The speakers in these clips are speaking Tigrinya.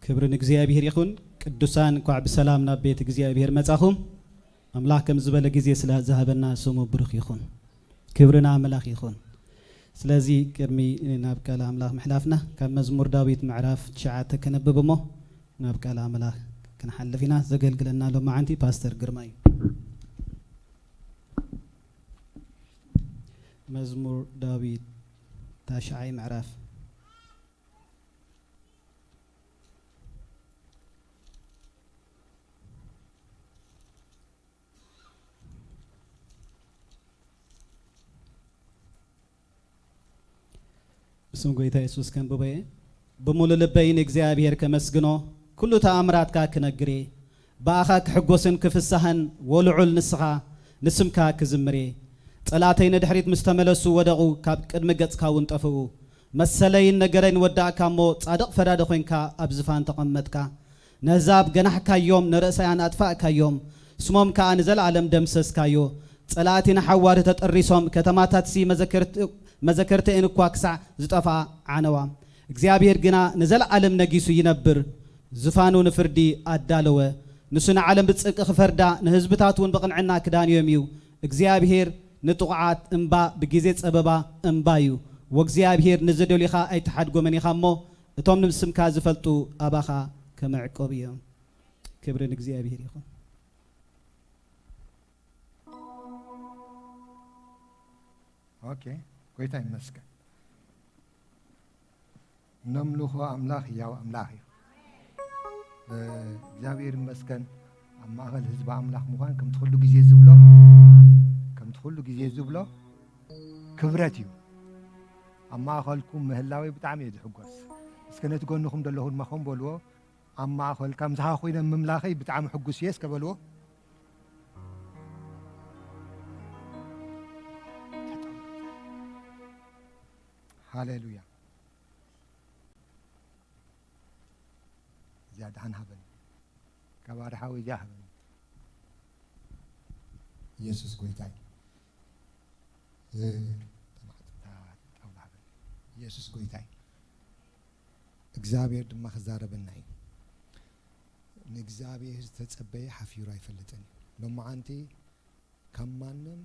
ክብሪ ንእግዚኣብሔር ይኹን። ቅዱሳን፣ እንኳዕ ብሰላም ናብ ቤት እግዚኣብሔር መጻኹም። ኣምላኽ ከም ዝበለ ግዜ ስለ ዝሃበና ስሙ ብሩኽ ይኹን። ክብሪ ንኣምላኽ ይኹን። ስለዚ ቅድሚ ናብ ቃል ኣምላኽ ምሕላፍና፣ ካብ መዝሙር ዳዊት ምዕራፍ ትሽዓተ ከነብብ እሞ ናብ ቃል ኣምላኽ ክንሓልፍ ኢና። ዘገልግለና ሎማዓንቲ ፓስተር ግርማ እዩ። መዝሙር ዳዊት ታሽዓይ ምዕራፍ። ብስም ጎይታ የሱስ ከንብቦ እየ። ብምሉእ ልበይ ንእግዚኣብሔር ከመስግኖ፣ ኩሉ ተኣምራትካ ክነግር እየ። ብኣኻ ክሕጎስን ክፍሳህን፣ ወልዑል ንስኻ ንስምካ ክዝምር እየ። ጸላእተይ ንድሕሪት ምስ ተመለሱ ወደቑ፣ ካብ ቅድሚ ገጽካ እውን ጠፍኡ። መሰለይን ነገረይን ወዳእካ እሞ፣ ጻድቕ ፈራዲ ኾይንካ ኣብ ዝፋን ተቐመጥካ። ነህዛብ ገናሕካዮም፣ ንርእሳያን ኣጥፋእካዮም፣ ስሞም ከኣ ንዘለኣለም ደምሰስካዮ። ጸላእቲ ንሓዋሩ ተጠሪሶም፣ ከተማታትሲ መዘከርት-፣ መዘከርተኤን እኳ ክሳዕ ዝጠፍኣ ዓነዋ። እግዚኣብሔር ግና ንዘለኣለም ነጊሱ ይነብር፣ ዝፋኑ ንፍርዲ ኣዳለወ። ንሱ ንዓለም ብጽድቂ ክፈርዳ፣ ንህዝብታት እውን ብቕንዕና ክዳንዮም እዩ። እግዚኣብሔር ንጥቑዓት እምባ፣ ብግዜ ጸበባ እምባ እዩ። ወእግዚኣብሔር ንዝደልዩኻ ኣይትሓድጎምን ኢኻ እሞ፣ እቶም ንስምካ ዝፈልጡ ኣባኻ ከመዕቆብ እዮም። ክብሪ ንእግዚኣብሔር ይኹን። ኦኬ፣ ጎይታ ይመስገን። ነምልኾ ኣምላኽ ህያው ኣምላኽ እዩ። እ፣ እግዚኣብሔር ይመስገን። ኣብ ማእኸል ህዝቢ ኣምላኽ ምዃን ከምቲ ኩሉ ግዜ ዝብሎ፣ ከምቲ ኩሉ ግዜ ዝብሎ ክብረት እዩ። ኣብ ማእኸልኩም ምህላወይ ብጣዕሚ እየ ዝሕጎስ። እስከ ነቲ ጎንኹም ዘለኹ ድማ ከም በልዎ፣ ኣብ ማእኸልካ ምሳኻ ኮይነ ምምላኸይ ብጣዕሚ ሕጉስ እየ እስከ በልዎ። ሃሌሉያ። እዚኣ ደሓን ሃበኒ። ካብ ኣድሓዊ እዚኣ ሃበኒ። ኢየሱስ ጎይታ እዩ። እ፣ ጣውላ ሃበኒ። ኢየሱስ ጎይታ እዩ። እግዚኣብሔር ድማ ክዛረበና እዩ። ንእግዚኣብሔር ዝተጸበየ ሓፊሩ ኣይፈልጥን እዩ። ሎማዓንቲ ካብ ማንም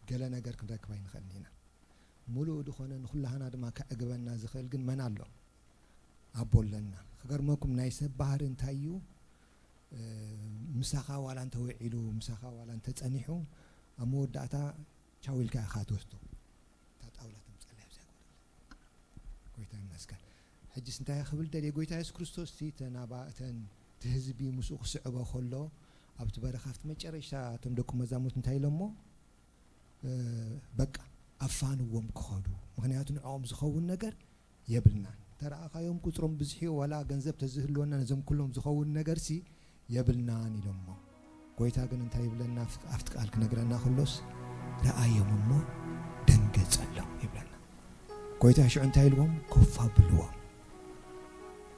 ገለ ነገር ክንረክብ ኣይንኽእልን ኢና። ሙሉእ ዝኾነ ንኹላህና ድማ ከዕግበና ዝኽእል ግን መን ኣሎ? ኣቦ ኣለና። ክገርመኩም ናይ ሰብ ባህሪ እንታይ እዩ? እ፣ ምሳኻ ዋላ እንተውዒሉ፣ ምሳኻ ዋላ እንተጸኒሑ፣ ኣብ መወዳእታ ቻው ኢልካ ኢኻ ትወስዶ። እታ ጣውላ ተምጸላ እያ ብዘይ ጎደሎ። ጎይታ ይመስገን። ሕጅስ እንታይ ክብል ደልየ? ጎይታ የሱስ ክርስቶስ እቲ እተን ኣባ-፣ እተን እቲ ህዝቢ ምስኡ ክስዕቦ ከሎ፣ ኣብቲ በረኻ ኣብቲ መጨረሽታ እቶም ደቁ መዛሙርት እንታይ ኢሎሞ? እ፣ በቃ ኣፋንዎም ክኸዱ፣ ምኽንያቱ ንዕኦም ዝኸውን ነገር የብልናን። ተረኣኻዮም ቁጽሮም ብዝሒ ዋላ ገንዘብ ተዝህልወና ነዞም ኩሎም ዝኸውን ነገርሲ የብልናን ኢሎሞ። ጎይታ ግን እንታይ ይብለና? ኣብቲ ቃል ክነግረና ከሎስ፣ ረኣዮም እሞ ደንገጸሎም ይብለና። ጎይታ ሽዑ እንታይ ኢልዎም? ኮፍ ኣብልዎም።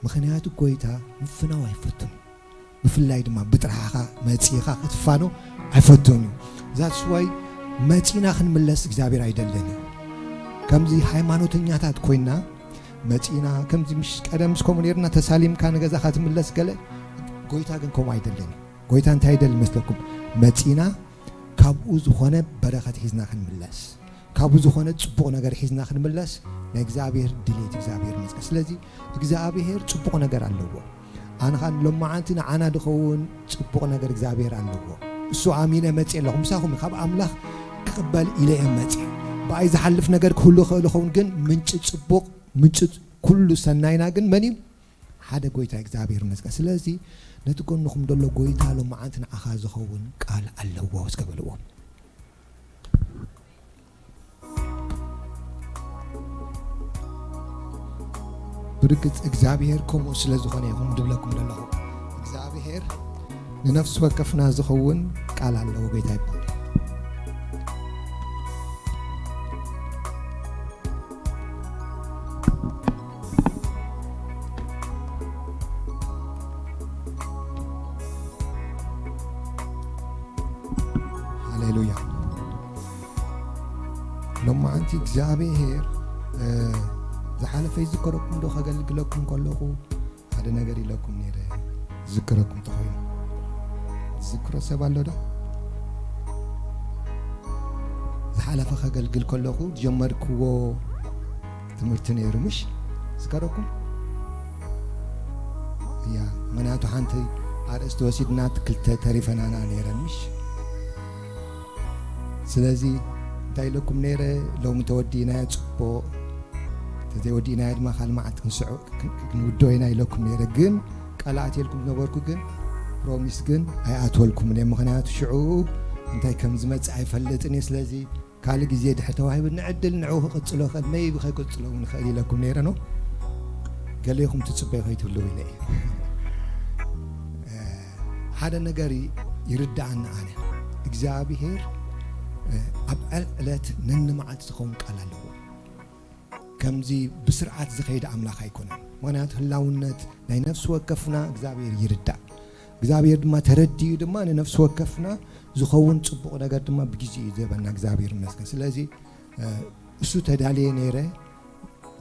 ምኽንያቱ ጎይታ ምፍናው ኣይፈቱን። ብፍላይ ድማ ብጥርሓኻ መጺኻ ክትፋኖ ኣይፈቱን እዩ። That's why መጺና ክንምለስ እግዚኣብሔር ኣይደልን እዩ። ከምዚ ሃይማኖተኛታት ኮይና መጺና፣ ከምዚ ምሽ ቀደምስ ከምኡ ነይርና፣ ተሳሊምካ ንገዛኻ ትምለስ ገለ። ጎይታ ግን ከምኡ ኣይደልን እዩ። ጎይታ እንታይ ይደሊ መስለኩም? መጺና ካብኡ ዝኾነ በረኸት ሒዝና ክንምለስ፣ ካብኡ ዝኾነ ጽቡቕ ነገር ሒዝና ክንምለስ ናይ እግዚኣብሔር ድሌት፣ እግዚኣብሔር መጽ-፣ ስለዚ እግዚኣብሔር ጽቡቕ ነገር ኣለዎ። ኣነ ኸኣ ሎማዓንቲ ንዓና ዝኸውን ጽቡቕ ነገር እግዚኣብሔር ኣለዎ። እሱ ኣሚነ መጽእ ኣለኹ፣ ምሳኹም ካብ ኣምላኽ ክቕበል ኢለ እየ መጽእ። ብኣይ ዝሓልፍ ነገር ክህሉ ይኽእል ይኸውን፣ ግን ምንጪ ጽቡቕ፣ ምንጪ ኩሉ ሰናይና ግን መን እዩ? ሓደ ጎይታ እግዚኣብሔር ይመስገን። ስለዚ ነቲ ጎንኹም ዘሎ ጎይታ ሎማዓንቲ ንዓኻ ዝኸውን ቃል ኣለዎ እስከ በልዎ። ብርግጽ እግዚኣብሔር ከምኡ ስለ ዝኾነ ይኹን ድብለኩም ዘለኹ። እግዚኣብሔር ንነፍሲ ወከፍና ዝኸውን ቃል ኣለዎ። ጎይታ ይባረክ። ሃሌሉያ። ሎማዓንቲ እግዚኣብሔር፣ እ፣ ዝሓለፈ ይዝከረኩም ዶ? ከገልግለኩም ከለኹ ሓደ ሓደ ነገር ኢለኩም ነይረ፣ ዝዝክረኩም ተኾይኑ። ዝዝክሮ ሰብ ኣሎ ዶ? ዝሓለፈ ከገልግል ከለኹ ዝጀመርክዎ ትምህርቲ ነይሩ፣ ምሽ? ዝከረኩም? እያ፣ ምኽንያቱ ሓንቲ ኣርእስቲ ወሲድና ክልተ ተሪፈናና ነይረን፣ ምሽ? ስለዚ እንታይ ኢለኩም ነይረ? ሎሚ ተወዲእናዮ፣ ጽቡቕ። ተዘይወዲእናዮ ድማ ካልእ መዓልቲ ክንስዖ፣ ክ-፣ ክ-፣ ክንውድኦ ኢና ኢለኩም ነይረ። ግን ቃል ኣትየልኩም ዝነበርኩ ግን፣ ፕሮሚስ ግን ኣይኣትወልኩምን እየ። ምኽንያቱ ሽዑ እንታይ ከም ዝመጽእ ኣይፈልጥን እየ። ስለዚ ካልእ ግዜ ድሕሪ ተዋሂቡ ንዕድል ንዕኡ ክቕጽሎ ይኽእል፣ maybe ከይቅጽሎ እውን ይኽእል ኢለኩም ነይረ ነው። ገሌኹም ትጽበዩ ከይትህልዉ ኢለ እየ። ሓደ ነገር ይ-፣ ይርድኣኒ ኣነ። እግዚኣብሄር፣ እ፣ ኣብ ዕል-፣ ዕለት ነንመዓልቲ ዝኸውን ቃል ኣለዎ። ከምዚ ብስርዓት ዝኸይድ ኣምላኽ ኣይኮነን። ምኽንያቱ ህላውነት ናይ ነፍሲ ወከፍና እግዚኣብሄር ይርዳእ። እግዚኣብሄር ድማ ተረዲኡ ድማ ንነፍሲ ወከፍና ዝኸውን ጽቡቕ ነገር ድማ ብግዜኡ እዩ ዝህበና። እግዚኣብሄር ይመስገን። ስለዚ፣ እ፣ እሱ ተዳልየ ነይረ።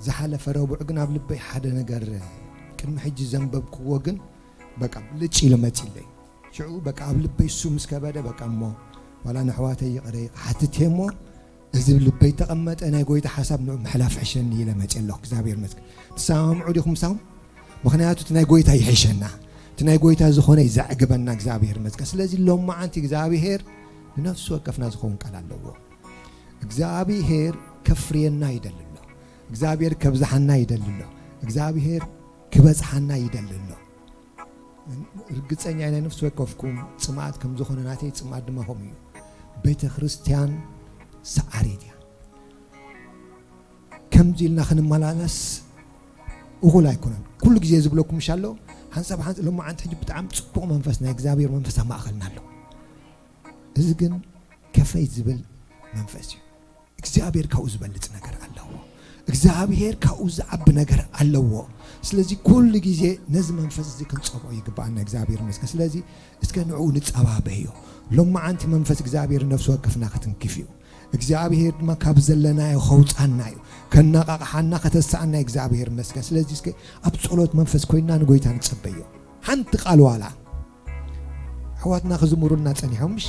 ዝሓለፈ ረቡዕ ግን ኣብ ልበይ ሓደ ነገር ቅድሚ ሕጂ ዘንበብክዎ ግን በቃ ብልጭ ኢሉ መጺለይ። ሽዑ በቃ ኣብ ልበይ እሱ ምስ ከበደ በቃ እሞ ዋላ ንኣሕዋተይ ይቕረ ክሓትት እየ እሞ እዚ ልበይ ተቐመጠ ናይ ጎይታ ሓሳብ ንዑ ምሕላፍ ሕሸኒ ኢለ መጺ ኣለኹ። እግዚኣብሔር ይመስገን። ትሰማምዑ ዲኹም ምሳኹም? ምኽንያቱ እቲ ናይ ጎይታ ይሕሸና። እቲ ናይ ጎይታ ዝኾነ እዩ ዘዕግበና። እግዚኣብሔር ይመስገን። ስለዚ ሎማዓንቲ እግዚኣብሔር ንነፍሲ ወከፍና ዝኸውን ቃል ኣለዎ። እግዚኣብሔር ከፍርየና ይደሊ ኣሎ። እግዚኣብሔር ከብዝሓና ይደሊ ኣሎ። እግዚኣብሔር ክበዝሓና ይደሊ ኣሎ። ርግጸኛ ናይ ነፍሲ ወከፍኩም ጽምኣት ከም ዝኾነ ናተይ ጽምኣት ድማ ከምኡ እዩ። ቤተ ክርስቲያን ሰዓሪት እያ። ከምዚ ኢልና ክንመላለስ እኹል ኣይኮነን። ኩሉ ግዜ ዝብለኩም ምሽ ኣሎ፣ ሓንሳብ ሓንሳብ ሎማዓንቲ ሕጂ ብጣዕሚ ጽቡቕ መንፈስ ናይ እግዚኣብሔር መንፈስ ኣብ ማእኸልና ኣሎ። እዚ ግን ከፈይ ዝብል መንፈስ እዩ። እግዚኣብሔር ካብኡ ዝበልጽ ነገር ኣለዎ። እግዚኣብሔር ካብኡ ዝዓቢ ነገር ኣለዎ። ስለዚ ኩሉ ግዜ ነዚ መንፈስ እዚ ክንጸብኦ ይግባኣና። እግዚኣብሔር ይመስገን። ስለዚ እስከ ንዕኡ ንጸባበዮ። ሎማዓንቲ መንፈስ እግዚኣብሔር ነፍሲ ወከፍና ክትንክፍ እዩ። እግዚኣብሔር ድማ ካብ ዘለናዮ ከውጻና እዩ። ከነቓቕሓና ከተስኣና እዩ። እግዚኣብሔር ይመስገን። ስለዚ እስከ ኣብ ጸሎት መንፈስ ኮይንና ንጎይታ ንጸበዮ። ሓንቲ ቃል ዋላ ኣሕዋትና ክዝምሩልና ጸኒሖም ምሽ?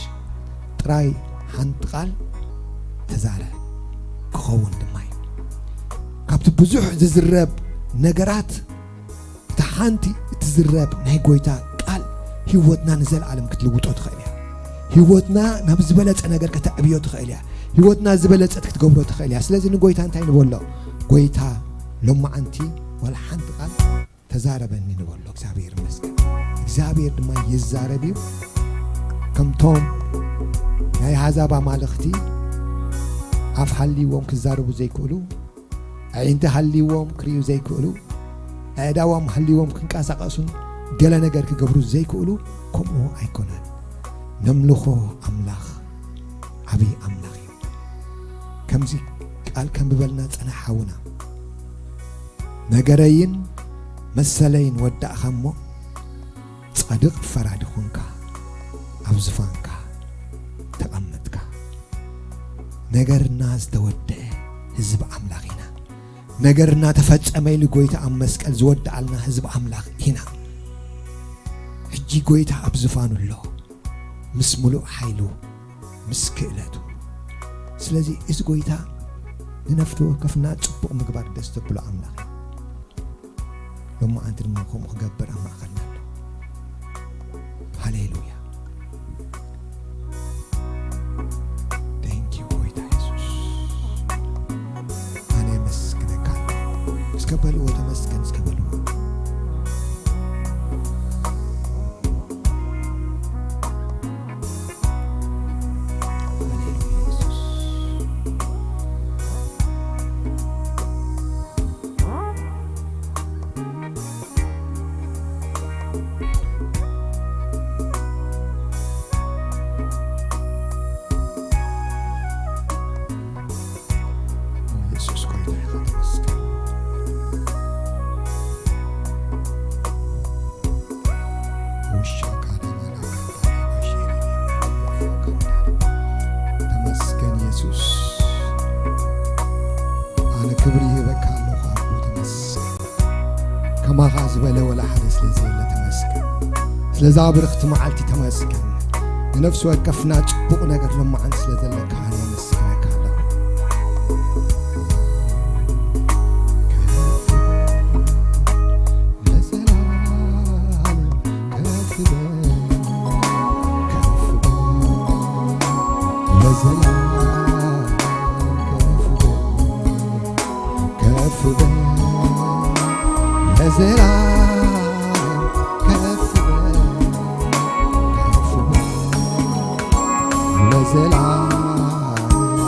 ጥራይ ሓንቲ ቃል ተዛረብ ክኸውን ድማ እዩ። ካብቲ ብዙሕ ዝዝረብ ነገራት እታ ሓንቲ እትዝረብ ናይ ጎይታ ቃል ህይወትና ንዘለኣለም ክትልውጦ ትኽእል እያ። ህይወትና ናብ ዝበለጸ ነገር ከተዕብዮ ትኽእል እያ። ህይወትና ዝበለጸት ክትገብሮ ትኽእል እያ። ስለዚ ንጎይታ እንታይ ንበሎ? ጎይታ ሎማዓንቲ ዋላ ሓንቲ ቃል ተዛረበኒ ንበሎ። እግዚኣብሔር ይመስገን። እግዚኣብሔር ድማ ይዛረብ እዩ። ከምቶም ናይ ኣሕዛብ ኣማልኽቲ ኣፍ ሃልይዎም ክዛረቡ ዘይክእሉ፣ ኣዒንቲ ሃልይዎም ክርእዩ ዘይክእሉ፣ ኣእዳዎም ሃልይዎም ክንቀሳቐሱን ገለ ነገር ክገብሩ ዘይክእሉ፣ ከምኡ ኣይኮነን። ነምልኾ ኣምላኽ ዓብዪ ኣምላኽ እዩ። ከምዚ ቃል ከንብበልና ጸናሕ ሓውና። ነገረይን መሰለይን ወዳእኻ እሞ፣ ጻድቕ ፈራዲ ኾንካ ኣብ ዝፋንካ ተቐመጥካ። ነገርና ዝተወደአ ህዝቢ ኣምላኽ ኢና። ነገርና ተፈጸመ ኢሉ ጎይታ ኣብ መስቀል ዝወደኣልና ህዝቢ ኣምላኽ ኢና። ሕጂ ጎይታ ኣብ ዝፋኑ ኣሎ፣ ምስ ምሉእ ሓይሉ፣ ምስ ክእለቱ። ስለዚ እዚ ጎይታ ንነፍሲ ወከፍና ጽቡቕ ምግባር ደስ ዘብሎ ኣምላኽ እዩ። ሎማዓንቲ ድማ ከምኡ ክገብር ኣብ ማእኸልና ኣሎ። ሃሌሉያ። Thank you ጎይታ የሱስ። ኣነ የመስግነካ። እስከ በልዎ፣ ተመስገን እስከ በልዎ። ሃሌሉያ የሱስ። የሱስ ጎይታ ኢኻ፣ ተመስገን። ማኻ ዝበለ ወላ ሓደ ስለ ዘየለ ተመስገን። ስለዛ ብርኽቲ መዓልቲ ተመስገን። ንነፍሲ ወከፍና ጽቡቕ ነገር ሎማዓንቲ ስለ ዘለካ ኣነ የመስግነካ ኣለኹ። ለዘላለም ከፍ በል፣ ከፍ በል፣ ለዘላለም ከፍ በል። ከፍ በል ለዘላለም፣ ከፍ በል፣ ከፍ በል ለዘላለም፣ ከፍ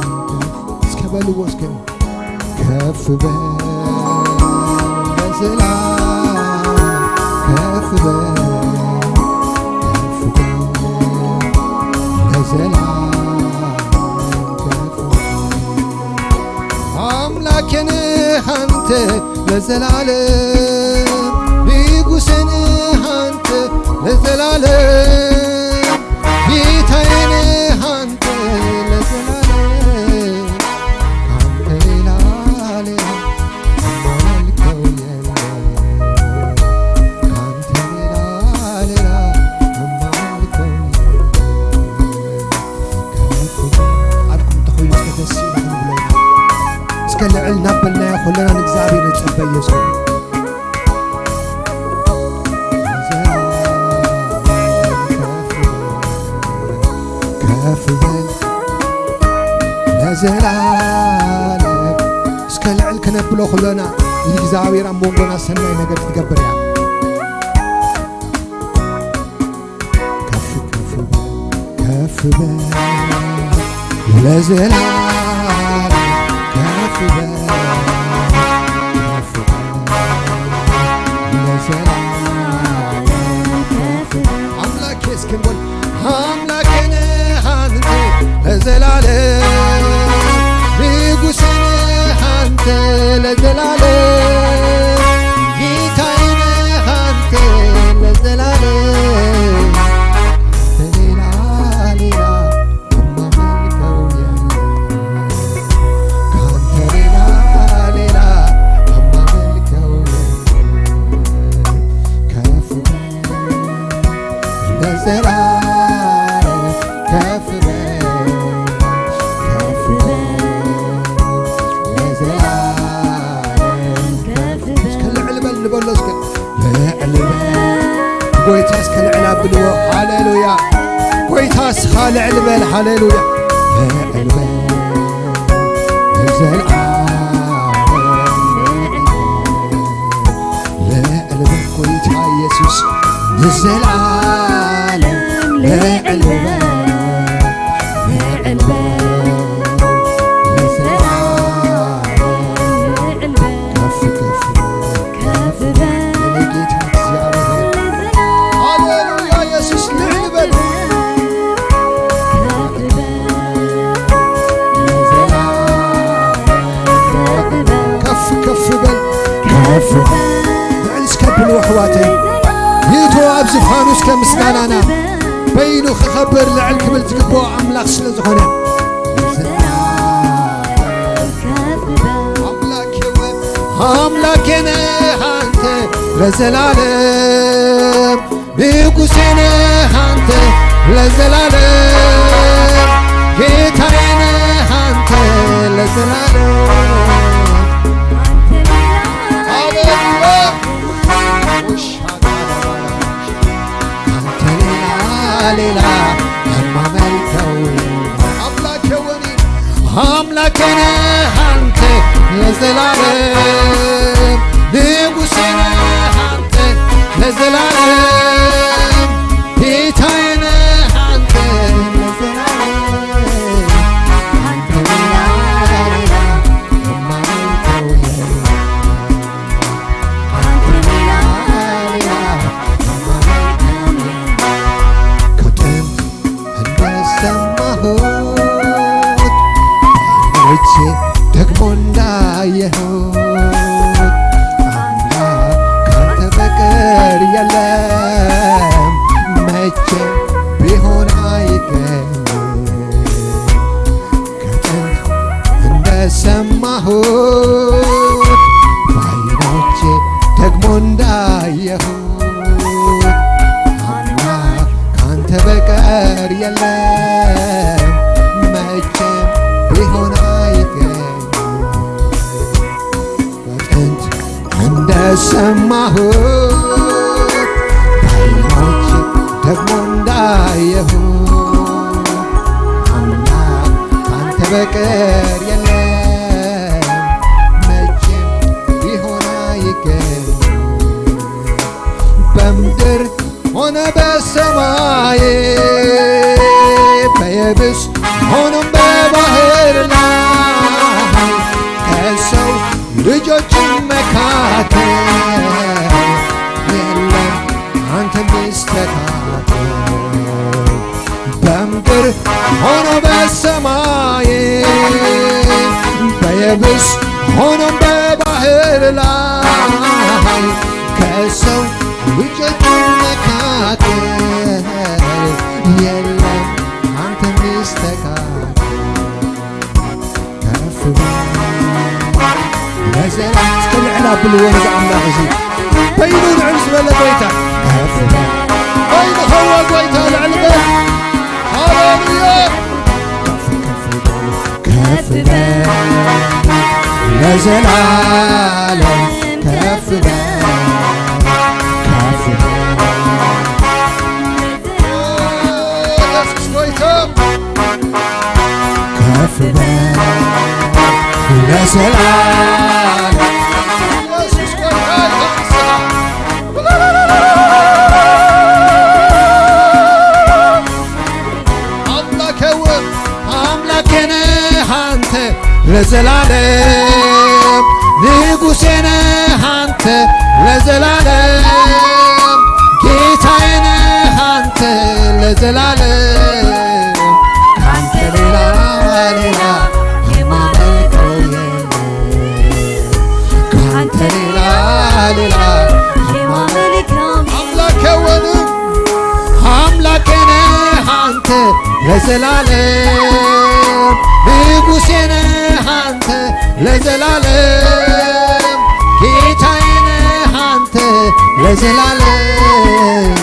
እስከ በልዎ እስከ። ከፍ በል ለዘላለም፣ ከፍ በል፣ ከፍ በል ለዘላለም፣ ከፍ በል። ኣምላኬ ነህ አንተ ለዘላለም፣ ንጉሴ ነህ አንተ ለዘላለም፣ ጌታዬ ነህ አንተ ለዘላለም። ካንተ ሌላ ሌላ የማልከው የለም። ካንተ ሌላ ሌላ የማልከው የለም። ኣድኩም እንተኾይኑ እስከ ደስ ኢልኩም ብለና። እስከ ልዕል እናበልናዮ ኩለና ንእግዚኣብሔር ንጸበዮ እስከ። ከፍ በል ለዘላለም። እስከ ልዕል ክነብሎ ኩለና። እግዚኣብሔር ኣብ መንጎና ሰናይ ነገር ክትገብር እያ። ከፍ ከፍ በል፣ ከፍ በል ለዘላለም፣ ከፍ በል፣ ከፍ በል ለዘላለም፣ ከፍ በል። አምላኬ እስክንበል፣ አምላኬ ነህ አንተ ለዘላለም፣ ንጉሴ ነህ አንተ ለዘላለም፣ ጌታዬ ነህ አንተ ለዘላለም። ካንተ ሌላ ሌላ የማመልከው የለም። ካንተ ሌላ ሌላ የማመልከው የለም። ከፍ በል ለዘላለም፣ ከፍ በል፣ ከፍ በል ለዘላለም፣ ከፍ በል። እስከ ልዕል በል ንበሎ እስከ። ልዕል በል። ጎይታ እስከ ልዕል ኣብልዎ። ሃሌሉያ። ጎይታ እስኻ ልዕል በል። ሃሌሉያ። ልዕል በል። ንዘለዓለም ልዕል በል። ጎይታ ኢየሱስ ንዘለዓለም ልዕል በል። ልዕል በል። ንዘለዓለም ልዕል በል። ከፍ ከፍ በል። ከፍ በል። የኔ ጌታ እግዚአብሔር። ለዘላለም ሃሌሉያ ኢየሱስ ልዕል በል። ከፍ በል። ለዘላለም ከፍ በል። ከፍ ከፍ በል። ከፍ በል። ልዕል እስከ ብሉ ኣሕዋተይ። ይእቶ ኣብ ዝፋኑ እስከ ምስጋናና በይኑ ክኸብር ልዕል ክብል ዝግብኦ ኣምላኽ ስለ ዝኾነ። ኣምላኬ ወይ ኣምላኬ ነህ አንተ ለዘላለም፣ ንጉሴ ነህ አንተ ለዘላለም፣ ጌታዬ ነህ አንተ ለዘላለም። አቤት ካንተ ሌላ ሌላ የማመልከው የለም። አምላኬ ወኒ አምላኬ ነህ አንተ ለዘላለም፣ ንጉሴ ነህ አንተ ለዘላለም፣ ጌታዬ ነህ አንተ ለዘላለም። ካንተ ሌላ ሌላ የማመልከው የለም። ከጥንት እንደሰማሁት አይኖቼ ደግሞ እንዳየሁት አየሁ። አምላክ ካንተ በቀር የለም፣ መቼም ቢሆን አይገኝ። በጥንት እንደሰማሁት፣ በዓይኖች ደግሞ እንዳየሁ፣ አምላክ ካንተ በቀር የለም፣ መቼም ቢሆን አይገኝ። በምድር ሆነ በሰማይ፣ በየብስ ሆኖም በባህር ላይ፣ ከሰው ልጆች መካከል የለም አንተ ሚስተካከል። በምድር ሆኖ በሰማይ፣ በየብስ ሆኖም በባህር ላይ፣ ከሰው ልጆች መካከል የለም አንተ ሚስተካከል። ከፍ በል ለዘላለም። እስከ ልዕል ኣብልዎ ነዚ ኣምላኽ እዚ። በይኑ ልዕል ዝበለ ጎይታ። ከፍ በል። በይኑ ኸዋ ጎይታ ልዕል በል። ሃሌሉያ። ከፍ በል ለዘላለም። ከፍ በል፣ ከፍ በል። ኢየሱስ ጎይታ። ከፍ በል ለዘላለም። ኢየሱስ ጎይታ ይመስገን። አምላኬ ውን አምላኬ ነህ አንተ ለዘላለም፣ ንጉሴ ነህ አንተ ለዘላለም፣ ጌታዬ ነህ አንተ ለዘላለም። ካንተ ሌላ፣ ሌላ የማመልከው የለም። ካንተ ሌላ፣ ሌላ የማመልከው የለም። አምላኬ ውን አምላኬ ነህ አንተ ለዘላለም፣ ንጉሴ ነህ አንተ ለዘላለም፣ ጌታዬ ነህ አንተ ለዘላለም።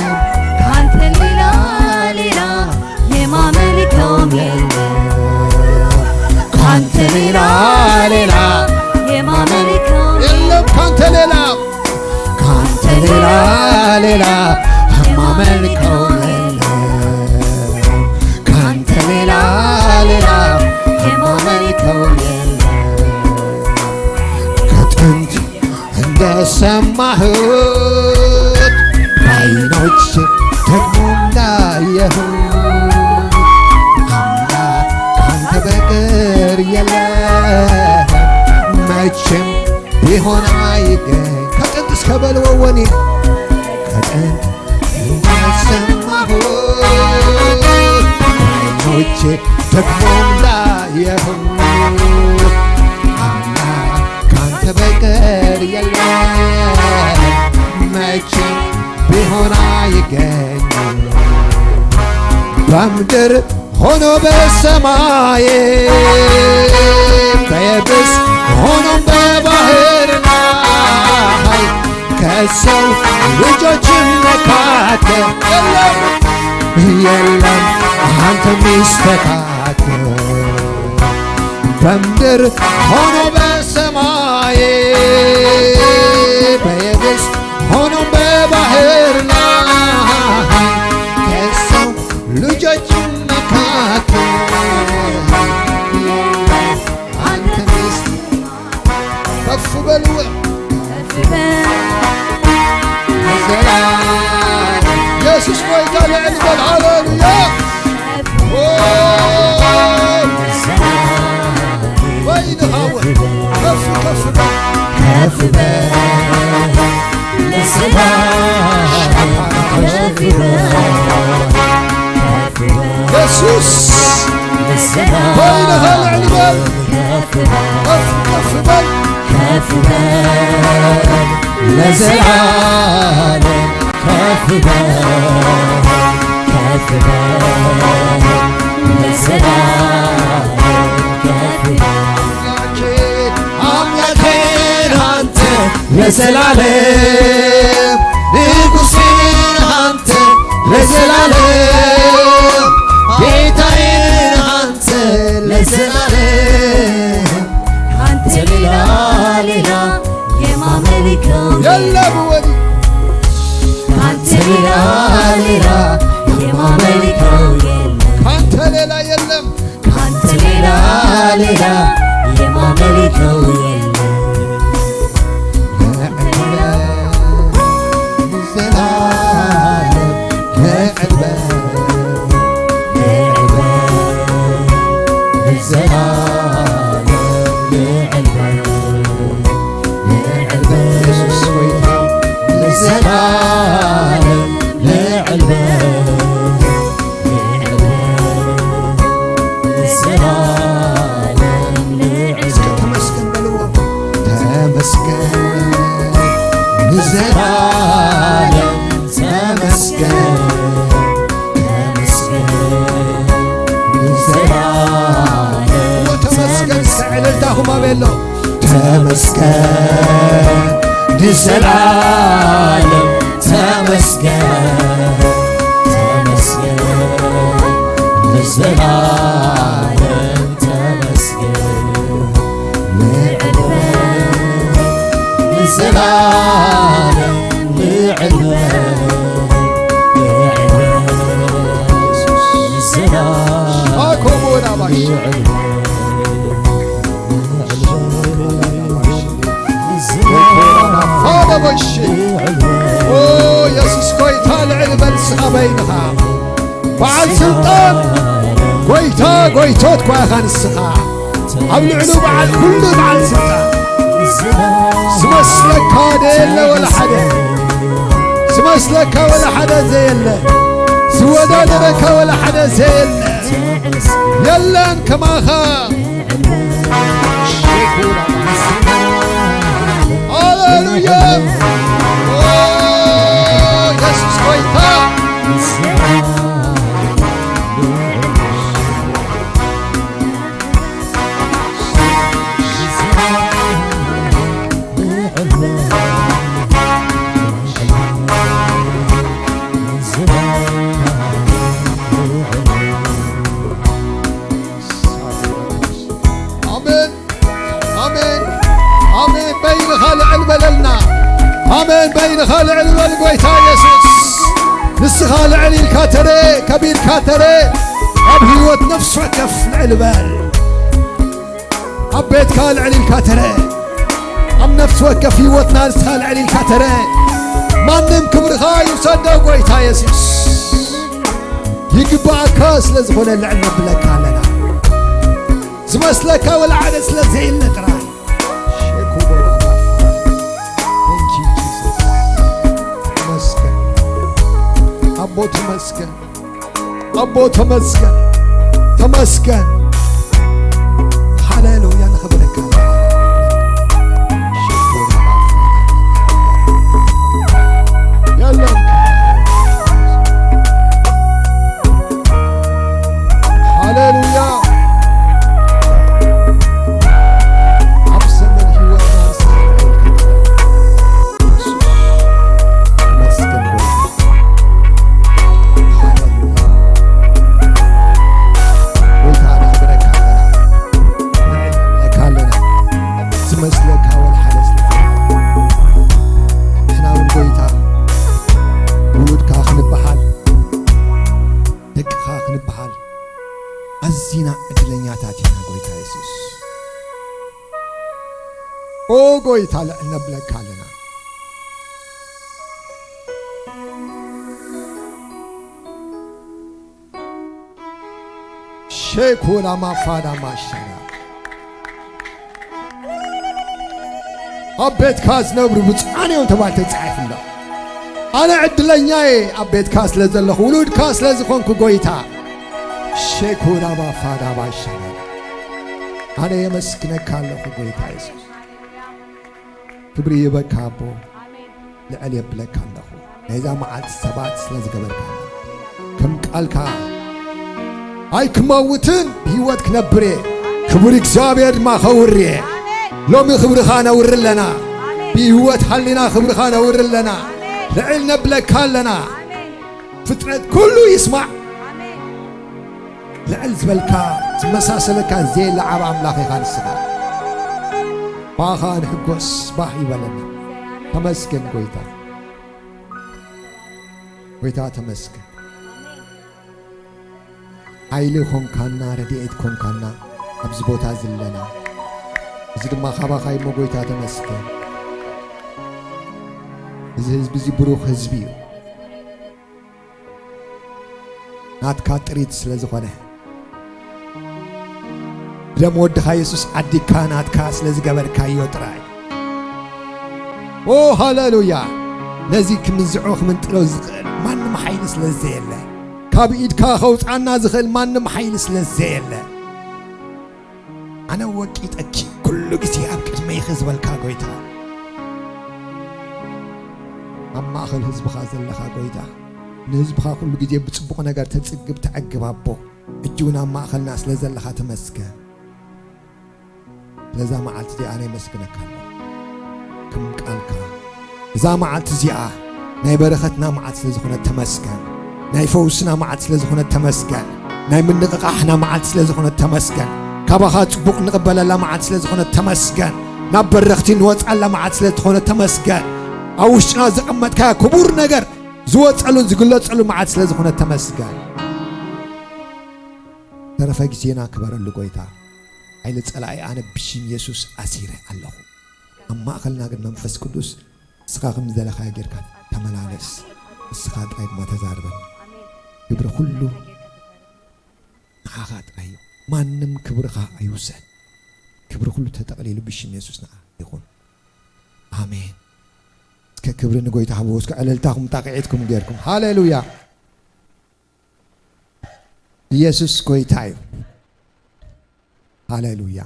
ካንተ ሌላ፣ ሌላ የማመልከውም የለም። ካንተ ሌላ፣ ሌላ የማመልከውም የለም። ካንተ ሌላ፣ ካንተ ሌላ፣ ሌላ የማመልከው የለም። ካንተ ሌላ፣ ሌላ የማመልከው የለም። ከጥንት እንደሰማሁት፣ በዓይኖች ደግሞ እንዳየሁት፣ አምላክ ካንተ በቀር የለም፣ መቼም ቢሆን አይገኝ። ከጥንት እስከ በልወወኒ፣ ከጥንት እንደሰማሁት፣ በዓይኖቼ ደግሞ እንዳየሁት፣ አምላክ ካንተ በቀር የለም፣ መቼም ቢሆን አይገኝም። በምድር ሆኖ በሰማይ፣ በየብስ ሆኖም በባህር ላይ፣ ከሰው ልጆች መካከል የለም፣ የለም አንተ ሚስተካከል። በምድር ሆኖ በሰማይ፣ በየብስ ሆኖም በባህር ላይ፣ ከሰው ልጆች መካከል አንተ ሚስት ከፍ በሉ። ኢየሱስ ጌታ ልዕል በል። ሃሌሉያ። ኦ፣ ወይን ሃወ። ከፍ፣ ከፍ በል። ከፍ በል። ኢየሱስ ወይን ልዕል በል። ከፍ፣ ከፍ በል። ከፍ በል ለዘላለም። ከፍ በል፣ ከፍ በል ለዘላለም። ከፍ በል አምላኬ፣ አምላኬ አንተ ለዘላለም ለዘላለም ጌታዬ አንተ ለዘላለም ካንተ ሌላ ሌላ የማመልከው የለም። ወዲ ካንተ ሌላ ሌላ የማመልከው የለም። ካንተ ሌላ የለም። ካንተ ሌላ ሌላ የማመልከው የለም። ለዘላለም ንዕልበ፣ ንዕልበ፣ ንዘላለም ንዕልበ፣ ንዕልበ፣ ኢየሱስ ጐይታ፣ ንዘላለም ንዕልበ፣ ንዕልበ፣ ንዘላለም ንዕልበ። እስከ ተመስገን በልዎ። ተመስገን ንዘላለም ተመስገን፣ ተመስገን ንዘላለም እሞ ተመስገን። እስከ ዕልልታኹም ኣበይ ኣሎ? ተመስገን ንዘላለም ተመስገን፣ ተመስገን ንዘላለም ተመስገን። ንዕልበ ንዘላለም ንዕልበ ንዕልበ ንዘላለም ኣኮቦ ዳባሽ ንዕልበ ንዕልበ ንዘላለም ንዕልበ ፋደበሽ ንዕልበ ኦ የሱስ ጐይታ ልዕል በል ንስኻ በይንኻ በዓል ስልጣን ጐይታ ጐይቶት እኳ ኢኻ ንስኻ። ኣብ ልዕሉ በዓል ኩሉ በዓል ስልጣን። ዝመስለካ ደየለ ወላ ሓደ። ዝመስለካ ወላ ሓደ ዘየለ። ዝወዳደረካ ወላ ሓደ ዘየለ። የለን ከማኻ። ሃሌሉያ። ኦ፣ የሱስ ጐይታ። ኣሜን፣ ኣሜን፣ ኣሜን። በይንኻ ልዕል በለልና። ኣሜን። በይንኻ ልዕል በል ጐይታ ኢየሱስ። ንስኻ ልዕል ኢልካ ተረ፣ ከቢድካ ተረ። ኣብ ህይወት ነፍሲ ወከፍ ልዕል በል። ኣብ ቤትካ ልዕል ኢልካ ተረ። ኣብ ነፍሲ ወከፍ ህይወትና ንስኻ ልዕል ኢልካ ተረ። ማንም ክብርኻ ይውሰዶ ጐይታ የሱስ። ይግባኣካ ስለ ዝኾነ ልዕል ነብለካ ኣለና። ዝመስለካ ወላ ሓደ ስለ ዘየለ ጥራይ። ሼኩ ቦራባ። Thank you, Jesus. ተመስገን። ኣቦ ተመስገን። ኣቦ ተመስገን፣ ተመስገን። ሃሌሉያ፣ ነኽብረካ። የለን። ሃሌሉያ። ኣብ ዘመን ህይወትና የሱስ መስገን ሆይ፣ ሃሌሉያ። ጎይታ ነኽብረካ ኣለና፣ ነዕልለካ ኣለና። ዝመስለካ ወላ ሓደ ስለ ዘይብሉ፣ ንሕና እውን ጎይታ ውሉድካ ክንበሃል፣ ደቅኻ ክንበሃል ኣዚና ዕድለኛታት ኢና። ጎይታ የሱስ ኦ ጎይታ፣ ልዕል ነብለካ ኣለና። ሼኩላ ማፋዳ ማሻራ። ኣብ ቤትካ ዝነብሩ ብፁዓን እዮም ተባሂሉ ተጻሒፉ ኣሎ። ኣነ ዕድለኛ እየ ኣብ ቤትካ ስለ ዘለኹ፣ ውሉድካ ስለ ዝኾንኩ ጎይታ። ሼኩላ ማፋዳ ማሻራ። ኣነ የመስግነካ ኣለኹ ጎይታ የሱስ። ክብሪ ይበካ ኣቦ። ኣሜን። ልዕል የብለካ ኣለኹ። ናይዛ መዓልቲ ሰባት ስለ ዝገበርካ። ከም ቃልካ ኣይክመውትን ብህይወት ክነብር እየ። ክቡር እግዚኣብሔር ድማ ከውር እየ። ኣሜን። ሎሚ ክብርኻ ነውር ኣለና። ኣሜን። ብህይወት ሃሊና ክብርኻ ነውር ኣለና። ኣሜን። ልዕል ነብለካ ኣለና። ኣሜን። ፍጥረት ኩሉ ይስማዕ። ልዕል ዝበልካ ዝመሳሰለካ ዘየለ ዓብ ኣምላኽ ኢኻ ንስኻ። ብኣኻ ንሕጎስ፣ ባህ ይበለና። ተመስገን ጎይታ። ጎይታ ተመስገን። ሓይሊ ኮንካና፣ ረድኤት ኮንካና ኣብዚ ቦታ ዘለና። እዚ ድማ ካባኻ እዩ እሞ ጎይታ ተመስገን። እዚ ህዝቢ እዚ ብሩኽ ህዝቢ እዩ። ናትካ ጥሪት ስለ ዝኾነ፣ ደም ወድኻ የሱስ ዓዲግካ ናትካ ስለ ዝገበርካዮ ጥራይ። ኦ ሃሌሉያ! ነዚ ክምንዝዖ ክምንጥሎ ዝኽእል ማንም ሓይሊ ስለ ዘየለ፣ ካብ ኢድካ ከውጻና ዝኽእል ማንም ሓይሊ ስለ ዘየለ፣ ኣነ ወቂጠኪ ኩሉ ግዜ ኣብ ቅድመይኺ ዝበልካ ጎይታ፣ ኣብ ማእኸል ህዝብኻ ዘለኻ ጎይታ፣ ንህዝብኻ ኩሉ ግዜ ብጽቡቕ ነገር ተጽግብ ተዕግብ ኣቦ፣ ሕጂ እውን ኣብ ማእኸልና ስለ ዘለኻ ተመስገን። ስለዛ መዓልቲ እዚኣ ኣነ የመስግነካ ኣለኹ። ከም ቃልካ እዛ መዓልቲ እዚኣ ናይ በረኸትና መዓልቲ ስለ ዝኾነት ተመስገን። ናይ ፈውስና መዓልቲ ስለ ዝኾነት ተመስገን። ናይ ምንቕቓሕና መዓልቲ ስለ ዝኾነት ተመስገን። ካባኻ ጽቡቕ ንቕበለላ መዓልቲ ስለ ዝኾነት ተመስገን። ናብ በረኽቲ ንወጻላ መዓልቲ ስለ ዝኾነት ተመስገን። ኣብ ውሽጥና ዘቐመጥካዮ ክቡር ነገር ዝወጸሉን ዝግለጸሉ መዓልቲ ስለ ዝኾነት ተመስገን። ተረፈ ግዜና ክበረሉ ጎይታ። ሓይሊ ጸላኢ ኣነ ብሽም የሱስ ኣሲረ ኣለኹ። ኣብ ማእኸልና ግን መንፈስ ቅዱስ ንስኻ ከም ዝደለኻዮ ጌርካ ተመላለስ። ንስኻ ጥራይ ድማ ተዛርበን። ክብሪ ኩሉ ንዓኻ ጥራይ እዩ። ማንም ክብርኻ ኣይውሰድ። ክብሪ ኩሉ ተጠቕሊሉ ብሽም የሱስ ንዓ ይኹን። ኣሜን። እስከ ክብሪ ንጎይታ ሃብዎ። እስከ ዕልልታኹም ጣቕዒትኩም ጌርኩም። ሃሌሉያ። ኢየሱስ ጎይታ እዩ። ሃሌሉያ።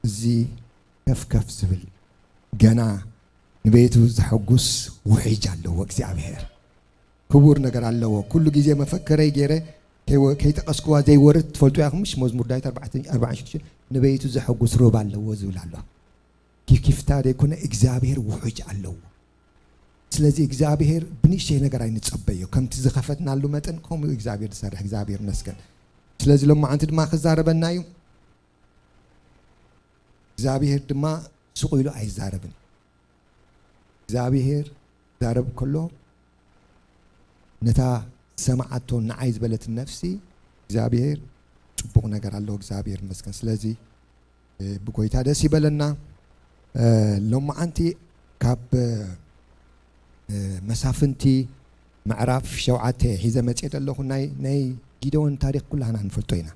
እዚ ከፍ ከፍ ዝብል ገና ንቤቱ ዘሐጉስ ውሒጅ ኣለዎ እግዚኣብሔር። ክቡር ነገር ኣለዎ። ኩሉ ግዜ መፈከረይ ገይረ ከይወ-፣ ከይጠቐስኩዋ ዘይወርድ ትፈልጡ ኢኹም ምሽ? መዝሙር ዳዊት ኣርባዕተ፣ ኣርባዕን ሽዱሽተን ንቤቱ ዘሐጉስ ሩባ ኣለዎ ዝብል ኣሎ። ኪፍኪፍታ ዘይኮነ እግዚኣብሔር ውሑጅ ኣለዎ። ስለዚ እግዚኣብሔር ብንእሽተይ ነገር ኣይንጸበዮ። ከምቲ ዝኸፈትናሉ መጠን ከምኡ እግዚኣብሔር ዝሰርሕ፣ እግዚኣብሔር ይመስገን። ስለዚ ሎማዓንቲ ድማ ክዛረበና እዩ። እግዚኣብሔር ድማ ስቕ ኢሉ ኣይዛረብን። እግዚኣብሔር ዛረብ ከሎ ነታ ዝሰማዓቶ ንዓይ ዝበለትን ነፍሲ እግዚኣብሔር ጽቡቕ ነገር ኣለዎ። እግዚኣብሔር ይመስገን። ስለዚ እ፣ ብጎይታ ደስ ይበለና። እ፣ ሎማዓንቲ ካብ እ፣ መሳፍንቲ ምዕራፍ ሸውዓተ ሒዘ መጽኤ ዘለኹ። ናይ ናይ ጊደዎን ታሪኽ ኩላህና ንፈልጦ ኢና።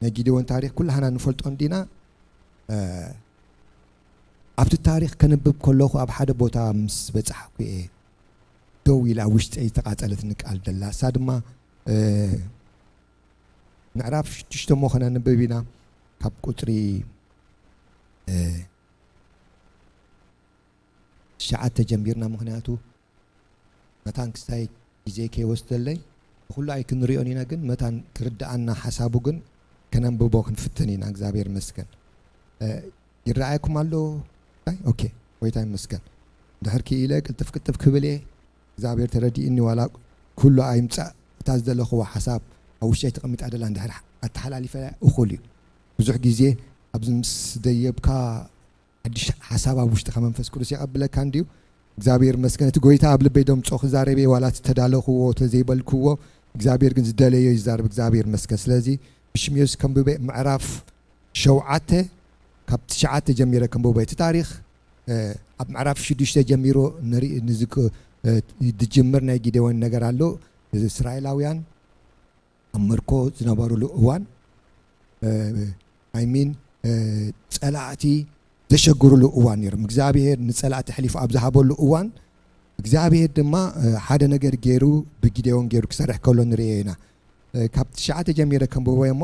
ናይ ጊደዎን ታሪኽ ኩላህና ንፈልጦ እንዲና። እ፣ ኣብቲ ታሪኽ ከንብብ ከለኹ ኣብ ሓደ ቦታ ምስ በጻሕኩ እየ ደው ኢላ ኣብ ውሽጠይ ዝተቓጸለትኒ ቃል ደላ። እሳ ድማ እ፣ ምዕራፍ ሽዱሽተ እሞ ከነንብብ ኢና። ካብ ቁጽሪ እ፣ ትሽዓተ ጀሚርና፣ ምኽንያቱ መታን ክስታይ ግዜ ከይወስደለይ። ንኹሉ ኣይክንሪኦን ኢና፣ ግን መታን ክርድኣና ሓሳቡ ግን ከነንብቦ ክንፍትን ኢና። እግዚኣብሔር ይመስገን። እ፣ ይረኣየኩም ኣሎ? ኣይ፣ ኦኬ፣ ጎይታ ይመስገን። ድሕር ክኢለ ቅልጥፍ ቅልጥፍ ክብል እየ። እግዚኣብሔር ተረዲእኒ፣ ዋላ ኩሉ ኣይምጻእ፣ እታ ዝደለኽዎ ሓሳብ ኣብ ውሽጠይ ተቐሚጣ ደላ እንድሕር ኣተሓላሊፈ እኹል እዩ። ብዙሕ ግዜ ኣብዚ ምስ ደየብካ ሓድሽ ሓሳብ ኣብ ውሽጥኻ መንፈስ ቅዱስ የቐብለካ እንድዩ። እግዚኣብሔር ይመስገን። እቲ ጎይታ ኣብ ልበይ ደምጾ ክዛረብ እየ፣ ዋላ እቲ ተዳለኽዎ ተዘይበልክዎ፣ እግዚኣብሔር ግን ዝደለዮ ይዛረብ። እግዚኣብሔር ይመስገን። ስለዚ ብሽም የሱስ ከንብበ፣ ምዕራፍ ሸውዓተ ካብ ትሽዓተ ጀሚረ ከንብቦ። እቲ ታሪኽ፣ እ፣ ኣብ ምዕራፍ ሽዱሽተ ጀሚሩ ንርኢ፣ ንዝክ-፣ እ፣ ዝጅምር ናይ ጊደዎን ነገር ኣሎ። እዚ እስራኤላውያን ኣብ ምርኮ ዝነበሩሉ እዋን፣ እ፣ ኣይ ሚን፣ እ፣ ጸላእቲ ዘሸግሩሉ እዋን ነይሮም። እግዚኣብሔር ንጸላእቲ ኣሕሊፉ ኣብ ዝሃበሉ እዋን፣ እግዚኣብሔር ድማ፣ እ፣ ሓደ ነገር ገይሩ፣ ብጊደዎን ገይሩ ክሰርሕ ከሎ ንርእዮ ኢና። እ፣ ካብ ትሽዓተ ጀሚረ ከንብቦ እየ እሞ፣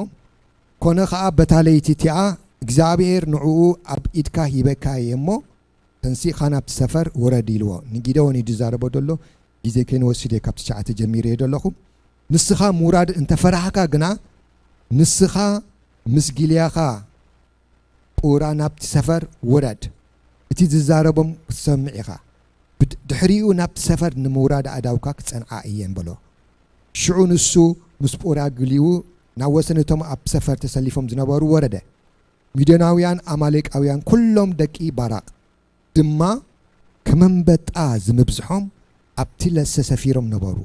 ኮነ ኸኣ በታ ለይቲ እቲኣ እግዚኣብሔር ንዕኡ ኣብ ኢድካ ሂበካ እየ እሞ፣ ተንሲእኻ ናብቲ ሰፈር ውረድ ኢልዎ። ንጊደዎን እዩ ዝዛረቦ ዘሎ፣ ግዜ ከይንወስድ እየ ካብ ትሽዓተ ጀሚረ እየ ዘለኹ። ንስኻ ምውራድ እንተፈራህካ ግና፣ ንስኻ ምስ ጊልያኻ ቁራ ናብቲ ሰፈር ውረድ። እቲ ዝዛረቦም ክትሰምዕ ኢኻ። ብድ-፣ ድሕሪኡ ናብቲ ሰፈር ንምውራድ ኣእዳውካ ክጸንዓ እየን በሎ። ሽዑ ንሱ ምስ ኡራ ግሊኡ ናብ ወሰን እቶም ኣብ ሰፈር ተሰሊፎም ዝነበሩ ወረደ። ሚድያናውያን ኣማሌቃውያን ኩሎም ደቂ ባራቅ ድማ ከም ኣንበጣ ዝምብዝሖም ኣብቲ ለሰ ሰፊሮም ነበሩ።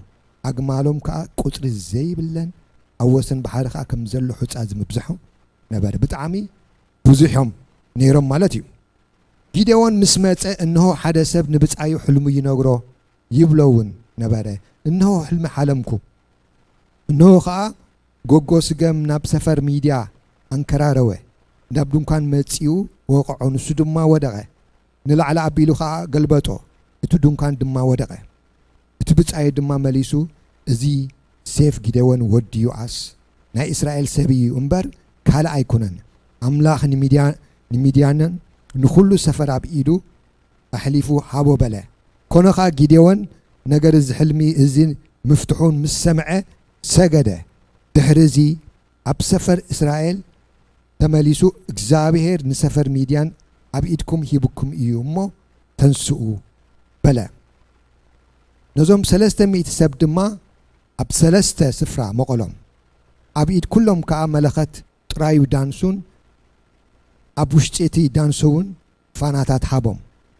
ኣግማሎም ከኣ ቁጽሪ ዘይብለን ኣብ ወሰን ባሕሪ ከኣ ከም ዘሎ ሑጻ ዝምብዝሖም ነበረ። ብጣዕሚ ብዙሕ እዮም ነይሮም ማለት እዩ። ጊዴዎን ምስ መጸ፣ እንሆ ሓደ ሰብ ንብጻዩ ሕልሙ ይነግሮ ይብሎ እውን ነበረ። እንሆ ሕልሚ ሓለምኩ። እንሆ ኸኣ ጎጎ ስገም ናብ ሰፈር ሚድያ ኣንከራረወ። ናብ ድንኳን መጺኡ ወቕዖ፣ ንሱ ድማ ወደቐ። ንላዕሊ ኣቢሉ ኸኣ ገልበጦ፣ እቲ ድንኳን ድማ ወደቐ። እቲ ብጻዩ ድማ መሊሱ፣ እዚ ሴፍ ጊዴዎን ወዲ ዮኣስ ናይ እስራኤል ሰብ እዩ እምበር ካልእ ኣይኮነን። ኣምላኽ ንሚድያ-፣ ንሚድያንን ንኹሉ ሰፈር ኣብ ኢዱ ኣሕሊፉ ሃቦ በለ። ኮነ ኸኣ ጊዴዎን ነገር እዚ ሕልሚ እዚ ምፍትሑን ምስ ሰምዐ ሰገደ። ድሕሪ እዚ ኣብ ሰፈር እስራኤል ተመሊሱ፣ እግዚኣብሔር ንሰፈር ሚድያን ኣብ ኢድኩም ሂብኩም እዩ እሞ ተንስኡ በለ። ነዞም ሰለስተ ሚእቲ ሰብ ድማ ኣብ ሰለስተ ስፍራ መቐሎም። ኣብ ኢድ ኩሎም ከኣ መለኸት ጥራዩ ዳንሱን ኣብ ውሽጢ እቲ ዳንሶ እውን ፋናታት ሃቦም።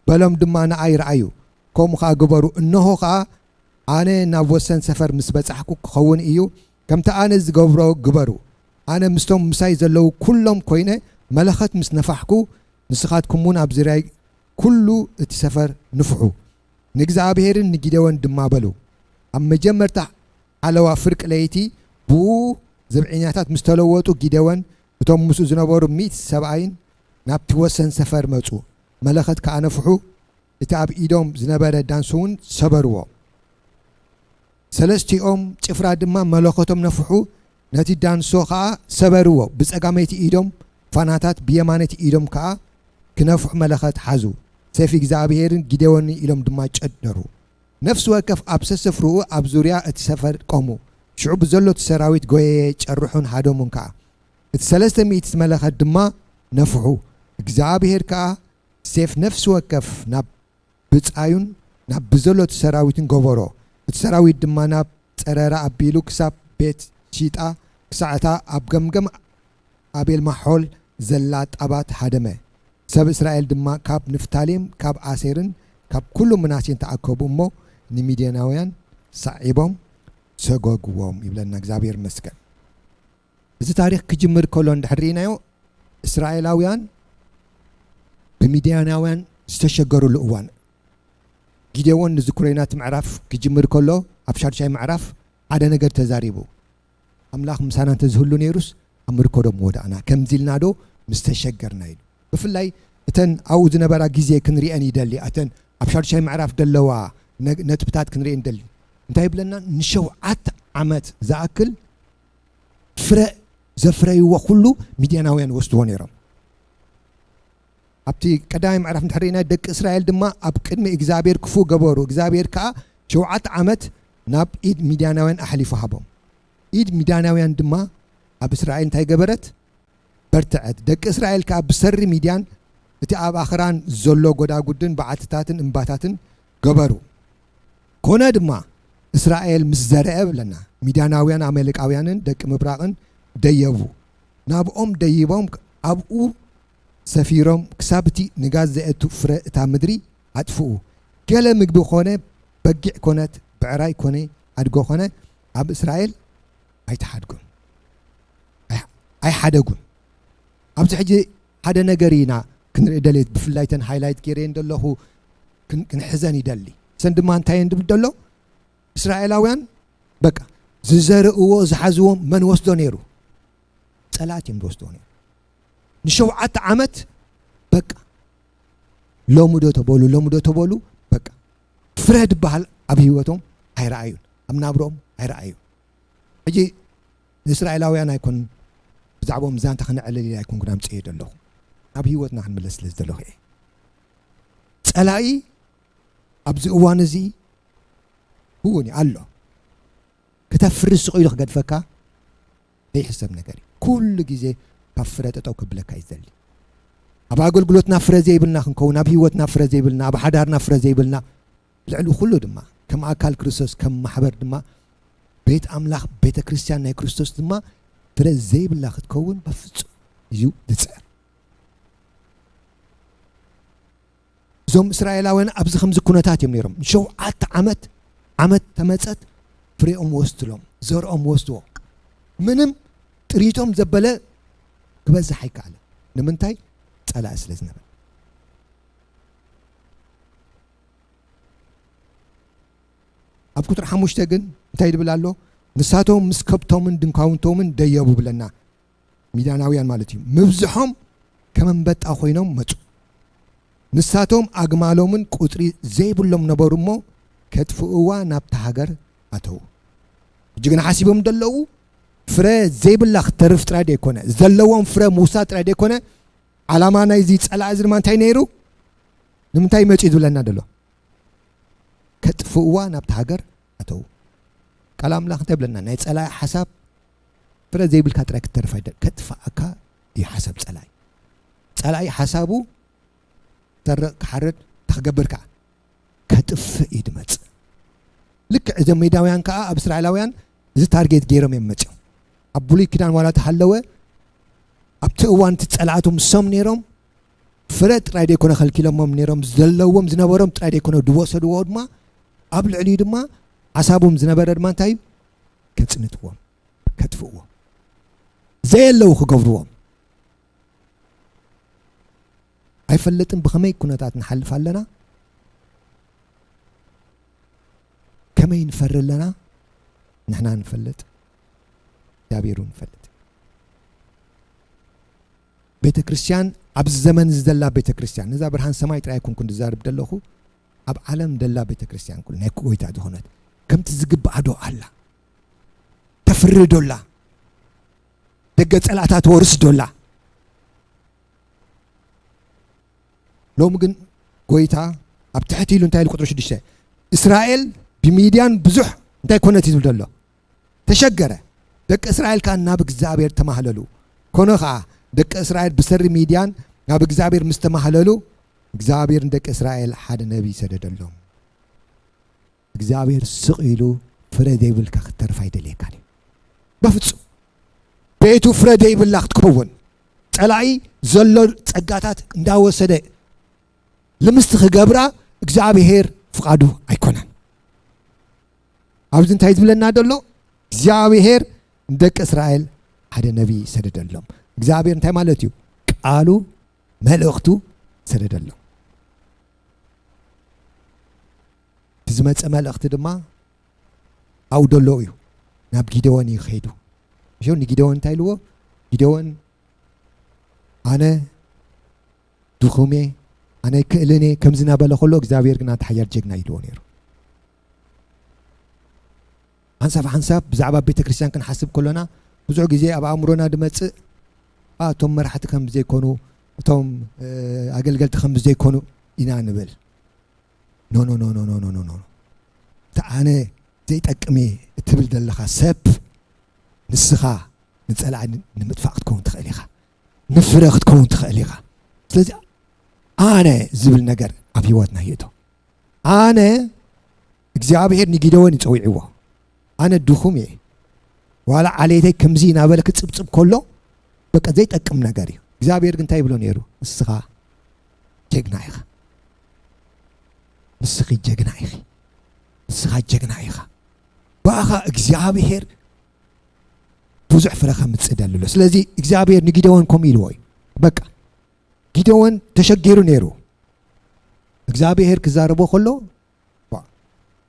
በሎም ድማ፣ ንኣይ ረኣዩ፣ ከምኡ ኸኣ ግበሩ። እንሆ ኸኣ ኣነ ናብ ወሰን ሰፈር ምስ በጻሕኩ ክኸውን እዩ፣ ከምቲ ኣነ ዝገብሮ ግበሩ። ኣነ ምስቶም ምሳይ ዘለዉ ኩሎም ኮይነ መለኸት ምስ ነፋሕኩ፣ ንስኻትኩም እውን ኣብ ዙርያይ ኩሉ እቲ ሰፈር ንፍሑ። ንእግዚኣብሔርን ንጊደዎን ድማ በሉ። ኣብ መጀመርታ ሓለዋ ፍርቂ ለይቲ ብኡ ዘብዐኛታት ምስ ተለወጡ፣ ጊደዎን እቶም ምስኡ ዝነበሩ ሚእቲ ሰብኣይን ናብቲ ወሰን ሰፈር መጹ። መለኸት ከኣ ነፍሑ፣ እቲ ኣብ ኢዶም ዝነበረ ዳንሶ እውን ሰበርዎ። ሰለስቲኦም ጭፍራ ድማ መለኸቶም ነፍሑ፣ ነቲ ዳንሶ ኸኣ ሰበርዎ። ብጸጋመይቲ ኢዶም ፋናታት፣ ብየማነይቲ ኢዶም ከኣ ክነፍሑ መለኸት ሓዙ። ሰይፊ እግዚኣብሄርን ጊደዎንን ኢሎም ድማ ጨደሩ። ነፍሲ ወከፍ ኣብ ሰስፍርኡ ኣብ ዙርያ እቲ ሰፈር ቆሙ። ሽዑ ብዘሎ እቲ ሰራዊት ጎየየ፣ ጨርሑን ሃደሙን ከኣ። እቲ ሰለስተ ሚእቲ መለኸት ድማ ነፍሑ። እግዚኣብሄር ከኣ ሴፍ ነፍሲ ወከፍ ናብ ብጻዩን ናብ ብዘሎ እቲ ሰራዊትን ገበሮ። እቲ ሰራዊት ድማ ናብ ጸረራ ኣቢሉ ክሳብ ቤት ሺጣ፣ ክሳዕ እታ ኣብ ገምገም ኣቤል ማሖል ዘላ ጣባት ሃደመ። ሰብ እስራኤል ድማ ካብ ንፍታሌም፣ ካብ ኣሴርን ካብ ኩሉ ምናሴን ተኣከቡ እሞ፣ ንሚድያናውያን ሰዒቦም ሰጎግዎም ይብለና። እግዚኣብሔር ይመስገን። እዚ ታሪኽ ክጅምር ከሎ እንድሕር ርኢናዮ፣ እስራኤላውያን ብሚድያናውያን ዝተሸገሩሉ እዋን፣ ጊዴዎን ንዝክሮ ኢና፣ እቲ ምዕራፍ ክጅምር ከሎ፣ ኣብ ሻድሻይ ምዕራፍ ሓደ ነገር ተዛሪቡ። ኣምላኽ ምሳና እንተዝህሉ ነይሩስ ኣብ ምርኮዶ ምወዳእና፣ ከምዚ ኢልና ዶ ምስ ተሸገርና ኢሉ። ብፍላይ እተን ኣብኡ ዝነበራ ግዜ ክንሪአን ይደሊ። እተን ኣብ ሻዱሻይ ምዕራፍ ዘለዋ ነ-፣ ነጥብታት ክንሪአን ይደሊ። እንታይ ይብለና? ንሸውዓተ ዓመት ዝኣክል ፍረ ዘፍረይዎ ኩሉ ሚድያናውያን ይወስድዎ ነይሮም። ኣብቲ ቀዳማይ ምዕራፍ እንድሕር ርኢና፣ ደቂ እስራኤል ድማ ኣብ ቅድሚ እግዚኣብሔር ክፉእ ገበሩ። እግዚኣብሔር ከኣ ሸውዓተ ዓመት ናብ ኢድ ሚድያናውያን ኣሕሊፉ ሃቦም። ኢድ ሚድያናውያን ድማ ኣብ እስራኤል እንታይ ገበረት? በርትዐት። ደቂ እስራኤል ከኣ ብሰሪ ሚድያን እቲ ኣብ ኣኽራን ዘሎ ጎዳጉድን በዓትታትን እምባታትን ገበሩ። ኮነ ድማ እስራኤል ምስ ዘርአ ብለና፣ ሚድያናውያን ኣማሌቃውያንን ደቂ ምብራቕን ደየቡ። ናብኦም ደይቦም ኣብኡ ሰፊሮም ክሳብ እቲ ንጋት ዘእቱ ፍረ እታ ምድሪ ኣጥፍኡ። ገለ ምግቢ ኮነ፣ በጊዕ ኮነት፣ ብዕራይ ኮነ፣ ኣድጎ ኮነ ኣብ እስራኤል ኣይተሓድጉን። ኣይ-፣ ኣይሓደጉን። ኣብዚ ሕጂ ሓደ ነገር ኢና ክንርኢ ደልየት፣ ብፍላይ ተን ሃይላይት ገይረየን ዘለኹ ክን-፣ ክንሕዘን ይደሊ። ሰን ድማ እንታይ እየን ድብል ደሎ? እስራኤላውያን በቃ ዝዘርእዎ ዝሓዝዎ መን ወስዶ ነይሩ? ጸላእት እዮም ዝወስድዎ ነይሩ። ንሸውዓተ ዓመት በቃ ሎሚ ዶ ተበሉ፣ ሎሚ ዶ ተበሉ፣ በቃ ፍረ ዝበሃል ኣብ ህይወቶም ኣይረኣዩን፣ ኣብ ናብርኦም ኣይረኣዩን። ሕጂ ንእስራኤላውያን ኣይኮን ብዛዕባኦም ዛንታ ክነዕልል ኢለ ኣይኮንኩን ኣምጽኤ ዘለኹ። ኣብ ህይወትና ክንምለስ ስለ ዝደለኹ እየ። ጸላኢ ኣብዚ እዋን እዚ እውን ኣሎ። ክተፍሪ ስቕ ኢሉ ክገድፈካ ዘይሕሰብ ነገር እዩ። ኩሉ ግዜ ካብ ፍረ ጠጠው ክብለካ እዩ ዝደሊ። ኣብ ኣገልግሎትና ፍረ ዘይብልና ክንከውን፣ ኣብ ህይወትና ፍረ ዘይብልና፣ ኣብ ሓዳርና ፍረ ዘይብልና፣ ልዕሊ ኩሉ ድማ ከም ኣካል ክርስቶስ፣ ከም ማሕበር ድማ ቤት ኣምላኽ፣ ቤተ ክርስቲያን ናይ ክርስቶስ ድማ ፍረ ዘይብላ ክትከውን በፍጹም እዩ ዝጽዕር። እዞም እስራኤላውያን ኣብዚ ከምዚ ኩነታት እዮም ነይሮም። ንሸውዓተ ዓመት፣ ዓመት ተመጸት፣ ፍሬኦም ወስድሎም፣ ዘርኦም ወስድዎ። ምንም ጥሪቶም ዘበለ ክበዝሕ ኣይከኣለ። ንምንታይ? ጸላኢ ስለ ዝነበረ። ኣብ ቁጥሪ ሓሙሽተ ግን እንታይ ይብል ኣሎ? ንሳቶም ምስ ከብቶምን ድንኳውንቶምን ደየቡ ብለና። ሚድያናውያን ማለት እዩ። ምብዝሖም ከም ኣንበጣ ኮይኖም መጹ። ንሳቶም ኣግማሎምን ቁጽሪ ዘይብሎም ነበሩ እሞ፣ ከጥፍእዋ ናብታ ሃገር ኣተዉ። ሕጂ ግን ሓሲቦም ዘለዉ ፍረ ዘይብላ ክትተርፍ ጥራይ ደይኮነ፣ ዘለዎም ፍረ ምውሳድ ጥራይ ደይኮነ፣ ዓላማ ናይዚ ጸላኢ እዚ ድማ እንታይ ነይሩ? ንምንታይ መጺኡ ዝብለና ዘሎ? ከጥፍእዋ ናብታ ሃገር ኣተዉ። ቃል ኣምላኽ እንታይ ይብለና? ናይ ጸላኢ ሓሳብ ፍረ ዘይብልካ ጥራይ ክትተርፍ ኣይደ-፣ ከጥፍኣካ እዩ ሓሳብ ጸላኢ። ጸላኢ ሓሳቡ ክሰርቕ፣ ክሓርድ፣ እንታይ ክገብር ከኣ? ከጥፍእ እዩ ዝመጽእ። ልክዕ እዞም ሚድያናውያን ከኣ ኣብ እስራኤላውያን እዚ ታርጌት ገይሮም እዮም መጺኦም። ኣብ ብሉይ ኪዳን ዋላ ተሃለወ፣ ኣብቲ እዋን እቲ ጸላእቱ ምሶም ነይሮም፣ ፍረ ጥራይ ደይኮነ ከልኪሎሞም ነይሮም፣ ዘለዎም ዝነበሮም ጥራይ ደይኮነ ዝወሰድዎ ድማ፣ ኣብ ልዕሊኡ ድማ ሓሳቦም ዝነበረ ድማ እንታይ እዩ? ከጽንትዎም፣ ከጥፍእዎም፣ ዘየለዉ ክገብርዎም። ኣይፈልጥን ብኸመይ ኩነታት ንሓልፍ ኣለና፣ ከመይ ንፈሪ ኣለና፣ ንሕና ንፈልጥ፣ እግዚኣብሔር እውን ይፈልጥ። ቤተ ክርስቲያን፣ ኣብዚ ዘመን እዚ ዘላ ቤተ ክርስቲያን፣ ነዛ ብርሃን ሰማይ ጥራይ ኣይኮንኩን ዝዛረብ ዘለኹ፣ ኣብ ዓለም ዘላ ቤተ ክርስቲያን ኩሉ ናይ ጎይታ ዝኾነት፣ ከምቲ ዝግብኣ ዶ ኣላ? ተፍሪ ዶ ኣላ? ደገ ጸላእታ ትወርስ ዶ ኣላ? ሎሚ ግን ጎይታ ኣብ ትሕቲ ኢሉ እንታይ ኢሉ? ቁጽሪ ሽዱሽተ፣ እስራኤል ብሚድያን ብዙሕ እንታይ ኮነት እዩ ዝብል ዘሎ? ተሸገረ። ደቂ እስራኤል ከኣ ናብ እግዚኣብሔር ተማህለሉ። ኮነ ኸኣ ደቂ እስራኤል ብሰሪ ሚድያን ናብ እግዚኣብሔር ምስ ተማህለሉ፣ እግዚኣብሔር ንደቂ እስራኤል ሓደ ነቢይ ሰደደሎም። እግዚኣብሔር ስቕ ኢሉ ፍረ ዘይብልካ ክትተርፍ ኣይደልየካን እዩ። በፍጹም። ቤቱ ፍረ ዘይብላ ክትከውን፣ ጸላኢ ዘሎ ጸጋታት እንዳወሰደ ልምስቲ ክገብራ እግዚኣብሔር ፍቓዱ ኣይኮነን። ኣብዚ እንታይ ዝብለና ዘሎ? እግዚኣብሔር ንደቂ እስራኤል ሓደ ነቢይ ሰደደሎም። እግዚኣብሔር እንታይ ማለት እዩ? ቃሉ፣ መልእኽቱ ሰደደሎም። እቲ ዝመጸ መልእኽቲ ድማ ኣብኡ ደሎ እዩ። ናብ ጊደዎን እዩ ከይዱ። እሺ፣ ንጊደዎን እንታይ ኢልዎ? ጊደዎን፣ ኣነ ድኹም እየ፣ ኣነ ኣይክእልን እየ፣ ከምዚ እናበለ ከሎ እግዚኣብሔር ግን ኣንታ ሓያል ጀግና ኢልዎ ነይሩ። ሓንሳብ ሓንሳብ ብዛዕባ ቤተ ክርስቲያን ክንሓስብ ከሎና ብዙሕ ግዜ ኣብ ኣእምሮና ዝመጽእ፣ "ኣ፣ እቶም መራሕቲ ከም ዘይኮኑ፣ እቶም፣ እ፣ ኣገልገልቲ ከም ዘይኮኑ" ኢና ንብል። ኖ፣ ኖ፣ ኖ፣ ኖ፣ ኖ፣ ኖ፣ ኖ፣ ኖ። እቲ ኣነ ዘይጠቅም እየ እትብል ዘለኻ ሰብ፣ ንስኻ ንጸላኢ ንምጥፋእ ክትከውን ትኽእል ኢኻ። ንፍረ ክትከውን ትኽእል ኢኻ። ስለዚ ኣነ ዝብል ነገር ኣብ ህይወትና ይእቶ። ኣነ እግዚኣብሔር ንጊደዎን ይጸዊዕዎ። ኣነ ድኹም እየ። ዋላ ዓሌተይ ከምዚ እናበለ ክጽብጽብ ከሎ፣ በቃ ዘይጠቅም ነገር እዩ። እግዚኣብሔር ግን እንታይ ይብሎ ነይሩ? ንስኻ ጀግና ኢኻ። ንስኺ ጀግና ኢኺ። ንስኻ ጀግና ኢኻ። ብኣኻ እግዚኣብሔር ብዙሕ ፍረ ከምጽእ ደሊ ኣሎ። ስለዚ እግዚኣብሔር ንጊደዎን ከምኡ ኢልዎ እዩ። በቃ ጊደዎን ተሸጊሩ ነይሩ። እግዚኣብሔር ክዛረቦ ከሎ፣ ባ-፣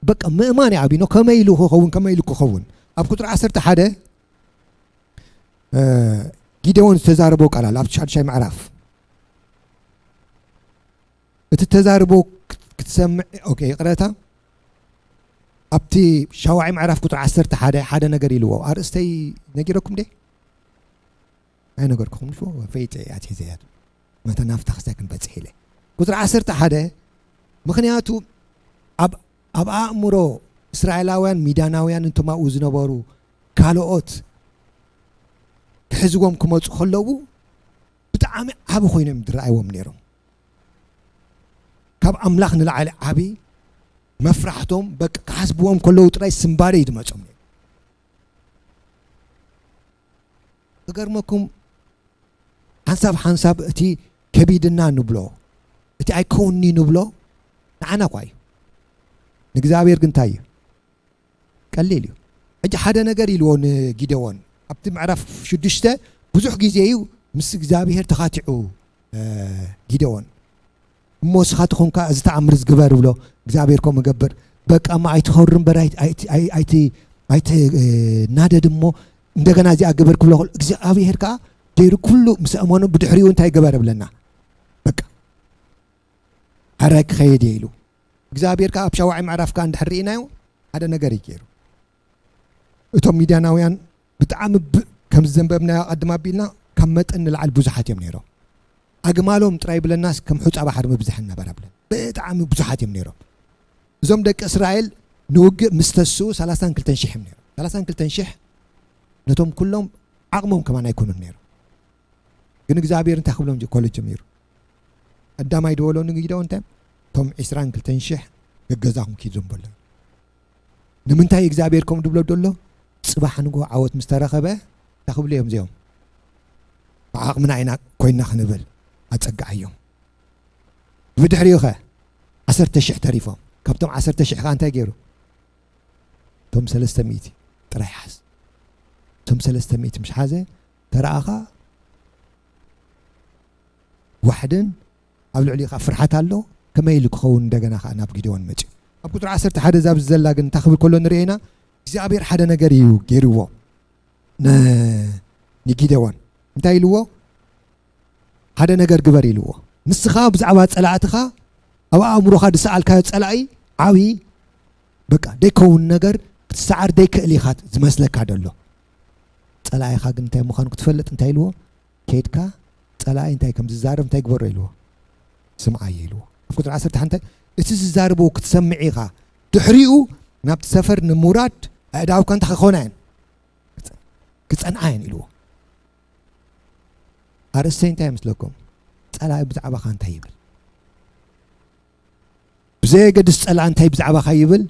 በቃ ምእማን እዩ ዓብዩ ነው። ከመይ ኢሉ ክኸውን፣ ከመይ ኢሉ ክኸውን? ኣብ ቁጽሪ ዓሰርተ ሓደ፣ እ፣ ጊደዎን ዝተዛረቦ ቃል ኣሎ፣ ኣብ ሻድሻይ ምዕራፍ። እቲ ተዛርቦ ክት-፣ ክትሰምዕ፣ ኦኬ፣ ይቕረታ። ኣብቲ ሻውዓይ ምዕራፍ ቁጽሪ ዓሰርተ ሓደ ሓደ ነገር ኢልዎ። ኣርእስተይ ነጊረኩም ደ? ኣይነገርኩኹም፣ ንፎ ፈይጠ ኣትሒዘ እያ። መተ ናብታ ክስታይ ክንበጽሕ ኢለ። ቁጽሪ ዓሰርተ ሓደ፣ ምኽንያቱ ኣብ፣ ኣብ ኣእምሮ እስራኤላውያን፣ ሚድያናውያን፣ እንቶም ኣብኡ ዝነበሩ ካልኦት ክሕዝዎም ክመጹ ከለዉ፣ ብጣዕሚ ዓቢ ኮይኖም ዝረኣይዎም ነይሮም። ካብ ኣምላኽ ንላዕሊ ዓቢ መፍራሕቶም በቃ ክሓስብዎም ከለዉ ጥራይ ስምባደ እዩ ዝመጾም። ክገርመኩም ሓንሳብ ሓንሳብ እቲ ከቢድና ንብሎ እቲ ኣይከውንኒ ንብሎ ንዓና እኳ እዩ። ንእግዚኣብሔር ግን እንታይ እዩ? ቀሊል እዩ። ሕጂ ሓደ ነገር ኢልዎ ንጊደዎን ኣብቲ ምዕራፍ ሽዱሽተ ብዙሕ ግዜ እዩ ምስ እግዚኣብሔር ተኻቲዑ ጊደዎን እሞ ስኻ ትኾንካ እዚ ተኣምር ዝግበር ብሎ እግዚኣብሔር ከም እገብር በቃ እማ ኣይትኸውር እምበር ኣይትናደድ እሞ እንደገና እዚኣ ግበር ክብሎ እግዚኣብሔር ከዓ ደይሩ ኩሉ ምስ ኣመኑ ብድሕሪኡ እንታይ ገበር ብለና በቃ ኣራይ ክኸየድ እየ ኢሉ እግዚኣብሔር ከዓ ኣብ ሻዋዒ ምዕራፍ ከዓ እንድሕር ርኢናዮ ሓደ ነገር እዩ ገይሩ እቶም ሚድያናውያን ብጣዕሚ ከም ዘንበብናዮ ኣቀድም ኣቢልና ካብ መጠን ንላዕሊ ብዙሓት እዮም ነይሮም ኣግማሎም ጥራይ ብለናስ ከም ሑፃ ባሕሪ ምብዝሐን ነበረ ብለን ብጣዕሚ ብዙሓት እዮም ነይሮም እዞም ደቂ እስራኤል ንውግእ ምስ ተስኡ ሰላሳን ክልተን ሽሕ እዮም ነይሮም ሰላሳን ክልተን ሽሕ ነቶም ኩሎም ዓቕሞም ከማን ኣይኮኑን ነይሮም ግን እግዚኣብሔር እንታይ ክብሎም ኮሎ ጀሚሩ ቀዳማይ ድበሎ ንግደው እንታይ እቶም ዕስራን ክልተን ሽሕ ገገዛኹም ኪድ ዘንበሎ ንምንታይ እግዚኣብሔር ከም ድብሎ ደሎ ፅባሕ ንጎ ዓወት ምስ ተረኸበ እንታይ ክብሉ እዮም እዚኦም ብዓቕምና ኢና ኮይና ክንብል ኣፀግዓዮም ብድሕሪኡ ኸ ዓሰርተ ሽሕ ተሪፎም ካብቶም ዓሰርተ ሽሕ ኸ እንታይ ገይሩ እቶም ሰለስተ ሚእቲ ጥራይ ሓዝ እቶም ሰለስተ ሚእቲ ምሽ ሓዘ ተረኣኻ ዋሕድን ኣብ ልዕሊኡ ከዓ ፍርሓት ኣሎ ከመይ ኢሉ ክኸውን እንደገና ከዓ ናብ ጊደዎን መፅኡ ኣብ ቁፅሪ ዓሰርተ ሓደ ዛብ ዘላ ግን እንታይ ክብል ከሎ ንርኤና እግዚኣብሔር ሓደ ነገር እዩ ገይርዎ ንጊደዎን እንታይ ኢልዎ ሓደ ነገር ግበር ኢልዎ ንስኻ ብዛዕባ ፀላእትኻ ኣብ ኣእምሮኻ ዝሰኣልካዮ ፀላኢ ዓብዪ በቃ ደይከውን ነገር ክትሰዓር ደይክእል ኢኻ ዝመስለካ ደሎ ፀላኢኻ ግን እንታይ ምዃኑ ክትፈልጥ እንታይ ኢልዎ ከይድካ ፀላኢ እንታይ ከም ዝዛረብ እንታይ ግበሮ ኢልዎ ስምዓዮ ኢልዎ ኣብ ቁፅሪ ዓሰርተ ሓንቲ እቲ ዝዛረቦ ክትሰምዕ ኢኻ ድሕሪኡ ናብቲ ሰፈር ንምውራድ ኣእዳውካ እንታይ ክኾና እየን ክፀንዓ እየን ኢልዎ ኣርእስተይ እንታይ ይመስለኩም ፀላኢ ብዛዕባኻ እንታይ ይብል ብዘየገድስ ፀላኢ እንታይ ብዛዕባኻ ይብል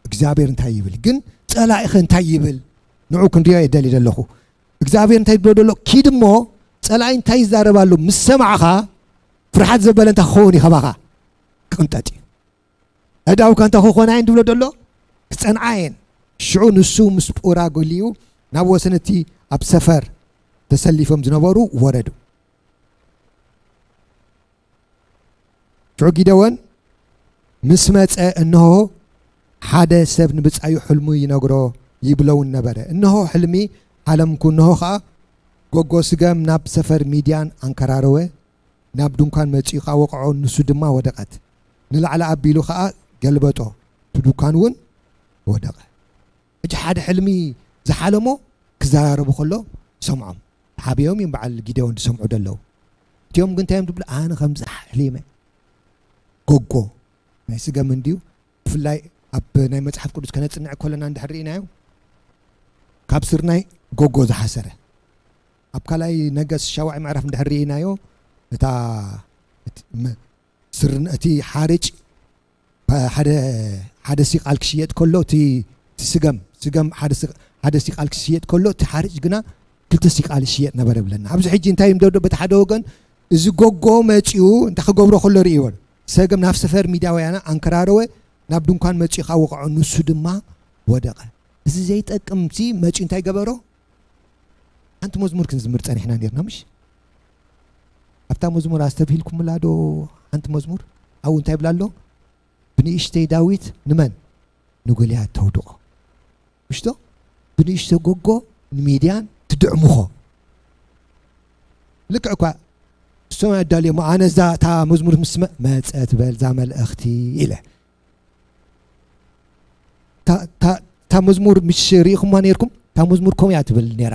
እግዚኣብሔር እንታይ ይብል ግን ፀላኢኸ እንታይ ይብል ንዑ ክንሪኦ የደሊ ዘለኹ እግዚኣብሔር እንታይ ዝብሎ ዘሎ ኪድ እሞ ፀላኢ እንታይ ይዛረብ ኣሎ ምስ ሰማዕኻ ፍርሓት ዘበለ እንታይ ክኸውን ይኸባኻ ክቕንጠጥ እዩ ኣእዳውካ እንታይ ክኾና እየን ዝብሎ ዘሎ ክፀንዓ እየን ሽዑ ንሱ ምስ ጶራ ጎልዩ ናብ ወሰን እቲ ኣብ ሰፈር ተሰሊፎም ዝነበሩ ወረዱ ሽዑ ጊደዎን ምስ መጸ እንሆ ሓደ ሰብ ንብጻዩ ሕልሙ ይነግሮ ይብለውን ነበረ። እንሆ ሕልሚ ሓለምኩ፣ እንሆ ኸኣ ጎጎ ስገም ናብ ሰፈር ሚድያን ኣንከራረወ፣ ናብ ድንኳን መጺኡ ኸኣ ወቕዖ፣ ንሱ ድማ ወደቐት። ንላዕሊ ኣቢሉ ኸኣ ገልበጦ፣ እቲ ድንኳን እውን ወደቐ። ሕጂ ሓደ ሕልሚ ዝሓለሞ ክዘራረቡ ከሎ ይሰምዖም። ተሓቢኦም እዮም በዓል ጊደዎን ዝሰምዑ ዘለዉ። እቲኦም ግን እንታይ እዮም ዝብሉ? ኣነ ከምዚ ሓሊመ። ጎጎ ናይ ስገም እንድዩ። ብፍላይ ኣብ ናይ መጽሓፍ ቅዱስ ከነጽንዕ ከለና እንድሕር ርኢናዮ፣ ካብ ስርናይ ጎጎ ዝሓሰረ። ኣብ ካልኣይ ነገስ ሻውዓይ ምዕራፍ እንድሕር ርኢናዮ፣ እታ እቲ መ-፣ ስርን-፣ እቲ ሓርጭ ሓደ፣ ሓደ ሲቃል ክሽየጥ ከሎ፣ እቲ፣ እቲ ስገም፣ ስገም ሓደ ሲ-፣ ሓደ ሲቃል ክሽየጥ ከሎ፣ እቲ ሓርጭ ግና ክልተ ሲቃል ይሽየጥ ነበረ ብለና። ኣብዚ ሕጂ እንታይ እዮም ደዶ በቲ ሓደ ወገን፣ እዚ ጎጎ መጺኡ እንታይ ክገብሮ ከሎ ርእይዎ። ሰገም ናብ ሰፈር ሚዳውያና ኣንከራረወ፣ ናብ ድንኳን መጺኡ ከኣ ወቕዖ፣ ንሱ ድማ ወደቐ። እዚ ዘይጠቅምሲ መጺኡ እንታይ ገበሮ? ሓንቲ መዝሙር ክንዝምር ጸኒሕና ኔርና፣ ምሽ? ኣብታ መዝሙር ኣስተብሂልኩምላ ዶ? ሓንቲ መዝሙር ኣብኡ እንታይ ይብላ ኣሎ? ብንእሽተይ ዳዊት ንመን? ንጎልያድ ተውድቖ። ምሽቶ? ብንእሽቶ ጎጎ ንሚድያን ትድዕምኾ። ልክዕ እኳ እሶም ኣዳልዮሞ፣ ኣነ እዛ እታ መዝሙር ምስ መ-፣ መጸት በል እዛ መልእኽቲ ኢለ። እታ፣ እታ፣ እታ መዝሙር ምሽ ርኢኹማ ኔርኩም? እታ መዝሙር ከምኡ እያ ትብል ኔራ።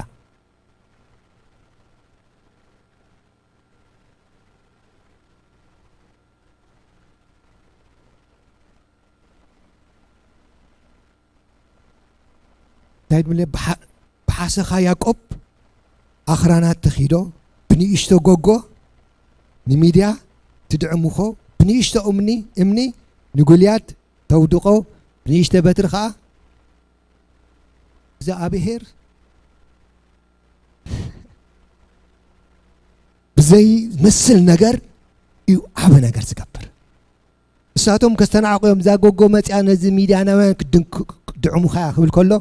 እንታይ ድብል? ብሓ-፣ ብሓሰኻ ያዕቆብ ኣኽራናት ተኺዶ፣ ብንእሽቶ ጎጎ ንሚድያ ትድዕምኾ፣ ብንእሽቶ እምኒ፣ እምኒ ንጎልያድ ተውድቆ፣ ብንእሽተ በትሪ ኸዓ እግዚኣብሔር ብዘይመስል ነገር እዩ ዓቢ ነገር ዝገብር። ንሳቶም ከስተናዕቑ እዮም፣ እዛ ጎጎ መጽያ ነዚ ሚድያናውያን ክድንክ-፣ ክድዕሙኻ እያ ክብል ከሎ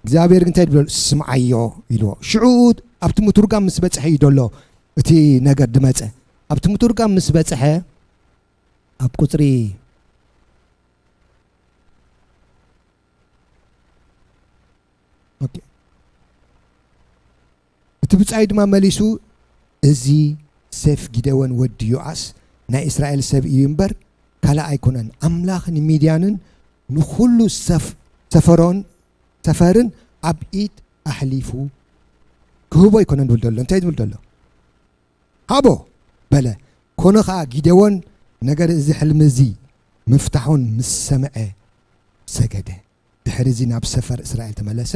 እግዚኣብሔር ግን እንታይ ይብሎ? ስምዓዮ ኢልዎ። ሽዑ ኣብቲ ምቱርጋም ምስ በጽሐ እዩ ደሎ እቲ ነገር ድመጸ። ኣብቲ ምቱርጋም ምስ በጽሐ ኣብ ቁጽሪ ኦኬ። እቲ ብጻይ ድማ መሊሱ፣ "እዚ ሴፍ ጊደዎን ወዲ ዮኣስ ናይ እስራኤል ሰብ እዩ እምበር ካልእ ኣይኮነን። ኣምላኽ ንሚድያንን ንኹሉ ሰፍ-፣ ሰፈሮን፣ ሰፈርን ኣብ ኢድ ኣሕሊፉ ክህቦ ኣይኮነን" ዝብል ዘሎ። እንታይ ዝብል ዘሎ? ሃቦ በለ። ኮነ ኸኣ ጊደዎን ነገር እዚ ሕልሚ እዚ ምፍታሑን ምስ ሰምዐ ሰገደ። ድሕሪ እዚ ናብ ሰፈር እስራኤል ተመለሰ።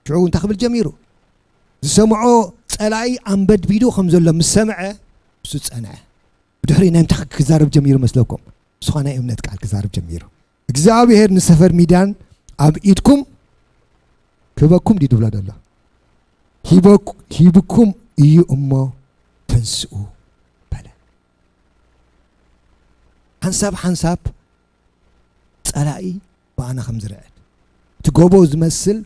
ሽዑ እንታይ ክብል ጀሚሩ? ዝሰምዖ ጸላኢ ኣንበድቢዱ ከም ዘሎ ምስ ሰምዐ ንሱ ጸንዐ። ብድሕሪ ናይ ምንታይ ክዛረብ ጀሚሩ መስለኩም? ንሱ ኸኣ ናይ እምነት ቃል ክዛረብ ጀሚሩ። እግዚኣብሔር ንሰፈር ሚድያን ኣብ ኢድኩም ክህበኩም ድዩ ድብሎ ዘሎ? ሂበኩ-፣ ሂብኩም እዩ እሞ ተንስኡ በለ። ሓንሳብ ሓንሳብ ጸላኢ ብኣና ከም ዝርዕድ፣ እቲ ጎቦ ዝመስል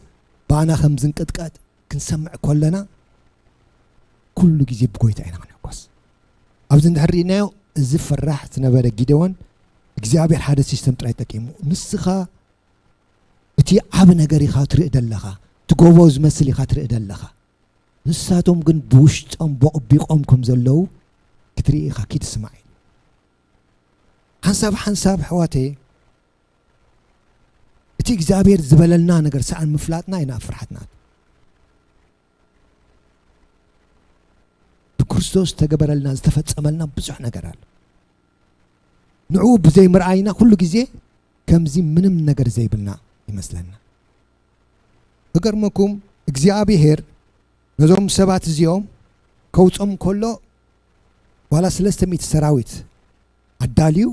ብኣና ከም ዝንቅጥቀጥ ክንሰምዕ ከለና፣ ኩሉ ግዜ ብጎይታ ኢና ክንሕጎስ። ኣብዚ እንድሕር ርኢናዮ፣ እዚ ፈራሕ ዝነበረ ጊደዎን እግዚኣብሔር ሓደ ሲስተም ጥራይ ጠቂሙ። ንስኻ እቲ ዓቢ ነገር ኢኻ ትርኢ ደለኻ፣ እቲ ጎቦ ዝመስል ኢኻ ትርኢ ደለኻ። ንሳቶም ግን ብውሽጦም ቦቕቢቖም ከም ዘለዉ ክትርኢ ኢኻ፣ ኪድ ስማዕ ኢሉ። ሓንሳብ ሓንሳብ ኣሕዋተየ፣ እቲ እግዚኣብሔር ዝበለልና ነገር ሰኣን ምፍላጥና ኢና ኣብ ፍርሓት ንኣቱ። ብክርስቶስ ዝተገበረልና፣ ዝተፈጸመልና ብዙሕ ነገር ኣሎ። ንዕኡ ብዘይምርኣይና ኩሉ ግዜ ከምዚ ምንም ነገር ዘይብልና ይመስለና። ክገርመኩም፣ እግዚኣብሔር ነዞም ሰባት እዚኦም ከውጾም ከሎ ዋላ ሰለስተ ሚእቲ ሰራዊት ኣዳልዩ፣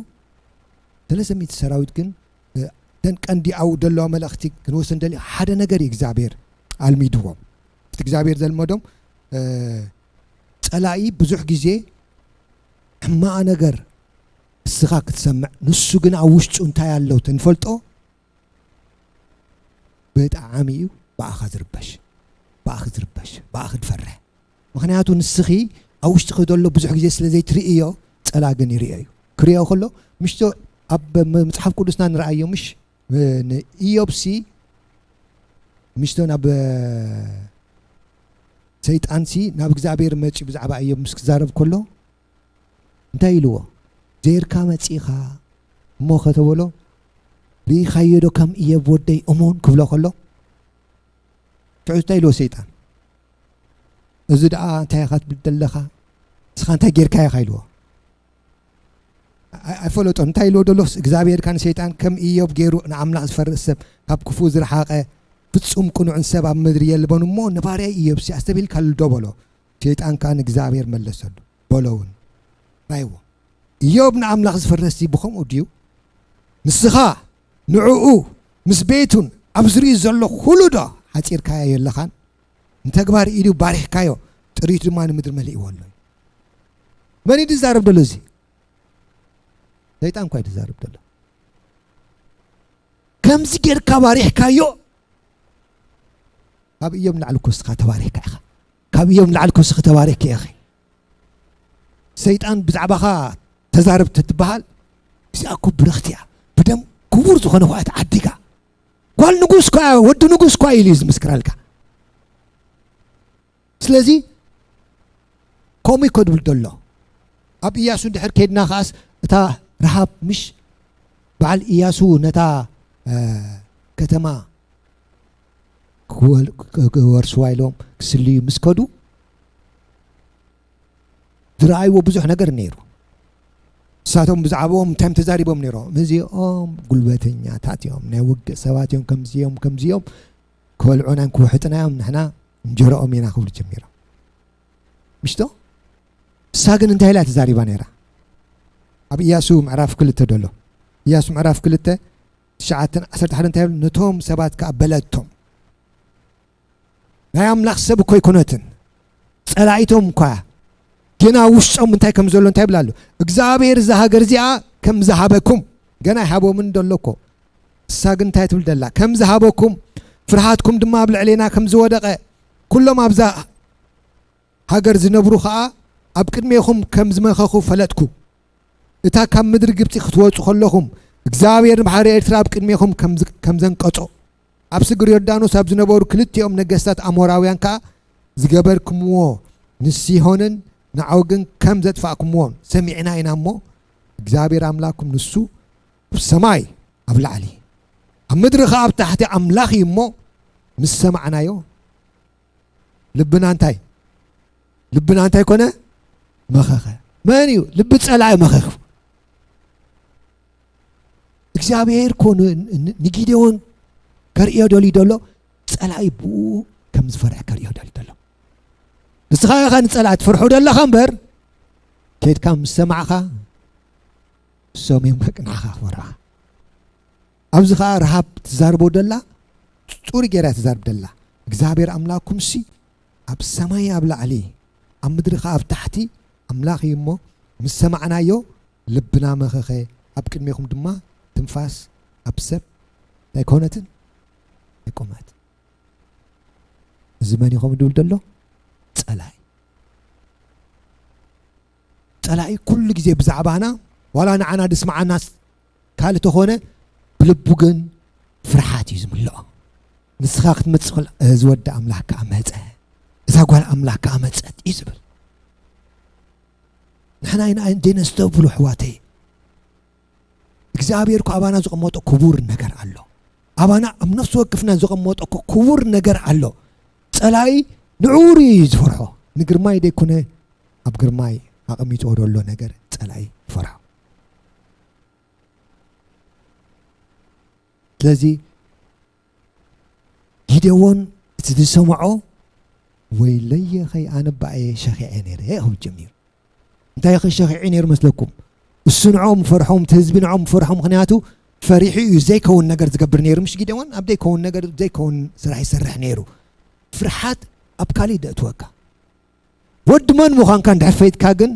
ሰለስተ ሚእቲ ሰራዊት ግን፣ እ፣ እተን ቀንዲ ኣብኡ ዘለዋ መለኽቲ ክንወስድ እንደልዩ ሓደ ነገር እዩ እግዚኣብሔር ኣልሚድዎም። እቲ እግዚኣብሔር ዘልመዶም፣ እ፣ ጸላኢ ብዙሕ ግዜ ሕማቕ ነገር ንስኻ ክትሰምዕ፣ ንሱ ግን ኣብ ውሽጡ እንታይ ኣሎ ተንፈልጦ፣ ብጣዕሚ እዩ ብኣኻ ዝርበሽ፣ ብኣኺ ዝርበሽ፣ ብኣኺ ዝፈርሕ። ምኽንያቱ ንስኺ ኣብ ውሽጥኺ ዘሎ ብዙሕ ግዜ ስለ ዘይትርእዮ፣ ጸላኢ ግን ይርእዮ እዩ። ክርእዮ ከሎ፣ ምሽቶ ኣብ መ-፣ መጽሓፍ ቅዱስና ንረኣዮ ምሽ? እ፣ ንኢዮብሲ፣ ምሽቶ ናብ፣ እ፣ ሰይጣንሲ ናብ እግዚኣብሔር መጺኡ ብዛዕባ ኢዮብ ምስ ክዛረብ ከሎ፣ እንታይ ኢልዎ? "ዜርካ መጺኻ እሞ" ከተበሎ፣ "ርኢኻዮ ዶ ከም ኢዮብ ወደይ እሙን?" ክብሎ ከሎ፣ ሽዑ እንታይ ኢልዎ ሰይጣን? "እዚ ደኣ እንታይ ኢኻ ትብል ዘለኻ? ንስኻ እንታይ ጌርካ ኢኻ?" ኢልዎ። ኣይ-፣ ኣይፈለጦን። እንታይ ኢልዎ ደሎ እግዚኣብሔር? ካን ሰይጣን ከም ኢዮብ ገይሩ ንኣምላኽ ዝፈርህ ሰብ፣ ካብ ክፉእ ዝረሓቐ ፍጹም ቅኑዕን ሰብ ኣብ ምድሪ የልቦን እሞ፣ ንባርያይ ኢዮብሲ ኣስተብሂልካሉ ዶ በሎ። ሰይጣን ከኣ ንእግዚኣብሔር መለሰሉ፣ በሎ እውን። ራይዎ። ኢዮብ ንኣምላኽ ዝፈረስ ብኸምኡ ድዩ? ንስኻ ንዕኡ ምስ ቤቱን ኣብ ዝርኡ ዘሎ ኩሉ ዶ ሓጺርካዮ የለኻን? ንተግባር ኢዱ ባሪኽካዮ፣ ጥሪቱ ድማ ንምድሪ መሊእዎ ኣሎ። መን እዩ ዝዛረብ ዘሎ እዚ? ሰይጣን እኳ እዩ ዝዛረብ ዘሎ። ከምዚ ጌርካ ባሪኽካዮ፣ ካብ እዮም ንላዕሊ እኮ እስኻ ተባሪኽካ ኢኻ። ካብ እዮም ንላዕሊ እኮ እስኺ ተባሪኽኪ ኢኺ። ሰይጣን ብዛዕባኻ ተዛረብ ተትበሃል፣ እዚኣ እኮ ብርኽቲ እያ፣ ብደም ክቡር ዝኾነ ኳ እያ ተዓዲጋ። ጓል ንጉስ ኳ እያ፣ ወዲ ንጉስ ኳ ኢሉ እዩ ዝምስክረልካ። ስለዚ ከምኡ እኮ ድብል ደሎ። ኣብ ኢያሱ እንድሕር ከይድና ከኣስ እታ ረሃብ ምሽ በዓል ኢያሱ ነታ፣ እ፣ ከተማ ክወል-፣ ክ-፣ ክወርስዋ ኢሎም ክስልዩ ምስ ከዱ ዝረኣይዎ ብዙሕ ነገር ነይሩ። ንሳቶም ብዛዕባኦም እንታይ እዮም ተዛሪቦም ነይሮም? እዚኦም ጉልበተኛታት እዮም፣ ናይ ውግእ ሰባት እዮም፣ ከምዚ እዮም፣ ከምዚ እዮም፣ ክበልዑናን ክውሕጡና እዮም፣ ንሕና እንጀርኦም ኢና ክብሉ ጀሚሮም። ምሽቶ? እሳ ግን እንታይ ኢላ ተዛሪባ ነይራ? ኣብ ኢያሱ ምዕራፍ ክልተ ደሎ። ኢያሱ ምዕራፍ ክልተ ትሽዓተ ዓሰርተ ሓደ እንታይ ይብል? ነቶም ሰባት ከኣ በለቶም። ናይ ኣምላኽ ሰብ እኮ ኣይኮነትን፣ ጸላኢቶም እኳ እያ። ግን ኣብ ውሽጦም እንታይ ከም ዘሎ እንታይ ይብል ኣሎ? እግዚኣብሔር እዛ ሃገር እዚኣ ከም ዝሃበኩም፣ ገና ኣይሃቦምን ደሎ እኮ። እሳ ግን እንታይ ትብል ደላ? ከም ዝሃበኩም፣ ፍርሃትኩም ድማ ኣብ ልዕሌና ከም ዝወደቐ፣ ኩሎም ኣብዛ ሃገር ዝነብሩ ኸኣ ኣብ ቅድሜኹም ከም ዝመኸኹ ፈለጥኩ። እታ ካብ ምድሪ ግብጺ ክትወጹ ከለኹም እግዚኣብሔር ንባሕሪ ኤርትራ ኣብ ቅድሜኹም ከም ዝ-፣ ከም ዘንቀጾ፣ ኣብ ስግር ዮርዳኖስ ኣብ ዝነበሩ ክልቲኦም ነገስታት ኣሞራውያን ከኣ ዝገበርኩምዎ ንሲሆንን ንዐግን ከም ዘጥፋእኩምዎን ሰሚዕና ኢና እሞ፣ እግዚኣብሔር ኣምላኽኩም ንሱ ኣብ ሰማይ ኣብ ላዕሊ፣ ኣብ ምድሪ ኸኣ ኣብ ታሕቲ ኣምላኽ እዩ እሞ፣ ምስ ሰማዕናዮ፣ ልብና እንታይ? ልብና እንታይ ኮነ? መኸኸ። መን እዩ? ልቢ ጸላኢ መኸኹ። እግዚኣብሔር እኮ ን-፣ ን-፣ ንጊዴዎን ከርእዮ ደልዩ ደሎ፣ ጸላኢ ብኡ ከም ዝፈርሕ ከርእዮ ደልዩ ደሎ። ንስኻ ኢኻ ንጸላኢ ትፈርሖ ደለኻ እምበር፣ ኬድካ ምስ ሰማዕኻ፣ እሶም እዮም ንዓኻ ክፈርሑኻ። ኣብዚ ኸኣ ረሃብ ትዛርቦ ደላ፣ ጽሩይ ጌራ ትዛርብ ደላ። እግዚኣብሔር ኣምላኽኩምሲ ኣብ ሰማይ ኣብ ላዕሊ፣ ኣብ ምድሪ ኸኣ ኣብ ታሕቲ ኣምላኽ እዩ እሞ፣ ምስ ሰማዕናዮ ልብና መኸኸ፣ ኣብ ቅድሜኹም ድማ ትንፋስ ኣብ ሰብ እንታይ ኮነትን ኣይቆመትን። እዚ መን እዩ ከምኡ ድብል ደሎ? ጸላኢ። ጸላኢ ኩሉ ግዜ ብዛዕባና፣ ዋላ ንዓና ድስምዓናስ ካልእ ተኾነ፣ ብልቡ ግን ፍርሓት እዩ ዝምልኦ። ንስኻ ክትመጽእ ከላ፣ "እዚ ወዲ ኣምላኽ ከኣ መጸ፣ እዛ ጓል ኣምላኽ ከኣ መጸት" እዩ ዝብል። ንሕና ኢና እንዴ ነስተብህሎ ኣሕዋተይ። እግዚኣብሔር እኮ ኣባና ዘቐመጦ ክቡር ነገር ኣሎ። ኣባና ኣብ ነፍሲ ወከፍና ዘቐመጦ እኮ ክቡር ነገር ኣሎ። ጸላኢ ንዕኡ እዩ ዝፈርሖ። ንግርማይ ደይኮነ ኣብ ግርማይ ኣቐሚጥዎ ዘሎ ነገር ጸላኢ ይፈርሖ። ስለዚ ጊዴዎን እቲ ዝሰምዖ፣ "ወይለየ ኸይ ኣነ ባየ ሸኺዐ ነይረ" ክብል ጀሚሩ። እንታይ ኸ ሸኺዑ ነይሩ መስለኩም? እሱ ንዖም ፈርሖም፣ እቲ ህዝቢ ንዖም ፈርሖም፣ ምኽንያቱ ፈሪሑ እዩ ዘይከውን ነገር ዝገብር ነይሩ። ምሽ ጊዴዎን ኣብ ዘይከውን ነገር፣ ዘይከውን ስራሕ ይሰርሕ ነይሩ። ፍርሓት ኣብ ካልእ ደእትወካ። ወዲ መን ምዃንካ እንድሕር ፈይጥካ ግን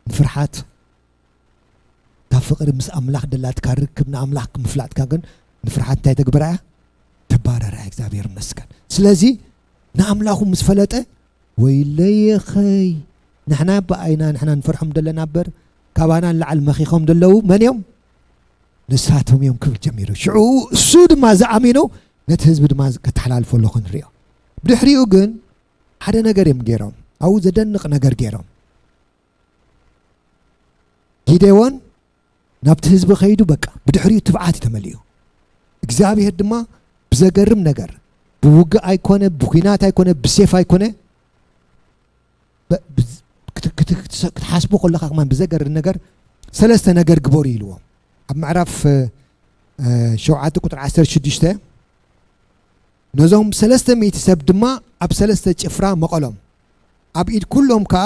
ንፍርሓት፣ እታ ፍቕሪ ምስ ኣምላኽ ደላትካ ርክብ ንኣምላኽ ምፍላጥካ ግን ንፍርሓት እንታይ ተግብራ እያ? ተባረራ እያ። እግዚኣብሔር ይመስገን። ስለዚ ንኣምላኹ ምስ ፈለጠ፣ "ወይለየኸይ፣ ንሕና እባ ኣይና ንሕና ንፈርሖም ደለና እበር፣ ካባና ንላዕሊ መኺኾም ደለዉ መን እዮም? ንሳቶም እዮም" ክብል ጀሚሩ። ሽዑ እሱ ድማ ዝኣሚኑ ነቲ ህዝቢ ድማ ከተሓላልፎ ኣለኹ ንሪኦ። ብድሕሪኡ ግን ሓደ ነገር እዮም ገይሮም። ኣብኡ ዘደንቕ ነገር ገይሮም። ጊዴዎን ናብቲ ህዝቢ ከይዱ በቃ ብድሕሪኡ ትብዓት እዩ ተመሊኡ። እግዚኣብሔር ድማ ብዘገርም ነገር፣ ብውግእ ኣይኮነ፣ ብኲናት ኣይኮነ፣ ብሴፍ ኣይኮነ፣ በ-፣ ብዝ-፣ ክት-፣ ክት-፣ ክትሰ-፣ ክትሓስቦ ከለኻ ከማን ብዘገርም ነገር ሰለስተ ነገር ግበሩ ኢልዎም። ኣብ ምዕራፍ፣ እ፣ እ፣ ሸውዓተ ቁጽሪ ዓሰርተ ሽዱሽተ፣ ነዞም ሰለስተ ሚእቲ ሰብ ድማ ኣብ ሰለስተ ጭፍራ መቐሎም። ኣብ ኢድ ኩሎም ከኣ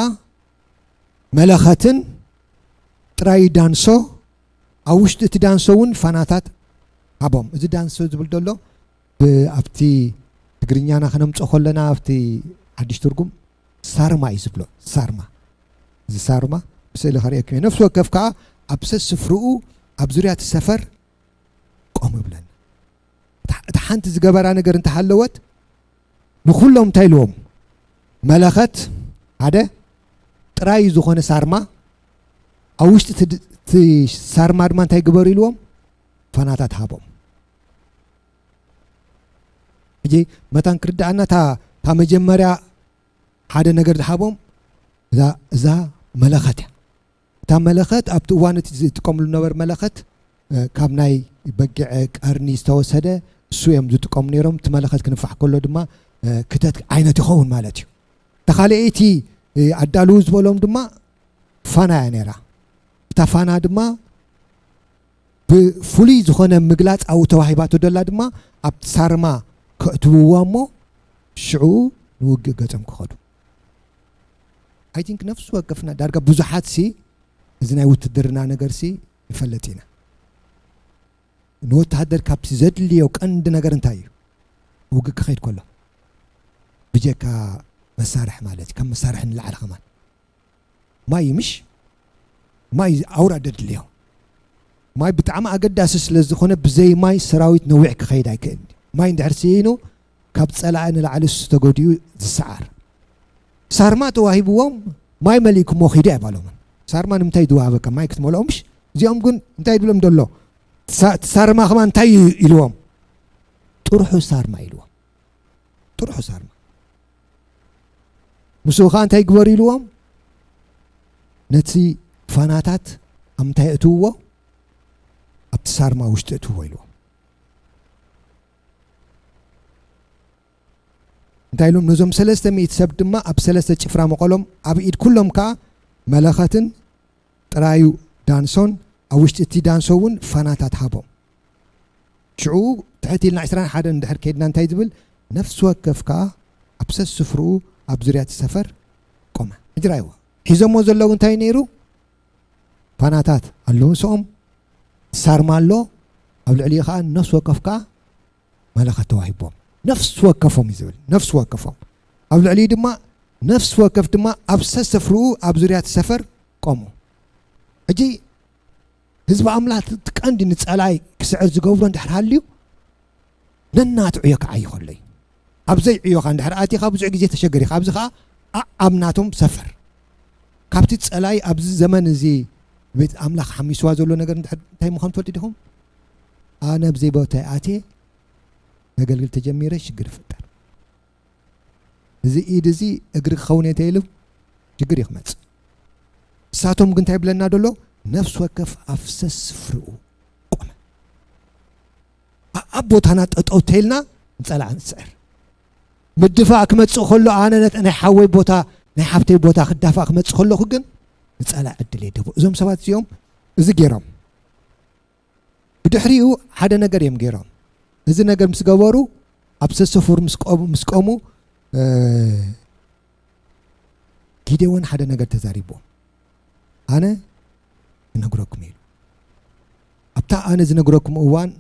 መለኸትን ጥራይ ዳንሶ፣ ኣብ ውሽጢ እቲ ዳንሶ እውን ፋናታት ሃቦም። እዚ ዳንሶ ዝብል ዘሎ ብ-፣ ኣብቲ ትግርኛና ከነምጽኦ ከለና፣ ኣብቲ ሓድሽ ትርጉም ሳርማ እዩ ዝብሎ። ሳርማ። እዚ ሳርማ ብስእሊ ከርእየኩም እየ። ነፍሲ ወከፍ ከኣ ኣብ ሰስፍርኡ ኣብ ዙርያ እቲ ሰፈር ቆም ይብለና። እታ፣ እታ ሓንቲ ዝገበራ ነገር እንተሃለወት፣ ንኹሎም እንታይ ኢልዎም? መለኸት ሓደ፣ ጥራይ ዝኾነ ሳርማ፣ ኣብ ውሽጢ እቲ ድ-፣ እቲ ሳርማ ድማ እንታይ ግበሩ ኢልዎም? ፋናታት ሃቦም። ሕጂ መታን ክርድኣና፣ እታ፣ እታ መጀመርያ ሓደ ነገር ዝሃቦም እዛ፣ እዛ መለኸት እያ። እታ መለኸት ኣብቲ እዋን እቲ ዝጥቀምሉ ነበሩ መለኸት፣ እ፣ ካብ ናይ በጊዕ ቀርኒ ዝተወሰደ እሱ እዮም ዝጥቀሙ ነይሮም። እቲ መለኸት ክንፋሕ ከሎ ድማ፣ እ፣ ክተት ዓይነት ይኸውን ማለት እዩ። እታ ካልኣይቲ፣ እ፣ ኣዳልዉ ዝበሎም ድማ ፋና እያ ነይራ። እታ ፋና ድማ ብፍሉይ ዝኾነ ምግላጽ ኣብኡ ተዋሂባቶ ደላ ድማ ኣብቲ ሳርማ ከእትውዋ እሞ ሽዑ ንውግእ ገጾም ክኸዱ። I think ነፍሲ ወከፍና ዳርጋ ብዙሓት ሲ እዚ ናይ ውትድርና ነገር ሲ ንፈልጥ ኢና። ንወተሃደር ካብቲ ዘድልዮ ቀንዲ ነገር እንታይ እዩ? ውግእ ክኸይድ ከሎ ብጀካ መሳርሒ ማለት እዩ። ካብ መሳርሒ ንላዕሊ ከማን ማይ እዩ፣ ምሽ? ማይ ኣውራ ደድልዮ። ማይ ብጣዕሚ ኣገዳሲ ስለ ዝኾነ ብዘይ ማይ ሰራዊት ነዊሕ ክኸይድ ኣይክእልን እዩ። ማይ እንድሕር ስኢኑ ካብ ጸላኢ ንላዕሊ እሱ ተጎዲኡ ዝሰዓር። ሳርማ ተዋሂብዎም ማይ መሊእኩሞ ኺዱ ኣይባሎምን። ሳርማ ንምንታይ ዝወሃበካ ማይ ክትመልኦ ምሽ? እዚኦም ግን እንታይ ድብሎም ደሎ? ትሳ-፣ ትሳርማ ከማን እንታይ እዩ ኢልዎም? ጥርሑ ሳርማ ኢልዎም። ጥርሑ ሳርማ። ምስኡ ኸዓ እንታይ ግበሩ ኢልዎም? ነቲ ፋናታት ኣብ ምንታይ እትውዎ? ኣብቲ ሳርማ ውሽጢ እትውዎ ኢልዎም። እንታይ ኢሎም? ነዞም ሰለስተ ሚእቲ ሰብ ድማ ኣብ ሰለስተ ጭፍራ መቐሎም፣ ኣብ ኢድ ኩሎም ከኣ መለኸትን ጥራዩ ዳንሶን፣ ኣብ ውሽጢ እቲ ዳንሶ እውን ፋናታት ሃቦም። ሽዑ ትሕት ኢልና ዕስራን ሓደን እንድሕር ከይድና እንታይ ዝብል? ነፍሲ ወከፍ ከኣ ኣብ ሰስፍርኡ ኣብ ዙርያ እቲ ሰፈር ቆመ። ሕጂ ራእይዎ። ሒዞሞ ዘለዉ እንታይ ነይሩ? ፋናታት ኣለዉ ምስኦም፣ ሳርማ ኣሎ፣ ኣብ ልዕሊኡ ከኣ ነፍሲ ወከፍ ከኣ መለኸት ተዋሂቦም። ነፍሲ ወከፎም እዩ ዝብል፣ ነፍሲ ወከፎም። ኣብ ልዕሊኡ ድማ ነፍሲ ወከፍ ድማ ኣብ ሰስፍርኡ ኣብ ዙርያ እቲ ሰፈር ቆሙ። ሕጂ ህዝቢ ኣምላኽ እቲ ቀንዲ ንጸላኢ ክስዕር ዝገብሮ እንድሕር ሃልዩ፣ ነናቱ ዕዮ ክዓዪ ከሎ እዩ። ኣብ ዘይዕዮኻ እንድሕር ኣቲኻ ብዙሕ ግዜ ተሸገር ኢኻ። ኣብዚ ኸኣ ኣኣብ ናቶም ሰፈር። ካብቲ ጸላኢ ኣብዚ ዘመን እዚ ቤት ኣምላኽ ሓሚስዋ ዘሎ ነገር እንድሕር እንታይ ምዃኑ ትፈልጡ ዲኹም? ኣነ ኣብ ዘይቦታይ ኣትየ ከገልግል ተጀሚረ ሽግር ይፍጠር። እዚ ኢድ እዚ እግሪ ክኸውን እየ ተይሉ ሽግር እዩ ክመጽእ። ንሳቶም ግን እንታይ ይብለና ደሎ? ነፍሲ ወከፍ ኣብ ሰስፍርኡ ቆመ። ኣኣብ ቦታና ጠጠው ተይልና ንጸላእ ንስዕር። ምድፋእ ክመጽእ ከሎ ኣነ ነቲ ናይ ሓወይ ቦታ ናይ ሓፍተይ ቦታ ክዳፋእ ክመጽእ ከለኹ ግን ንጸላእ ዕድል የድህቦ። እዞም ሰባት እዚኦም እዚ ገይሮም። ብድሕሪኡ ሓደ ነገር እዮም ገይሮም። እዚ ነገር ምስ ገበሩ ኣብ ሰሰፉር ምስ ቆሙ፣ ምስ ቆሙ፣ እ፣ ጊዴዎን ሓደ ነገር ተዛሪብዎም። ኣነ እነግረኩም ኢሉ። ኣብታ ኣነ ዝነግረኩም እዋን፣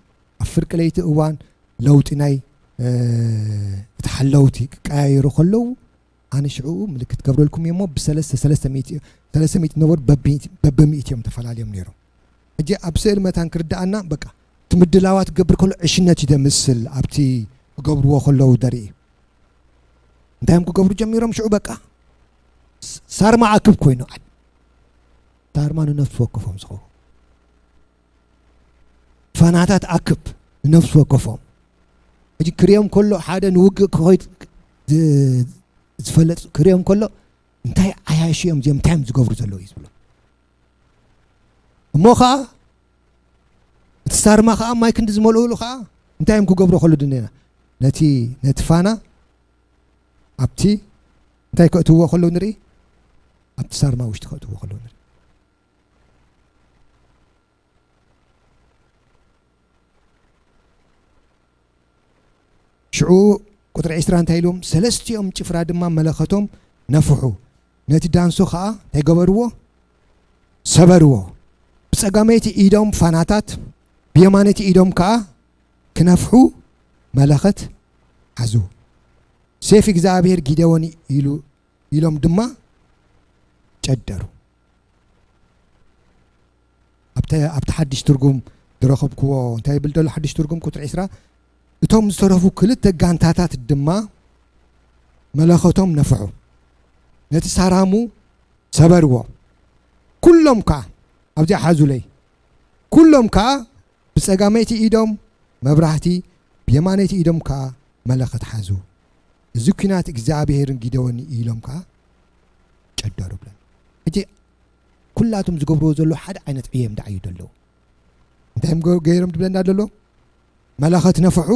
ኣብ ፍርቂ ለይቲ እዋን ለውጢ ናይ፣ እ፣ እቲ ሓለውቲ ክቀያየሩ ከለዉ፣ ኣነ ሽዑኡ ምልክት ገብረልኩም እየ እሞ ብሰለስተ፣ ሰለስተ ሚእቲ፣ ሰለስተ ሚእቲ ነበሩ፣ በቢ-፣ በብሚእቲ እዮም ተፈላለዮም ነይሮም። ሕጂ ኣብ ስእሊ መታን ክርድኣና፣ በቃ፣ እቲ ምድላዋት ክገብር ከሎ ዕሽነት እዩ ዘምስል፣ ኣብቲ ክገብርዎ ከለዉ ዘርኢ። እንታይ እዮም ክገብሩ ጀሚሮም? ሽዑ በቃ፣ ስ-፣ ሳርማ ኣክብ ኮይኑ፣ ኣይ፣ ሳርማ ንነፍሲ ወከፎም ዝኸውን። ፋናታት ኣክብ ንነፍሲ ወከፎም። ሕጂ ክሪኦም ከሎ፣ ሓደ ንውግእ ክኸይድ ዝ-፣ ዝፈለጥ ክሪኦም ከሎ፣ እንታይ ዓያሹ እዮም እዚኦም፣ እንታይ እዮም ዝገብሩ ዘለዉ እዩ ዝብሎ። እሞ ኸዓ፣ እቲ ሳርማ ኸዓ ማይ ክንዲ ዝመልኡሉ ኸዓ፣ እንታይ እዮም ክገብሩ ከሎ ድኔና? ነቲ፣ ነቲ ፋና ኣብቲ እንታይ ከእትዎ ከለዉ ንርኢ? ኣብቲ ሳርማ ውሽጢ ከእትዎ ከለዉ ንርኢ። ሽዑ ቁጽሪ ዕስራ እንታይ ኢልዎም? ሰለስቲኦም ጭፍራ ድማ መለኸቶም ነፍሑ። ነቲ ዳንሶ ኸዓ እንታይ ገበርዎ? ሰበርዎ። ብጸጋመይቲ ኢዶም ፋናታት፣ ብየማነይቲ ኢዶም ከኣ ክነፍሑ መለኸት ሓዙ። ሴፍ እግዚኣብሔር ጊደዎን ኢሉ፣ ኢሎም ድማ ጨደሩ። ኣብተ-፣ ኣብቲ ሓድሽ ትርጉም ዝረኸብክዎ እንታይ ይብል ዘሎ? ሓድሽ ትርጉም ቁጽሪ ዕስራ፣ እቶም ዝተረፉ ክልተ ጋንታታት ድማ መለኸቶም ነፍሑ፣ ነቲ ሳራሙ ሰበርዎ። ኩሎም ከኣ፣ ኣብዚኣ ሓዙለይ፣ ኩሎም ከኣ ብጸጋመይቲ ኢዶም መብራህቲ፣ ብየማነይቲ ኢዶም ከኣ መለኸት ሓዙ። እዚ ኲናት እግዚኣብሔርን ጊደዎን ኢሎም ከኣ ጨደሩ ብለን። ሕጂ ኩላቶም ዝገብርዎ ዘለዉ ሓደ ዓይነት ዕዮ እዮም ደዓዩ ዘለዉ። እንታይ እዮም ገ-፣ ገይሮም ድብለና ደሎ? መለኸት ነፍሑ፣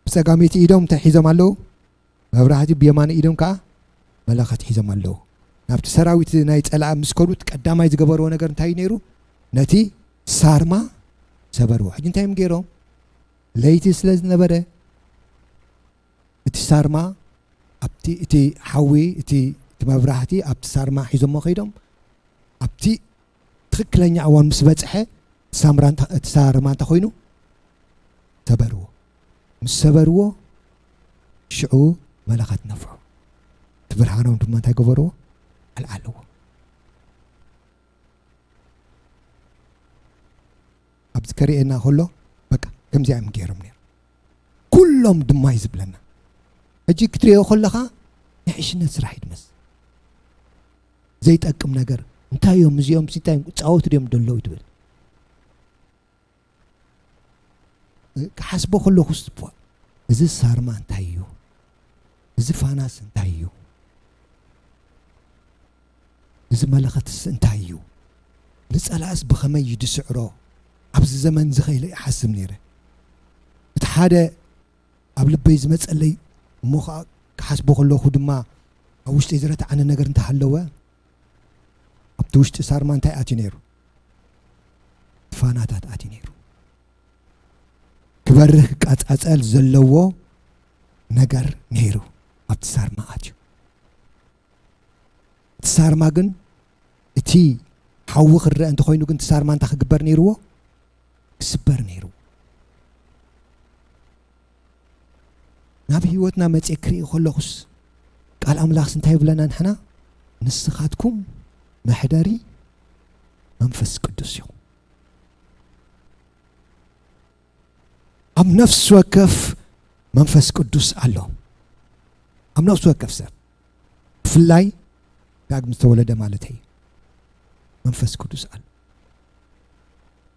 ብጸጋመይቲ ኢዶም እንታይ ሒዞም ኣለዉ? መብራህቲ፣ ብየማነ ኢዶም ከኣ መለኸት ሒዞም ኣለዉ። ናብቲ ሰራዊት ናይ ጸላኢ ምስ ከዱ ቀዳማይ ዝገበርዎ ነገር እንታይ እዩ ነይሩ? ነቲ ሳርማ ሰበርዎ። ሕጂ እንታይ እዮም ገይሮም? ለይቲ ስለ ዝነበረ እቲ ሳርማ ኣብቲ፣ እቲ ሓዊ፣ እቲ፣ እቲ መብራህቲ ኣብቲ ሳርማ ሒዞሞ ከይዶም፣ ኣብቲ ትኽክለኛ እዋን ምስ በጽሐ፣ እቲ ሳምራ እንተ-፣ እቲ ሳርማ እንተ ኾይኑ፣ ሰበርዎ። ምስ ሰበርዎ ሽዑ መለኸት ነፍሑ። እቲ ብርሃኖም ድማ እንታይ ገበርዎ? ኣልዓልዎ። ኣብዚ ከርእየና ከሎ በቃ ከምዚኣ እዮም ገይሮም ነይሩ። ኩሎም ድማ እዩ ዝብለና። ሕጂ ክትሪኦ ከለኻ ናይ ዕሽነት ስራሕ እዩ ትመስል። ዘይጠቅም ነገር እንታይ እዮም እዚኦም? እንታይ እዮም? ፃወት ድዮም ደለዉ ትብል። ክሓስቦ ከለኹስ፣ "ፖ፣ እዚ ሳርማ እንታይ እዩ? እዚ ፋናስ እንታይ እዩ? እዚ መለኸትስ እንታይ እዩ? ንጸላእስ ብኸመይ እዩ ዝስዕሮ?" ኣብዚ ዘመን እዚ ኸይለ ይሓስብ ነይረ። እቲ ሓደ ኣብ ልበይ ዝመጸለይ እሞ ኸዓ ክሓስቦ ከለኹ ድማ ኣብ ውሽጠይ ዝረትዓኒ ነገር እንተሃለወ፣ ኣብቲ ውሽጢ ሳርማ እንታይ ኣትዩ ነይሩ? ፋናታት ኣትዩ ነይሩ። ክበርህ ክቃጻጸል ዘለዎ ነገር ነይሩ ኣብቲ ሳርማ ኣትዩ። እቲ ሳርማ ግን እቲ ሓዊ ክረአ እንተኾይኑ ግን እቲ ሳርማ እንታይ ክግበር ነይርዎ? ክስበር ነይሩ። ናብ ህይወትና መጽየ ክርኢ ከለኹስ ቃል ኣምላኽስ እንታይ ይብለና ንሕና? "ንስኻትኩም መሕደሪ መንፈስ ቅዱስ ኢኹም።" ኣብ ነፍሲ ወከፍ መንፈስ ቅዱስ ኣሎ። ኣብ ነፍሲ ወከፍ ሰብ፣ ብፍላይ ዳግም ዝተወለደ ማለተይ፣ መንፈስ ቅዱስ ኣሎ።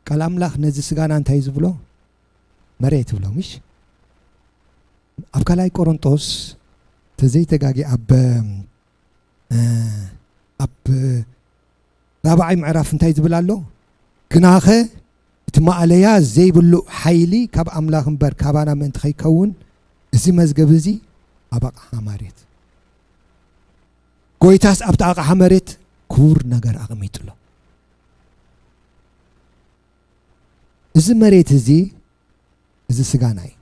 ቃል ኣምላኽ ነዚ ስጋና እንታይ ዝብሎ? መሬት ይብሎ፣ ምሽ? ኣብ ካልኣይ ቆሮንጦስ ተዘይተጋጊ ኣብ፣ እ፣ ኣብ ራብዓይ ምዕራፍ እንታይ ዝብል ኣሎ? "ግናኸ እቲ ማእለያ ዘይብሉ ሓይሊ ካብ ኣምላኽ እምበር ካባና ምእንቲ ከይከውን፣ እዚ መዝገብ እዚ ኣብ ኣቕሓ መሬት፣ ጎይታስ ኣብቲ ኣቕሓ መሬት ክቡር ነገር ኣቐሚጡ ኣሎ።" እዚ መሬት እዚ፣ እዚ ስጋና እዩ።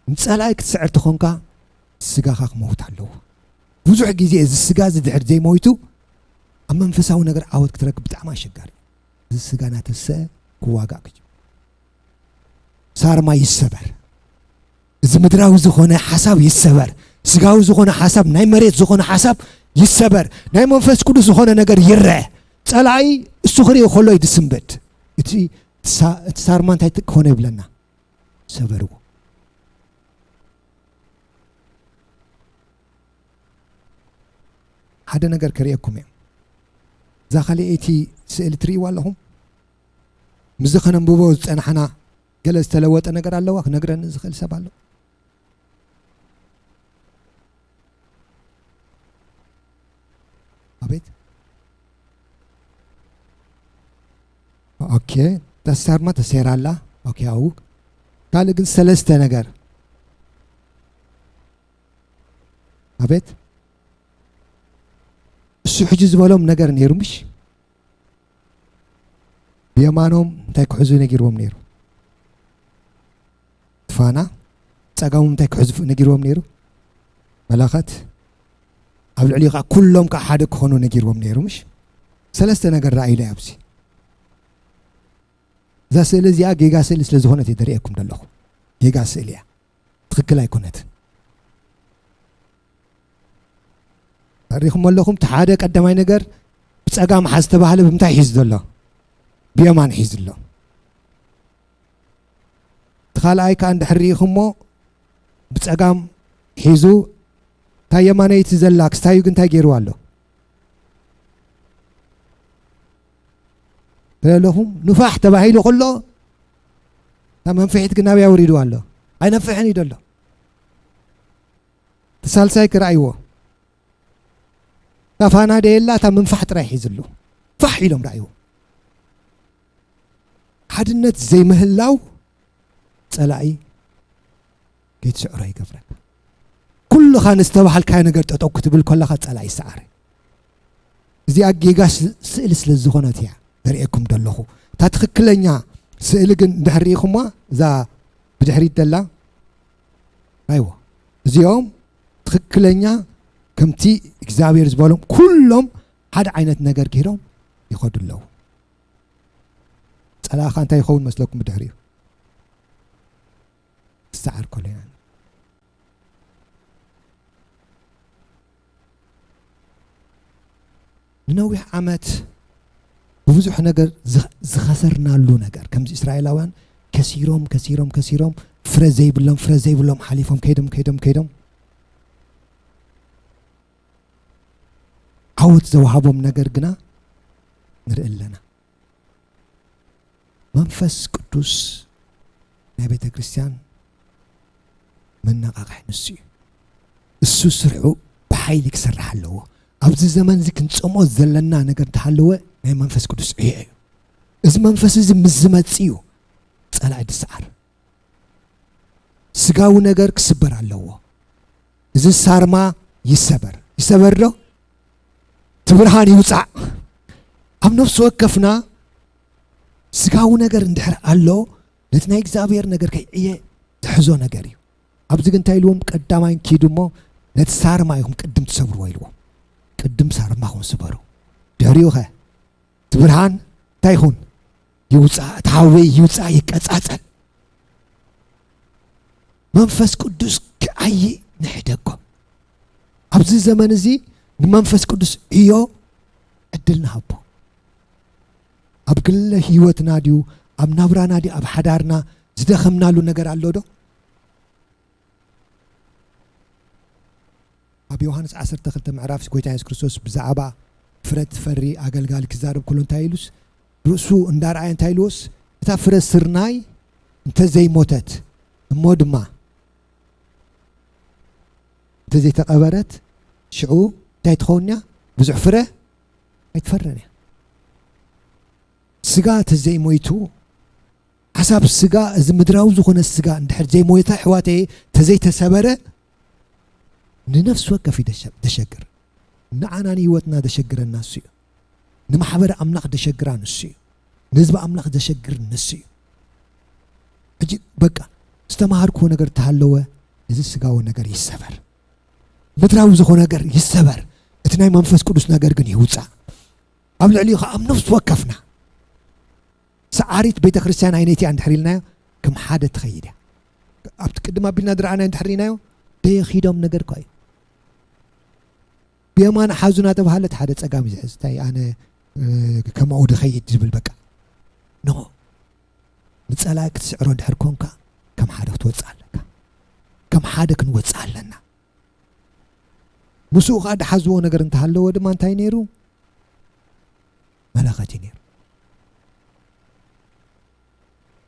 ንጸላኢ ክትስዕር ተኾንካ፣ ስጋኻ ክመውት ኣለዎ። ብዙሕ ግዜ እዚ ስጋ እዚ ድሕር ዘይሞይቱ፣ ኣብ መንፈሳዊ ነገር ዓወት ክትረክብ ብጣዕሚ ኣሸጋሪ እዩ። እዚ ስጋ እናተሰአ ክዋጋእ ክጅምር። ሳርማ ይሰበር። እዚ ምድራዊ ዝኾነ ሓሳብ ይሰበር። ስጋዊ ዝኾነ ሓሳብ፣ ናይ መሬት ዝኾነ ሓሳብ ይሰበር። ናይ መንፈስ ቅዱስ ዝኾነ ነገር ይረአ። ጸላኢ እሱ ክርኢ ከሎ እዩ ዝስንብድ። እቲ ሳ-፣ እቲ ሳርማ እንታይ ክኾነ ይብለና? ሰበርዎ። ሓደ ነገር ከርእየኩም እየ። እዛ ካልኣይቲ ስእሊ ትርእይዋ ኣለኹም? ምስዚ ከነንብቦ ዝጸናሕና ገለ ዝተለወጠ ነገር ኣለዋ? ክነግረኒ ዝኽእል ሰብ ኣሎ? ኣቤት። ኦኬ፣ ተሳርማ ተሰይራ ኣላ። ኦኬ፣ ኣው ካልእ ግን ሰለስተ ነገር። ኣቤት። እሱ ሕጂ ዝበሎም ነገር ነይሩ፣ ምሽ? ብየማኖም እንታይ ክሕዙ ነጊርዎም ነይሩ? ፋና። ጸጋሞም እንታይ ክሕዙ ነጊርዎም ነይሩ? መለኸት። ኣብ ልዕሊኡ ከኣ ኩሎም ከኣ ሓደ ክኾኑ ነጊርዎም ነይሩ፣ ምሽ? ሰለስተ ነገር ረኣዩለይ ኣብዚ። እዛ ስእሊ እዚኣ ጌጋ ስእሊ ስለ ዝኾነት እየ ደርእየኩም ዘለኹ። ጌጋ ስእሊ እያ። ትኽክል ኣይኮነትን። ሪኢኹም ኣለኹም፣ እቲ ሓደ ቀዳማይ ነገር ብጸጋም ሓዝ ዝተባህለ ብምንታይ ሒዙ ዘሎ? ብየማን ሒዙ ኣሎ። እቲ ካልኣይ ከኣ እንድሕር ሪኢኹሞ ብጸጋም ሒዙ፣ እታ የማነይቲ ዘላ ክስታዩ ግን እንታይ ገይርዋ ኣሎ? ትርኢ ኣለኹም፣ ንፋሕ ተባሂሉ ከሎ፣ እታ መንፍሒት ግን ናበይ ኣውሪድዋ ኣሎ? ኣይነፍሕን እዩ ዘሎ። እቲ ሳልሳይ ክረኣይዎ። እታ ፋና ደየላ፣ እታ ምንፋሕ ጥራይ ሒዝሉ። ፋሕ ኢሎም ረኣይዎ። ሓድነት ዘይምህላው ጸላኢ ከይትስዕሮ ይገብረካ። ኩልኻ ንዝተባሃልካዮ ነገር ጠጠው ክትብል ከለኻ ጸላኢ ይሰዓር። እዚኣ ጌጋ ስ-፣ ስእሊ ስለ ዝኾነት እያ ዘርእየኩም ዘለኹ። እታ ትኽክለኛ ስእሊ ግን እንድሕር ርኢኹማ፣ እዛ ብድሕሪት ደላ፣ ኣይዎ፣ እዚኦም ትኽክለኛ ከምቲ እግዚኣብሔር ዝበሎም ኩሎም ሓደ ዓይነት ነገር ገይሮም ይኸዱ ኣለዉ። ጸላእኻ እንታይ ይኸውን መስለኩም ብድሕሪኡ? ነዊሕ ዓመት ብብዙሕ ነገር ዝኸ-፣ ዝኸሰርናሉ ነገር፣ ከምዚ እስራኤላውያን ከሲሮም፣ ከሲሮም፣ ከሲሮም፣ ፍረ ዘይብሎም፣ ፍረ ዘይብሎም ሓሊፎም ከይዶም፣ ከይዶም፣ ከይዶም፣ ዓወት ዘውሃቦም ነገር ግና ንርኢ ኣለና። መንፈስ ቅዱስ ናይ ቤተ ክርስቲያን መነቓቕሒ ንሱ እዩ። እሱ ስርሑ ብሓይሊ ክሰርሕ ኣለዎ። ኣብዚ ዘመን እዚ ክንጸምኦ ዘለና ነገር እንተሃለወ ናይ መንፈስ ቅዱስ ዕዮ እዩ። እዚ መንፈስ እዚ ምስ ዝመጽእ እዩ ጸላኢ ዝሰዓር። ስጋዊ ነገር ክስበር ኣለዎ። እዚ ሳርማ ይሰበር። ይሰበር ዶ? እቲ ብርሃን ይውጻእ። ኣብ ነፍሲ ወከፍና ስጋዊ ነገር እንድሕር ኣሎ፣ ነቲ ናይ እግዚኣብሔር ነገር ከይዕየ ዝሕዞ ነገር እዩ። ኣብዚ ግን እንታይ ኢልዎም? ቀዳማይ ኪዱ እሞ ነቲ ሳርማ ኢኹም ቅድም ትሰብርዎ ኢልዎም። ቅድም ሳርማኹም ስበሩ። ድሕሪኡ ኸ እቲ ብርሃን እንታይ ይኹን? ይውጻእ። እቲ ሓዊ ይውጻእ፣ ይቀጻጸል። መንፈስ ቅዱስ ክዓዪ ንሕደጎ። ኣብዚ ዘመን እዚ ንመንፈስ ቅዱስ ዕዮ ዕድል ንሃቦ። ኣብ ግለ ህይወትና ድዩ፣ ኣብ ናብራና ድዩ፣ ኣብ ሓዳርና ዝደኸምናሉ ነገር ኣሎ ዶ? ኣብ ዮሃንስ ዓሰርተ ክልተ ምዕራፍ ጎይታ የሱስ ክርስቶስ ብዛዕባ ፍረ ትፈሪ ኣገልጋሊ ክዛረብ ከሎ እንታይ ኢሉስ፣ ርእሱ እንዳረኣየ እንታይ ኢልዎስ፣ እታ ፍረ ስርናይ እንተዘይሞተት እሞ ድማ እንተዘይተቐበረት፣ ሽዑ እንታይ ትኸውን እያ? ብዙሕ ፍረ ኣይትፈርን እያ። ስጋ እንተዘይሞይቱ፣ ሓሳብ ስጋ፣ እዚ ምድራዊ ዝኾነ ስጋ እንድሕር ዘይሞይታ፣ ኣሕዋተየ፣ እንተዘይተሰበረ፣ ንነፍሲ ወከፍ እዩ ደሸ-፣ ደሸግር። ንዓና ንህይወትና ደሸግረና እሱ እዩ። ንማሕበረ ኣምላኽ ደሸግራ ንሱ እዩ። ንህዝቢ ኣምላኽ ደሸግር ንሱ እዩ። ሕጂ በቃ ዝተማሃርክዎ ነገር ተሃለወ፣ እዚ ስጋዊ ነገር ይሰበር። ምድራዊ ዝኾነ ነገር ይሰበር። እቲ ናይ መንፈስ ቅዱስ ነገር ግን ይውጻእ። ኣብ ልዕሊኡ ኸዓ ኣብ ነፍሲ ወከፍና ሰዓሪት ቤተ ክርስቲያን ኣይነቲ እያ እንድሕር ኢልናዮ፣ ከም ሓደ ትኸይድ እያ። ኣብቲ ቅድም ኣቢልና ዝረኣናዮ እንድሕር ርኢናዮ፣ ደየኺዶም ነገር እኳ እዩ። ብየማን ሓዙ እናተባህለ እቲ ሓደ ጸጋም እዩ ዝሕዝ። እንታይ ኣነ፣ እ፣ ከማኡ ድኸይድ ዝብል በቃ። ኖ። ንጸላኢ ክትስዕሮ እንድሕር ኮንካ፣ ከም ሓደ ክትወጽእ ኣለካ። ከም ሓደ ክንወጽእ ኣለና። ምስኡ ኸዓ ድሓዝዎ ነገር እንተሃለወ ድማ እንታይ ነይሩ? መለኸት እዩ ነይሩ።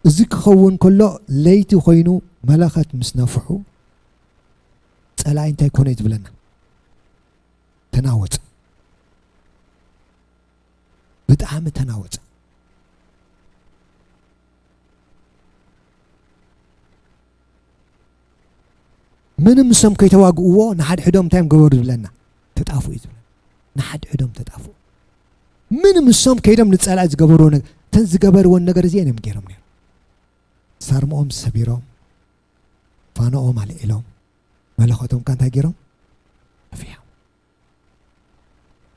እዚ ክኸውን ከሎ ለይቲ ኮይኑ መለኸት ምስ ነፍሑ ጸላኢ እንታይ ኮነ እዩ ዝብለና? ተናወጸ። ብጣዕሚ ተናወጸ። ምንም እሶም ከይተዋግእዎ ንሓድሕዶም እንታይ እዮም ገበሩ ዝብለና? ተጣፍኡ እዩ ዝብለና። ንሓድሕዶም ተጣፍኡ። ምንም እሶም ከይዶም ንጸላኢ ዝገበርዎ ነገር፣ እተን ዝገበርዎን ነገር እዚአን እዮም ገይሮም ነይሮም። ሳርምኦም ሰቢሮም፣ ፋኖኦም ኣልዒሎም፣ መለኸቶም ከ እንታይ ገይሮም? ነፊሖም።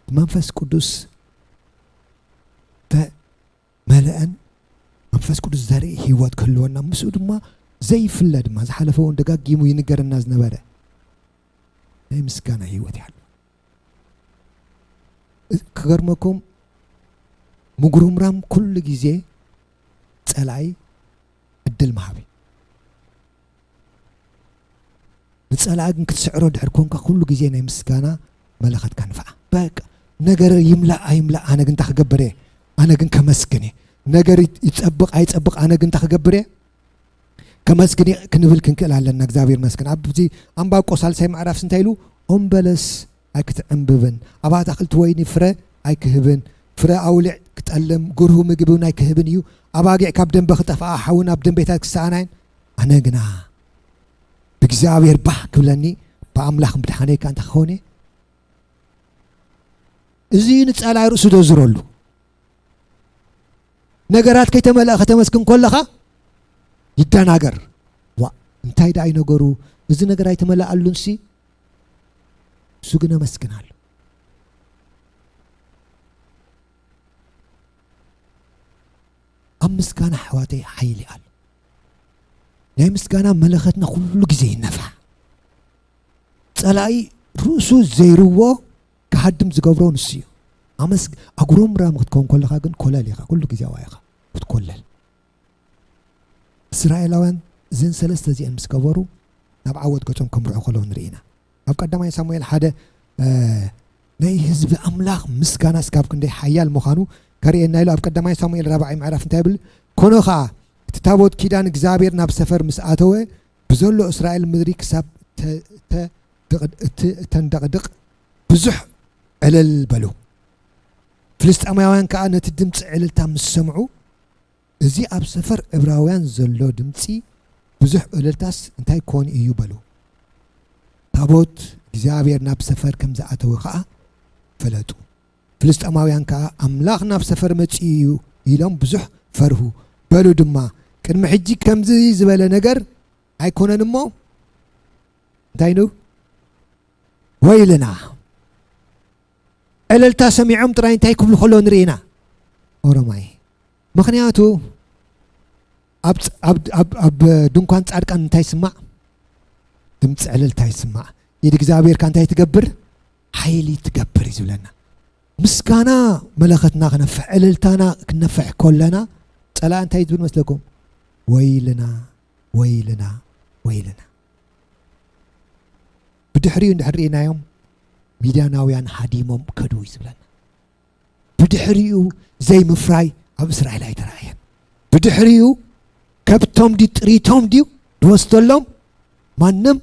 መንፈስ ቅዱስ ተመልአን፣ መንፈስ ቅዱስ ዘርኢ ህይወት ክህልወና፣ ምስኡ ድማ ዘይፍለ ድማ፣ ዝሓለፈ እውን ደጋጊሙ ይንገረና ዝነበረ ናይ ምስጋና ህይወት ይሃልወና። ክገርመኩም፣ ምጉርምራም ኩሉ ግዜ ጸላኢ ዕድል ምሃብ እዩ። ንጸላኢ ግን ክትስዕሮ ድሕር ኮንካ፣ ኩሉ ግዜ ናይ ምስጋና መለኸትካ ንፍዓ። በቃ፣ ነገር ይምላእ ኣይምላእ፣ ኣነ ግን እንታይ ክገብር እየ? ኣነ ግን ከመስግን እየ። ነገር ይጸብቕ ኣይጸብቕ፣ ኣነ ግን እንታይ ክገብር እየ? ከመስግን እየ ክንብል ክንክእል ኣለና። እግዚኣብሔር መስገን። ኣብዚ ኣንባቆ ሳልሳይ ምዕራፍስ እንታይ ኢሉ? ኦም በለስ ኣይክትዕምብብን፣ ኣብ ኣታኽልቲ ወይኒ ፍረ ኣይክህብን፣ ፍረ ኣውሊዕ ክጠልም፣ ግርሁ ምግቢ እውን ኣይክህብን እዩ። ኣባጊዕ ካብ ደንበ ክጠፍኣ፣ ሓዊ ናብ ደንቤታት ክሰኣናየን፣ ኣነ ግና ብእግዚኣብሔር ባህ ክብለኒ፣ ብኣምላኽ ምድሓነይ ከኣ እንታይ ክኸውን እየ? እዚ እዩ ንጸላኢ ርእሱ ደዝረሉ። ነገራት ከይተመልአ ከተመስግን ከለኻ ይደናገር። ዋ፣ እንታይ ደኣ እዩ ነገሩ? እዚ ነገር ኣይተመልኣሉንሲ፣ እሱ ግን ኣመስግን ኣሎ። ኣብ ምስጋና ኣሕዋተይ ሓይሊ ኣሎ። ናይ ምስጋና መለኸትና ኩሉ ግዜ ይነፍሕ። ጸላኢ ርእሱ ዘይርዎ ክሃድም ዝገብሮ ንሱ እዩ። ኣመስግ ኣጉረምራም ክትከውን ከለኻ ግን ኮለል ኢኻ፣ ኩሉ ግዜ ኣዋይ ኢኻ ክትኮለል። እስራኤላውያን እዘን ሰለስተ እዚአን ምስ ገበሩ ናብ ዓወት ገጾም ከምርሑ ከለዉ ንርኢ ኢና። ኣብ ቀዳማይ ሳሙኤል ሓደ፣ እ፣ ናይ ህዝቢ ኣምላኽ ምስጋና እስካብ ክንደይ ሓያል ምዃኑ ከርእየና ኢሉ ኣብ ቀዳማይ ሳሙኤል ራብዓይ ምዕራፍ እንታይ ይብል? "ኮነ ኸኣ እቲ ታቦት ኪዳን እግዚኣብሔር ናብ ሰፈር ምስ ኣተወ ብዘሎ እስራኤል ምድሪ ክሳብ ተ-፣ ተ-፣ ድቕ-፣ እቲ-፣ እተንደቕድቕ ብዙሕ ዕልል በሉ። ፍልስጤማውያን ከኣ ነቲ ድምጺ ዕልልታ ምስ ሰምዑ እዚ ኣብ ሰፈር ዕብራውያን ዘሎ ድምጺ ብዙሕ እልልታስ እንታይ ኮን እዩ?" በሉ። ታቦት እግዚኣብሔር ናብ ሰፈር ከም ዝኣተወ ኸኣ ፈለጡ። ፍልስጤማውያን ከኣ ኣምላኽ ናብ ሰፈር መጺኡ እዩ ኢሎም ብዙሕ ፈርሁ። በሉ ድማ፣ "ቅድሚ ሕጂ ከምዚ ዝበለ ነገር ኣይኮነን እሞ እንታይ ኑ? ወይልና!" ዕልልታ ሰሚዖም ጥራይ እንታይ ክብሉ ከለዉ ንርኢ ኢና? ኦሮማይ። ምኽንያቱ ኣብ ፅ-፣ ኣብ፣ ኣብ፣ ኣብ ድንኳን ጻድቃን እንታይ ይስማዕ? ድምፂ ዕልልታ ይስማዕ። ኢድ እግዚኣብሔር ከ እንታይ ትገብር? ሓይሊ ትገብር እዩ ዝብለና። ምስጋና መለኸትና ክነፍሕ፣ ዕልልታና ክነፍሕ ከለና ጸላኢ እንታይ ዝብል መስለኩም? "ወይልና፣ ወይልና፣ ወይልና!" ብድሕሪኡ እንድሕር ርኢናዮም፣ ሚድያናውያን ሃዲሞም ከዱ እዩ ዝብለና። ብድሕሪኡ ዘይምፍራይ ኣብ እስራኤል ኣይተራእየን። ብድሕሪኡ ከብቶም ድዩ ጥሪቶም ድዩ ዝወስደሎም? ማንም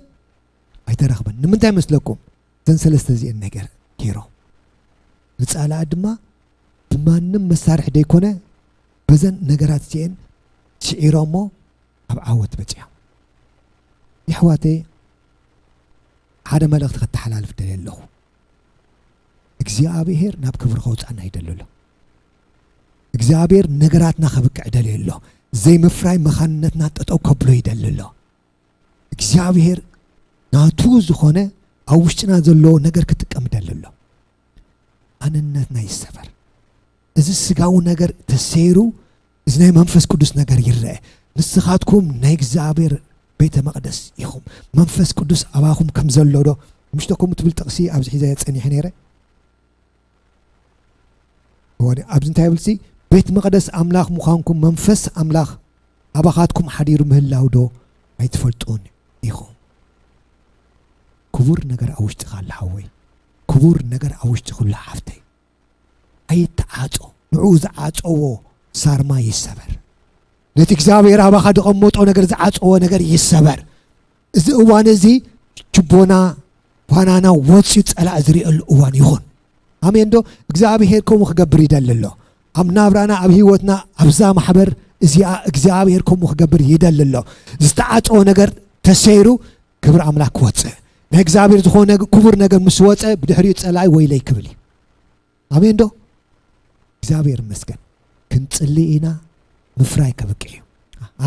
ኣይተረኽበን። ንምንታይ መስለኩም? እዘን ሰለስተ እዚአን ነገር ገይሮም። ንጻላኣ ድማ ብማንም መሳርሒ ደይኮነ፣ በዘን ነገራት እዚአን ስዒሮሞ ኣብ ዓወት በጺሖም። የሕዋተይ፣ ሓደ መልእኽቲ ከተሓላልፍ ደልየ ኣለኹ። እግዚኣብሔር ናብ ክብሪ ከውጽኣና ይደሊ ኣሎ። እግዚኣብሔር ነገራትና ከብቅዕ ይደሊ ኣሎ። ዘይምፍራይ መኻንነትና ጠጠው ከብሎ ይደሊ ኣሎ። እግዚኣብሔር ናቱ ዝኾነ ኣብ ውሽጥና ዘለዎ ነገር ክጥቀም ይደሊ ኣሎ። ኣንነትና ይሰበር። እዚ ስጋዊ ነገር ተሰይሩ፣ እዚ ናይ መንፈስ ቅዱስ ነገር ይረአ። ንስኻትኩም ናይ እግዚኣብሔር ቤተ መቕደስ ኢኹም። መንፈስ ቅዱስ ኣባኹም ከም ዘሎ ዶ? ምሽቶ ከምኡ ትብል ጥቕሲ ኣብዚ ሒዘ ጸኒሐ ነይረ። እወ፣ ኣብዚ እንታይ ይብልሲ? "ቤት መቕደስ ኣምላኽ ምዃንኩም መንፈስ ኣምላኽ ኣባኻትኩም ሓዲሩ ምህላው ዶ ኣይትፈልጡን ኢኹም?" ክቡር ነገር ኣብ ውሽጥኻ ኣሎ ሓወይ። ክቡር ነገር ኣብ ውሽጥኺ ኣሎ ሓፍተይ። ኣይተዓጾ። ንዕኡ ዝዓጸዎ ሳርማ ይሰበር። ነቲ እግዚኣብሔር ኣባኻ ዘቐመጦ ነገር ዝዓጸዎ ነገር ይሰበር። እዚ እዋን እዚ ችቦና፣ ኳናና ወጽዩ ጸላእ ዝርእየሉ እዋን ይኹን። ኣሜን ዶ? እግዚኣብሔር ከምኡ ክገብር ይደሊ ኣሎ። ኣብ ናብራና፣ ኣብ ህይወትና፣ ኣብዛ ማሕበር እዚኣ እግዚኣብሔር ከምኡ ክገብር ይደሊ ኣሎ። ዝተዓጸወ ነገር ተሰይሩ ክብሪ ኣምላኽ ክወጽእ። ናይ እግዚኣብሔር ዝኾነ ክቡር ነገር ምስ ወጸ ብድሕሪኡ ጸላኢ ወይለይ ክብል እዩ። ኣሜን ዶ? እግዚኣብሔር ይመስገን። ክንጽሊ ኢና፣ ምፍራይ ከብቅዕ እዩ።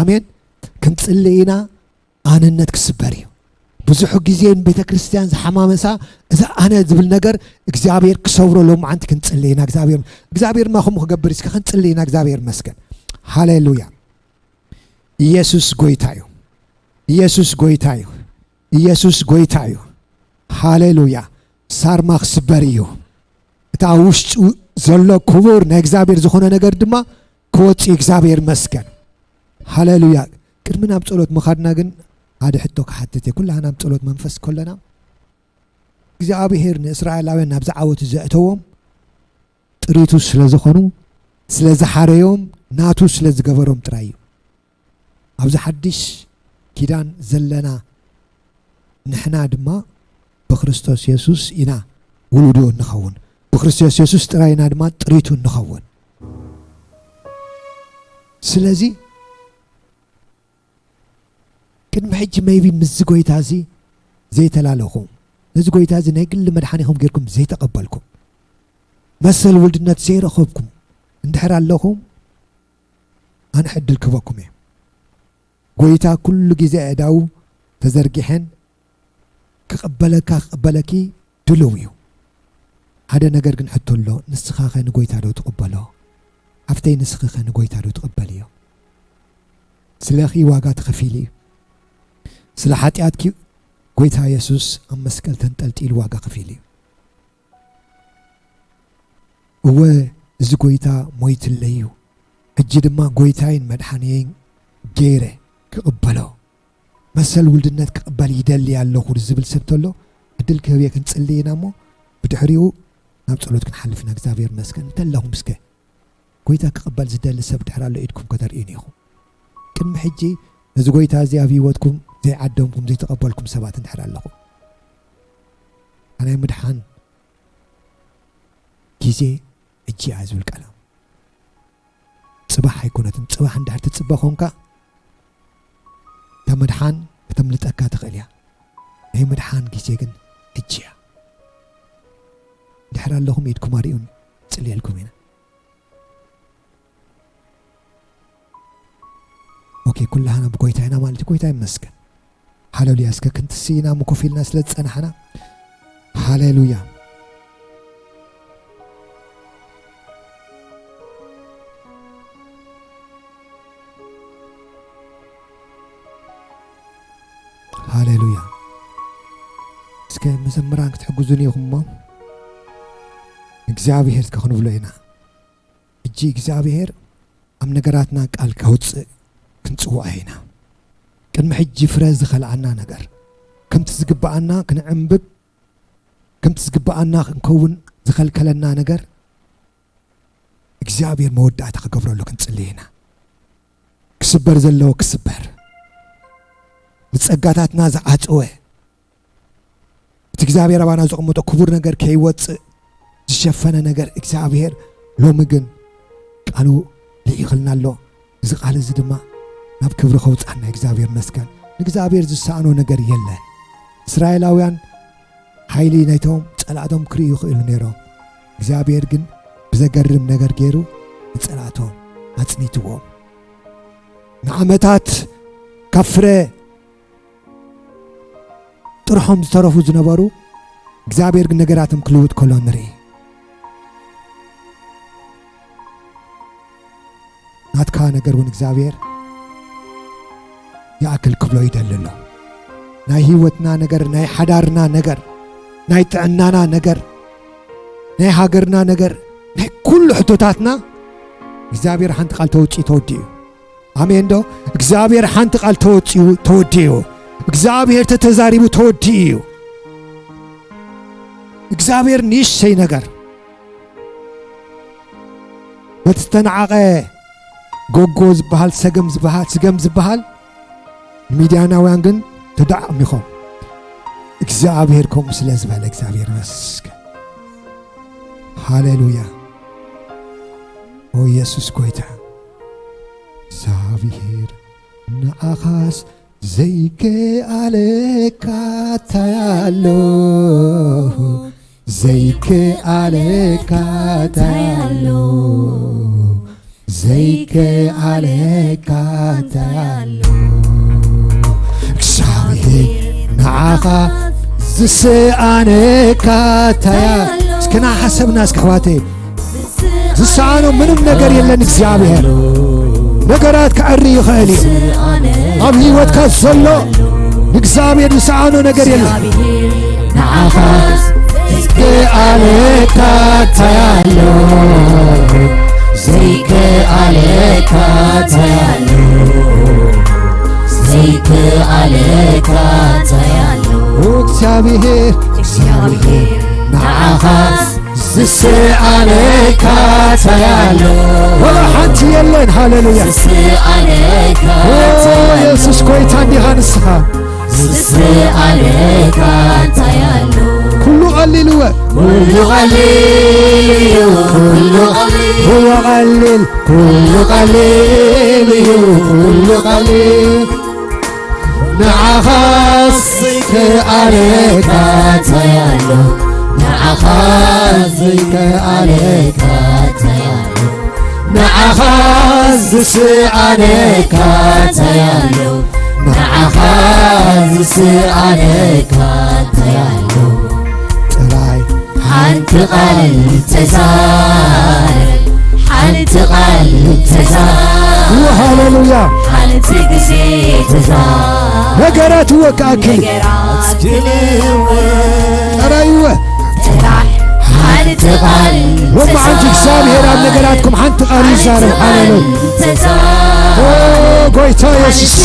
ኣሜን። ክንጽሊ ኢና፣ ኣነነት ክስበር እዩ። ብዙሕ ግዜ ንቤተ ክርስቲያን ዝሓማመሳ እዚ ኣነ ዝብል ነገር እግዚኣብሔር ክሰብሮ ሎማዓንቲ ክንጽሊ ኢና። እግዚኣብሔር፣ እግዚኣብሔር ድማ ከምኡ ክገብር እስከ ክንጽሊ ኢና። እግዚኣብሔር ይመስገን። ሃሌሉያ። ኢየሱስ ጎይታ እዩ። ኢየሱስ ጎይታ እዩ። ኢየሱስ ጎይታ እዩ። ሃሌሉያ። ሳርማ ክስበር እዩ። እቲ ኣብ ውሽጡ ዘሎ ክቡር ናይ እግዚኣብሔር ዝኾነ ነገር ድማ ክወጽእ እዩ። እግዚኣብሔር ይመስገን። ሃሌሉያ። ቅድሚ ናብ ጸሎት ምኻድና ግን ሓደ ሕቶ ክሓትት እየ። ኩላህና ኣብ ጸሎት መንፈስ ከለና እግዚኣብሔር ንእስራኤላውያን ናብዚ ዓወት ዘእተዎም ጥሪቱ ስለ ዝኾኑ፣ ስለ ዝሓረዮም፣ ናቱ ስለ ዝገበሮም ጥራይ እዩ። ኣብዚ ሓድሽ ኪዳን ዘለና ንሕና ድማ ብክርስቶስ የሱስ ኢና ውሉዱ እንኸውን። ብክርስቶስ የሱስ ጥራይ ኢና ድማ ጥሪቱ እንኸውን። ስለዚ ቅድሚ ሕጂ maybe ምስዚ ጎይታ እዚ ዘይተላለኹም፣ ነዚ ጎይታ እዚ ናይ ግሊ መድሓኒኹም ጌርኩም ዘይተቐበልኩም፣ መሰል ውልድነት ዘይረኸብኩም እንድሕር ኣለኹም፣ ኣነ ዕድል ክህበኩም እየ። ጎይታ ኩሉ ግዜ ኣእዳዉ ተዘርጊሐን ክቕበለካ ክቕበለኪ ድሉው እዩ። ሓደ ነገር ግን ሕቶ ኣሎ፣ ንስኻ ኸ ንጎይታ ዶ ትቕበሎ? ሓፍተይ፣ ንስኺ ኸ ንጎይታ ዶ ትቕበልዮ? ስለኺ ዋጋ ተኸፊሉ እዩ። ስለ ሓጢኣትኪ ጎይታ የሱስ ኣብ መስቀል ተንጠልጢሉ ዋጋ ከፊሉ እዩ። እወ፣ እዚ ጎይታ ሞይትለይ እዩ፣ ሕጂ ድማ ጎይታይን መድሓንየይን ገይረ ክቕበሎ፣ መሰል ውልድነት ክቕበል ይደሊ ኣለኹ ዝብል ሰብ ተሎ፣ ዕድል ክህብ እየ፣ ክንጽሊ ኢና እሞ፣ ብድሕሪኡ ናብ ጸሎት ክንሓልፍ ኢና። እግዚኣብሔር ይመስገን። እንተለኹም እስከ፣ ጎይታ ክቕበል ዝደሊ ሰብ ድሕር ኣሎ፣ ኢድኩም ከተርእዩኒ ኢኹም። ቅድሚ ሕጂ ነዚ ጎይታ እዚ ኣብ ህይወትኩም ዘይዓደምኩም፣ ዘይተቐበልኩም ሰባት እንድሕር ኣለኹም፣ ናይ ምድሓን ግዜ ሕጂ እያ ዝብል ቃል። ጽባሕ ኣይኮነትን። ጽባሕ እንድሕር ትጽበ ኾንካ፣ እታ ምድሓን ከተምልጠካ ትኽእል እያ። ናይ ምድሓን ግዜ ግን ሕጂ እያ። ድሕር ኣለኹም፣ ኢድኩም ኣርእዩን፣ ጽልየልኩም ኢና። ኦኬ፣ ኩላህና ብጎይታ ኢና ማለት እዩ። ጎይታ ይመስገን። ሃሌሉያ። እስከ ክንትስእ ኢና፣ እሞ ኮፍ ኢልና ስለ ዝጸናሕና። ሃሌሉያ። ሃሌሉያ። እስከ መዘምራን ክትሕግዙኒ ኢኹም እሞ፣ እግዚኣብሔር እስከ ክንብሎ ኢና። ሕጂ እግዚኣብሔር ኣብ ነገራትና ቃል ከውፅእ ክንጽውዖ ኢና። ቅድሚ ሕጂ ፍረ ዝኸልኣና ነገር፣ ከምቲ ዝግብኣና ክንዕንብብ፣ ከምቲ ዝግብኣና ክንከውን ዝኸልከለና ነገር፣ እግዚኣብሔር መወዳእታ ክገብረሉ ክንጽሊ ኢና። ክስበር ዘለዎ ክስበር፣ ንጸጋታትና ዝዓጸወ፣ እቲ እግዚኣብሔር ኣባና ዘቐመጦ ክቡር ነገር ከይወጽእ ዝሸፈነ ነገር እግዚኣብሔር ሎሚ ግን ቃሉ ልኢኽልና ኣሎ። እዚ ቃል እዚ ድማ ናብ ክብሪ ከውጽኣና እግዚኣብሔር መስገን። ንእግዚኣብሔር ዝሰኣኖ ነገር የለን። እስራኤላውያን ሓይሊ ናይቶም ጸላእቶም ክርእዩ ይኽእሉ ነይሮም። እግዚኣብሔር ግን ብዘገርም ነገር ገይሩ ንጸላእቶም ኣጽኒትዎም። ንዓመታት ካብ ፍረ ጥርሖም ዝተረፉ ዝነበሩ፣ እግዚኣብሔር ግን ነገራቶም ክልውጥ ከሎ ንርኢ። ናትካ ነገር እውን እግዚኣብሔር ይኣክል ክብሎ ይደሊ ኣሎ። ናይ ህይወትና ነገር፣ ናይ ሓዳርና ነገር፣ ናይ ጥዕናና ነገር፣ ናይ ሃገርና ነገር፣ ናይ ኩሉ ሕቶታትና እግዚኣብሔር ሓንቲ ቃል ተወፅኡ ተወዲኡ እዩ። ኣሜን ዶ? እግዚኣብሔር ሓንቲ ቃል ተወፂኡ ተወዲኡ እዩ። እግዚኣብሔር ተተዛሪቡ ተወዲኡ እዩ። እግዚኣብሔር ንእሽተይ ነገር በቲ ዝተናዓቐ ጎጎ ዝበሃል፣ ሰገም ዝበሃል፣ ስገም ዝበሃል፣ ሚድያናውያን ግን ተዳዕሚኾም። እግዚኣብሔር ከምኡ ስለ ዝበለ እግዚኣብሔር ይመስገን። ሃሌሉያ። ኦ ኢየሱስ ጎይታ። እግዚኣብሔር ንዓኻስ ዘይከኣለካ እንታይ ኣሎ? ዘይከኣለካ እንታይ ኣሎ? ዘይከኣለካ እንታይ ኣሎ? እግዚኣብሔር ንዓኻ ዝሰኣነካ እንታይ ኣሎ? እስከ ንሓሰብና እስከ ኣሕዋተይ። ዝሰኣኖ ምንም ነገር የለን። እግዚኣብሔር ነገራት ከዕሪ ይኽእል እዩ። ኣብ ህይወትካ ዘሎ ንእግዚኣብሔር ዝሰኣኖ ነገር የለን። ንዓኻ ዘይከኣለካ እንታይ ኣሎ? ዘይከኣለካ እንታይ ኣሎ? ዘይከኣለካ እንታይ ኣሎ? እግዚኣብሔር፣ እግዚኣብሔር ንዓኻ ዝሰኣነካ እንታይ ኣሎ? ወላ ሓንቲ የለን። ሃሌሉያ። ዝሰኣነካ ኦ፣ እንታይ ኣሎ? የሱስ ጎይታ እንዲኻ ንስኻ። ዝሰኣነካ እንታይ ኣሎ? ኩሉ ቀሊል እወ። ኩሉ ቀሊል እዩ፣ ኩሉ ቀሊል። እወ ቀሊል፣ ኩሉ ቀሊል እዩ፣ ኩሉ ቀሊል። ንዓኻ ዘይከኣለካ እንታይ ኣሎ? ንዓኻ ዘይከኣለካ እንታይ ኣሎ? ንዓኻ ዝስኣነካ እንታይ ኣሎ? ንዓኻ ዝስኣነካ እንታይ ኣሎ? ጥራይ ሓንቲ ቃል ተዛረብ፣ ሓንቲ ቃል ተዛረብ። ሃሌሉያ። ሓንቲ ግዜ ተዛረብ። ነገራት እወ ክኣክል። ነገራት ክልወጥ። ጥራይ እወ። ጥራሕ ሓንቲ ቃል ሎማዓንቲ እግዚኣብሔር ኣብ ነገራትኩም ሓንቲ ቃል ይዛረብ። ሃሌሉያ። ኦ ጎይታ የሱስ።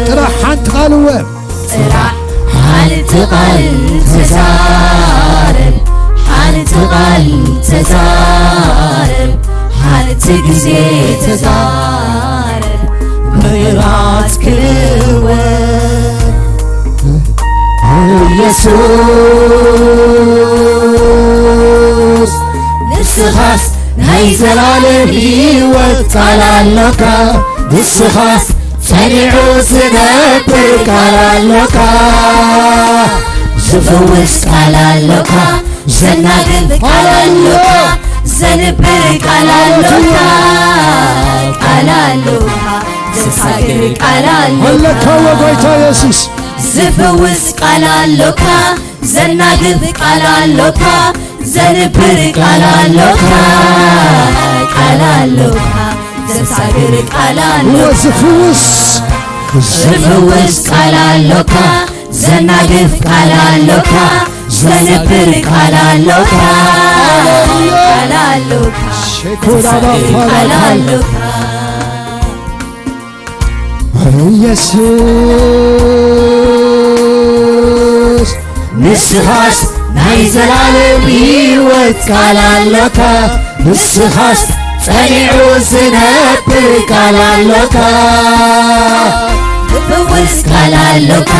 ጥራሕ ሓንቲ ቃል እወ። ጥራሕ ሓንቲ ቃል ተዛረብ፣ ሓንቲ ቃል ተዛረብ፣ ሓንቲ ግዜ ተዛረብ። ምሕረት ክወ ኢየሱስ፣ ንስኻስ ናይ ዘላለም ህይወት ቃል ኣሎካ። ንስኻስ ጸኒዑ ዝነብር ቃል ኣሎካ። ዝፍውስ ቃል ኣሎካ። ዘናግፍ ቃል ኣሎካ። ዘንብር ቃል ኣሎካ። ቃል ኣሎካ። ዘሳግር ቃል ኣሎካ። ኣለካ ወ ጎይታ የሱስ። ዝፍውስ ቃል ኣሎካ። ዘናግፍ ቃል ኣሎካ። ዘንብር ቃል ኣሎካ። ቃል ኣሎካ። ዘሳግር ቃል ኣሎካ። ዝፍውስ። ዝፍውስ ቃል ኣሎካ። ዘናግፍ ቃል ኣሎካ። ዘንብር ቃል ኣሎካ። ቃል ኣሎካ። ሸኮራ ዘሳግር ቃል ባፋራ ኣሎካ። ኢየሱስ፣ ንስኻስ ናይ ዘላለም ህይወት ቃል ኣሎካ። ንስኻስ ጸኒዑ ዝነብር ቃል ኣሎካ። ዝፍውስ ቃል ኣሎካ።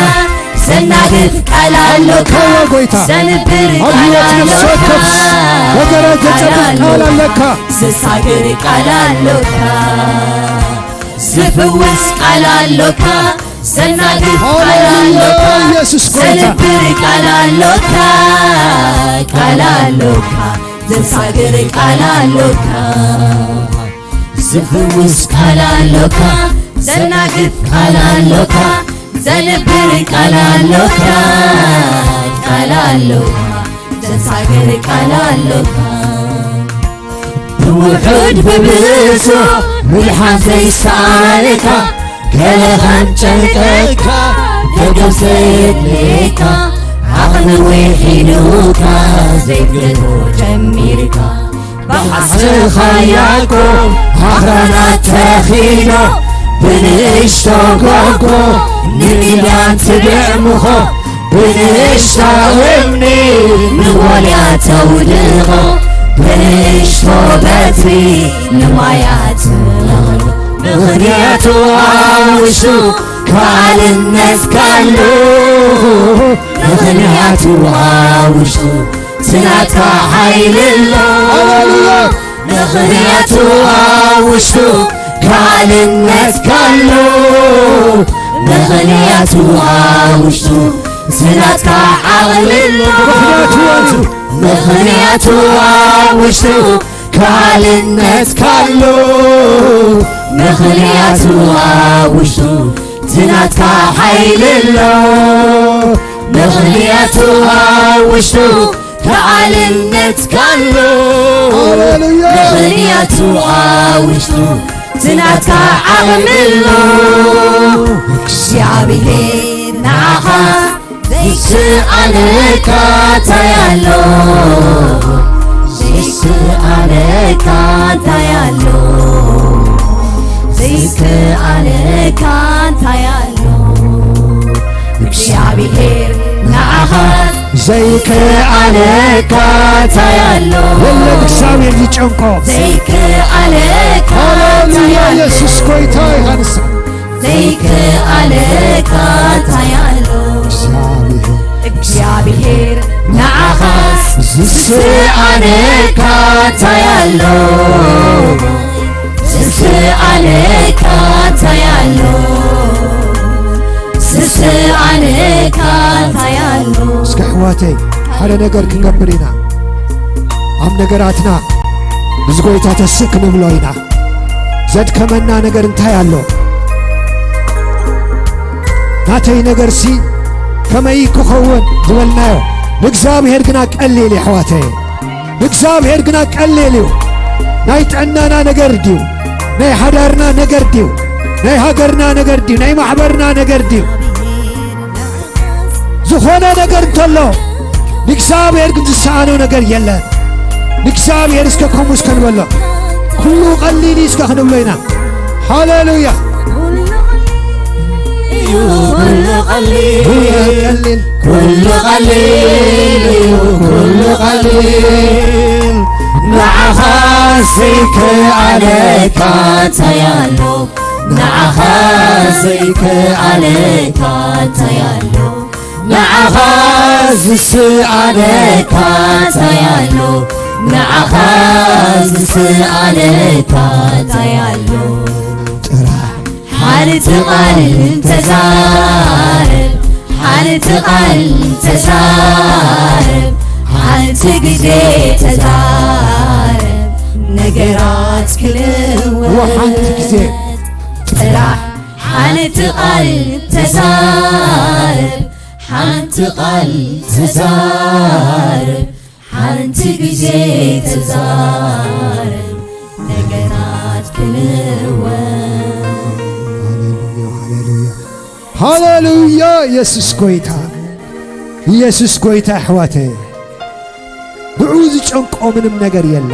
ዘናግፍ ቃል ኣሎካ። ኣሎካ ጎይታ። ዘንብር ኣብ ቃል ህይወት ነፍሲ ኣሎካ። ወከፍ ነገራት ዘጸብብ ቃል ቃል ኣሎካ። ኣሎካ። ዘሳግር ቃል ኣሎካ። ዝፍውስ ቃል ኣሎካ። ዘናግፍ ቃል ሃሌሉያ፣ ኣሎካ። ኢየሱስ ጎይታ። ዘንብር ቃል ኣሎካ። ቃል ኣሎካ። ዘሳግር ቃል ኣሎካ። ዝፍውስ ቃል ኣሎካ። ዘናግፍ ቃል ኣሎካ። ዘንብር ቃል ኣሎካ። ቃል ኣሎካ። ዘሳግር ቃል ኣሎካ። ብውሑድ ብብዙሕ ምድሓን ዘይሰኣነካ፣ ገለ ከም ጨንቀካ ደገፍ ዘየድልየካ፣ ዓቕሚ ውሒዱካ ዘይትገድፎ ጀሚርካ። ብሓሰኻ ያዕቆብ ኣኽራናት ተኺሎ፣ ብንእሽቶ ጎጎ ንሚድያን ትብዕምኾ፣ ብንእሽቶ እምኒ ንጎልያድ ተውድቖ፣ ብንእሽቶ በትሪ ንማያት ትመኽሎ። ምኽንያቱ ኣብ ውሽጡ ካልእነት ካሎ፣ ምኽንያቱ ኣብ ውሽጡ እቲ ናትካ ሓይሊ ኣሎ። ሃሌሉያ። ምኽንያቱ ኣብ ውሽጡ ካልእነት ካሎ፣ ምኽንያቱ ኣብ ውሽጡ እቲ ናትካ ዓቕሊ ኣሎ። ምኽንያቱ ምኽንያቱ ኣብ ውሽጡ ካልእነት ካሎ፣ ምኽንያቱ ኣብ ውሽጡ እቲ ናትካ ሓይሊ ኣሎ። ምኽንያቱ ኣብ ውሽጡ ካልእነት ካሎ፣ ሃሌሉያ። ምኽንያቱ ኣብ ውሽጡ እቲ ናትካ ዓቕሚ ኣሎ። እግዚኣብሔር ንዓኻ ዘይከኣለካ እንታይ ኣሎ? ዘይከኣለካ እንታይ ኣሎ? ዘይከኣለካ እንታይ ኣሎ? እግዚኣብሔር ንዓኻ ዘይከኣለካ እንታይ ኣሎ? የለን እግዚኣብሔር ዝጨንቆ። ዘይከኣለካ እንታይ ሃሌሉያ፣ ኣሎ? ኢየሱስ ጎይታ ኢኻ ንስኻ። ዘይከኣለካ እንታይ ኣሎ? እግዚኣብሔር። እግዚኣብሔር ንዓኻ ዝሰኣነካ እንታይ ኣሎ? ዝሰኣነካ እንታይ ኣሎ? ዝሰኣነካ እንታይ ኣሎ? እስከ ኣሕዋተይ ሓደ ነገር ክንገብር ኢና። ኣብ ነገራትና ምስ ጎይታ ተስእ ክንብሎ ኢና። ዘድከመና ነገር እንታይ ኣሎ? ናተይ ነገርሲ ከመይ ክኸውን ዝበልናዮ ንእግዚኣብሔር ግና ቀሊል እዩ ኣሕዋተይ። ንእግዚኣብሔር ግና ቀሊል እዩ። ናይ ጥዕናና ነገር ድዩ? ናይ ሓዳርና ነገር ድዩ? ናይ ሃገርና ነገር ድዩ? ናይ ማሕበርና ነገር ድዩ? ዝኾነ ነገር እንተሎ ንእግዚኣብሔር ግን ዝሰኣኖ ነገር የለን። ንእግዚኣብሔር እስከ ከምኡ እስከ ንበሎ፣ ኩሉ ቀሊል እዩ እስከ ክንብሎ ኢና። ሃሌሉያ። እዩ ኩሉ ቀሊል ኩሉ ቀሊል ኩሉ ቀሊል እዩ ኩሉ ቀሊል ንዓኻ ዘይከኣለካ እንታይ ኣሎ ንዓኻ ዘይከኣለካ እንታይ ኣሎ ንዓኻ ዝስኣነካ እንታይ ኣሎ ንዓኻ ዝስኣነካ እንታይ ኣሎ ጥራሕ ሓንቲ ቃል ተዛረብ ሓንቲ ቃል ተዛረብ ሓንቲ ግዜ ተዛረብ ነገራት ክልወጥ ወሓንቲ ግዜ ጥራሕ ሓንቲ ቃል ተዛረብ ሓንቲ ቃል ተዛረብ ሓንቲ ግዜ ተዛረብ ነገራት ክልወጥ ሃሌሉያ ሃሌሉያ ሃሌሉያ ኢየሱስ ጎይታ ኢየሱስ ጎይታ ኣሕዋተ ብኡ ዝጨንቆ ምንም ነገር የለ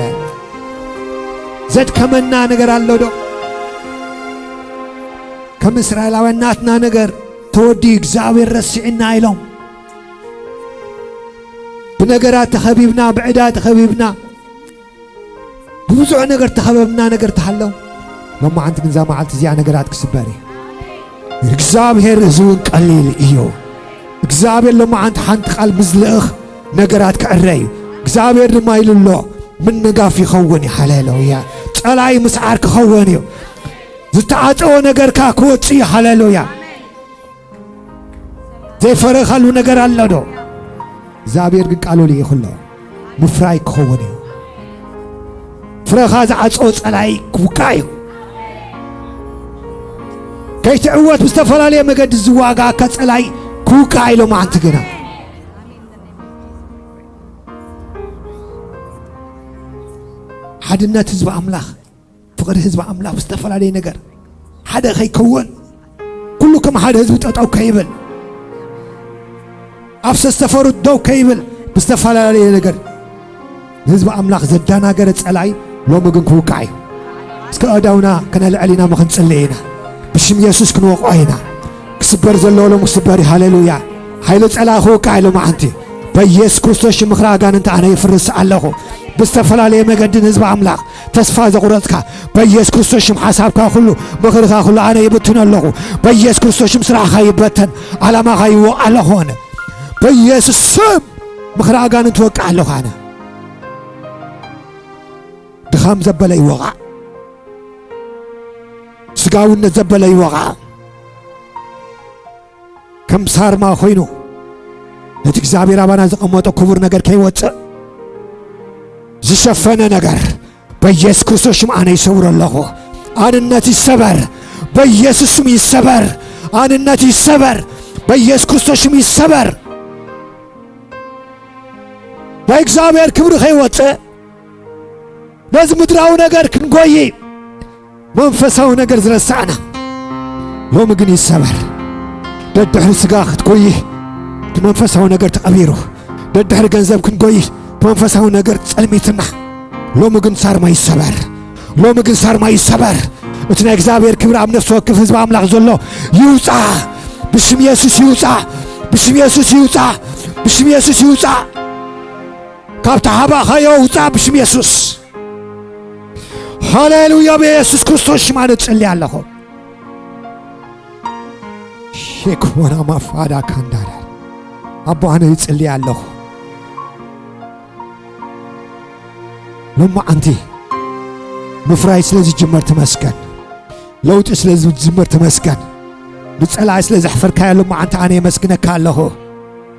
ዘድከመና ነገር ኣሎ ዶ ከም እስራኤላውያን ናትና ነገር ተወዲኡ እግዚኣብሔር ረሲዕና ኢሎም ብነገራት ተኸቢብና ብዕዳ ተኸቢብና ብብዙሕ ነገር ተኸበብና ነገር ተሃለው ሎማዓንቲ ግን እዛ መዓልቲ እዚኣ ነገራት ክስበር እዩ እግዚኣብሔር እዚ እውን ቀሊል እዩ እግዚኣብሔር ሎማዓንቲ ሓንቲ ቃል ምዝልእኽ ነገራት ክዕረ እዩ እግዚኣብሔር ድማ ኢሉ ኣሎ ምንጋፍ ይኸውን እዩ ሃሌሉያ ጸላኢ ምስዓር ክኸውን እዩ ዝተዓጸወ ነገርካ ክወጽእ እዩ ሃሌሉያ ዘይፈረኻሉ ነገር ኣሎ ዶ እግዚኣብሔር ግን ቃሉ ልኢኹ ኣሎ ምፍራይ ክኸውን እዩ ፍረኻ ዝዓጾ ጸላይ ክውቃዕ እዩ ከይትዕወት ብዝተፈላለየ መገዲ ዝዋጋኣካ ጸላይ ክውቃዕ ኢሎም ኣንቲ ግና ሓድነት ህዝቢ ኣምላኽ ፍቕሪ ህዝቢ ኣምላኽ ብዝተፈላለየ ነገር ሓደ ከይከውን ኩሉ ከም ሓደ ህዝቢ ጠጠው ከይብል ኣብ ሰስተፈሩ ደው ከይብል ብዝተፈላለየ ነገር ንህዝቢ ኣምላኽ ዘደናገረ ጸላኢ ሎሚ ግን ክውቃዕ እዩ እስከ ኣእዳውና ከነልዕል ኢና ምኽንጽሊ ኢና ብሽም የሱስ ክንወቕዖ ኢና ክስበር ዘለዎ ሎም ክስበር እዩ ሃሌሉያ ሓይሊ ጸላኢ ክውቃዕ ኢሎም ኣንቲ በየሱስ ክርስቶስ ሽም ምኽሪ ኣጋንንቲ ኣነ ይፍርስ ኣለኹ ብዝተፈላለየ መገዲ ንህዝቢ ኣምላኽ ተስፋ ዘቑረጽካ በየሱስ ክርስቶስ ሽም ሓሳብካ ኩሉ ምኽርኻ ኩሉ ኣነ ይብትን ኣለኹ በየሱስ ክርስቶስ ሽም ስራሕኻ ይበተን ዓላማኻ ይወቕ ኣለኹ ኣነ በየሱስ ስም ምኽሪ ኣጋንንቲ ወቃ ኣለኹ ኣነ ድኻም ዘበለ ይወቓዕ ስጋውነት ዘበለ ይወቓዕ ከም ሳርማ ኮይኑ ነቲ እግዚኣብሔር ኣባና ዘቐመጦ ክቡር ነገር ከይወፅእ ዝሸፈነ ነገር በኢየሱስ ክርስቶስ ሽም ኣነ ይሰብሮ ኣለኹ። ኣንነት ይሰበር በኢየሱስ ስም ይሰበር። ኣንነት ይሰበር በኢየሱስ ክርስቶስ ሽም ይሰበር። ናይ እግዚኣብሔር ክብሪ ከይወፅእ ነዚ ምድራዊ ነገር ክንጎይ መንፈሳዊ ነገር ዝረሳዕና ሎሚ ግን ይሰበር። ደድሕሪ ስጋ ክትጎይ እቲ መንፈሳዊ ነገር ተቐቢሩ፣ ደድሕሪ ገንዘብ ክንጎይ እቲ መንፈሳዊ ነገር ጸልሚትና። ሎሚ ግን ሳርማ ይሰበር። ሎሚ ግን ሳርማ ይሰበር። እቲ ናይ እግዚኣብሔር ክብሪ ኣብ ነፍሲ ወከፍ ህዝቢ ኣምላኽ ዘሎ ይውጻእ። ብሽም የሱስ ይውጻእ። ብሽም የሱስ ይውጻእ። ብሽም የሱስ ይውጻእ። ካብ ተሓባኻዮ ውጻእ ብሽም የሱስ። ሃሌሉያ። ብየሱስ ክርስቶስ ሽም ኣነ እጽሊ ኣለኹ። ሼክ ወና ማፋዳ ካንዳዳ ኣቦ ኣነ ይጽሊ ኣለኹ። ሎማዓንቲ ምፍራይ ስለ ዝጅመር ተመስገን። ለውጢ ስለ ዝጅመር ተመስገን። ንጸላኢ ስለ ዘሕፈርካዮ ሎማዓንቲ ኣነ የመስግነካ ኣለኹ።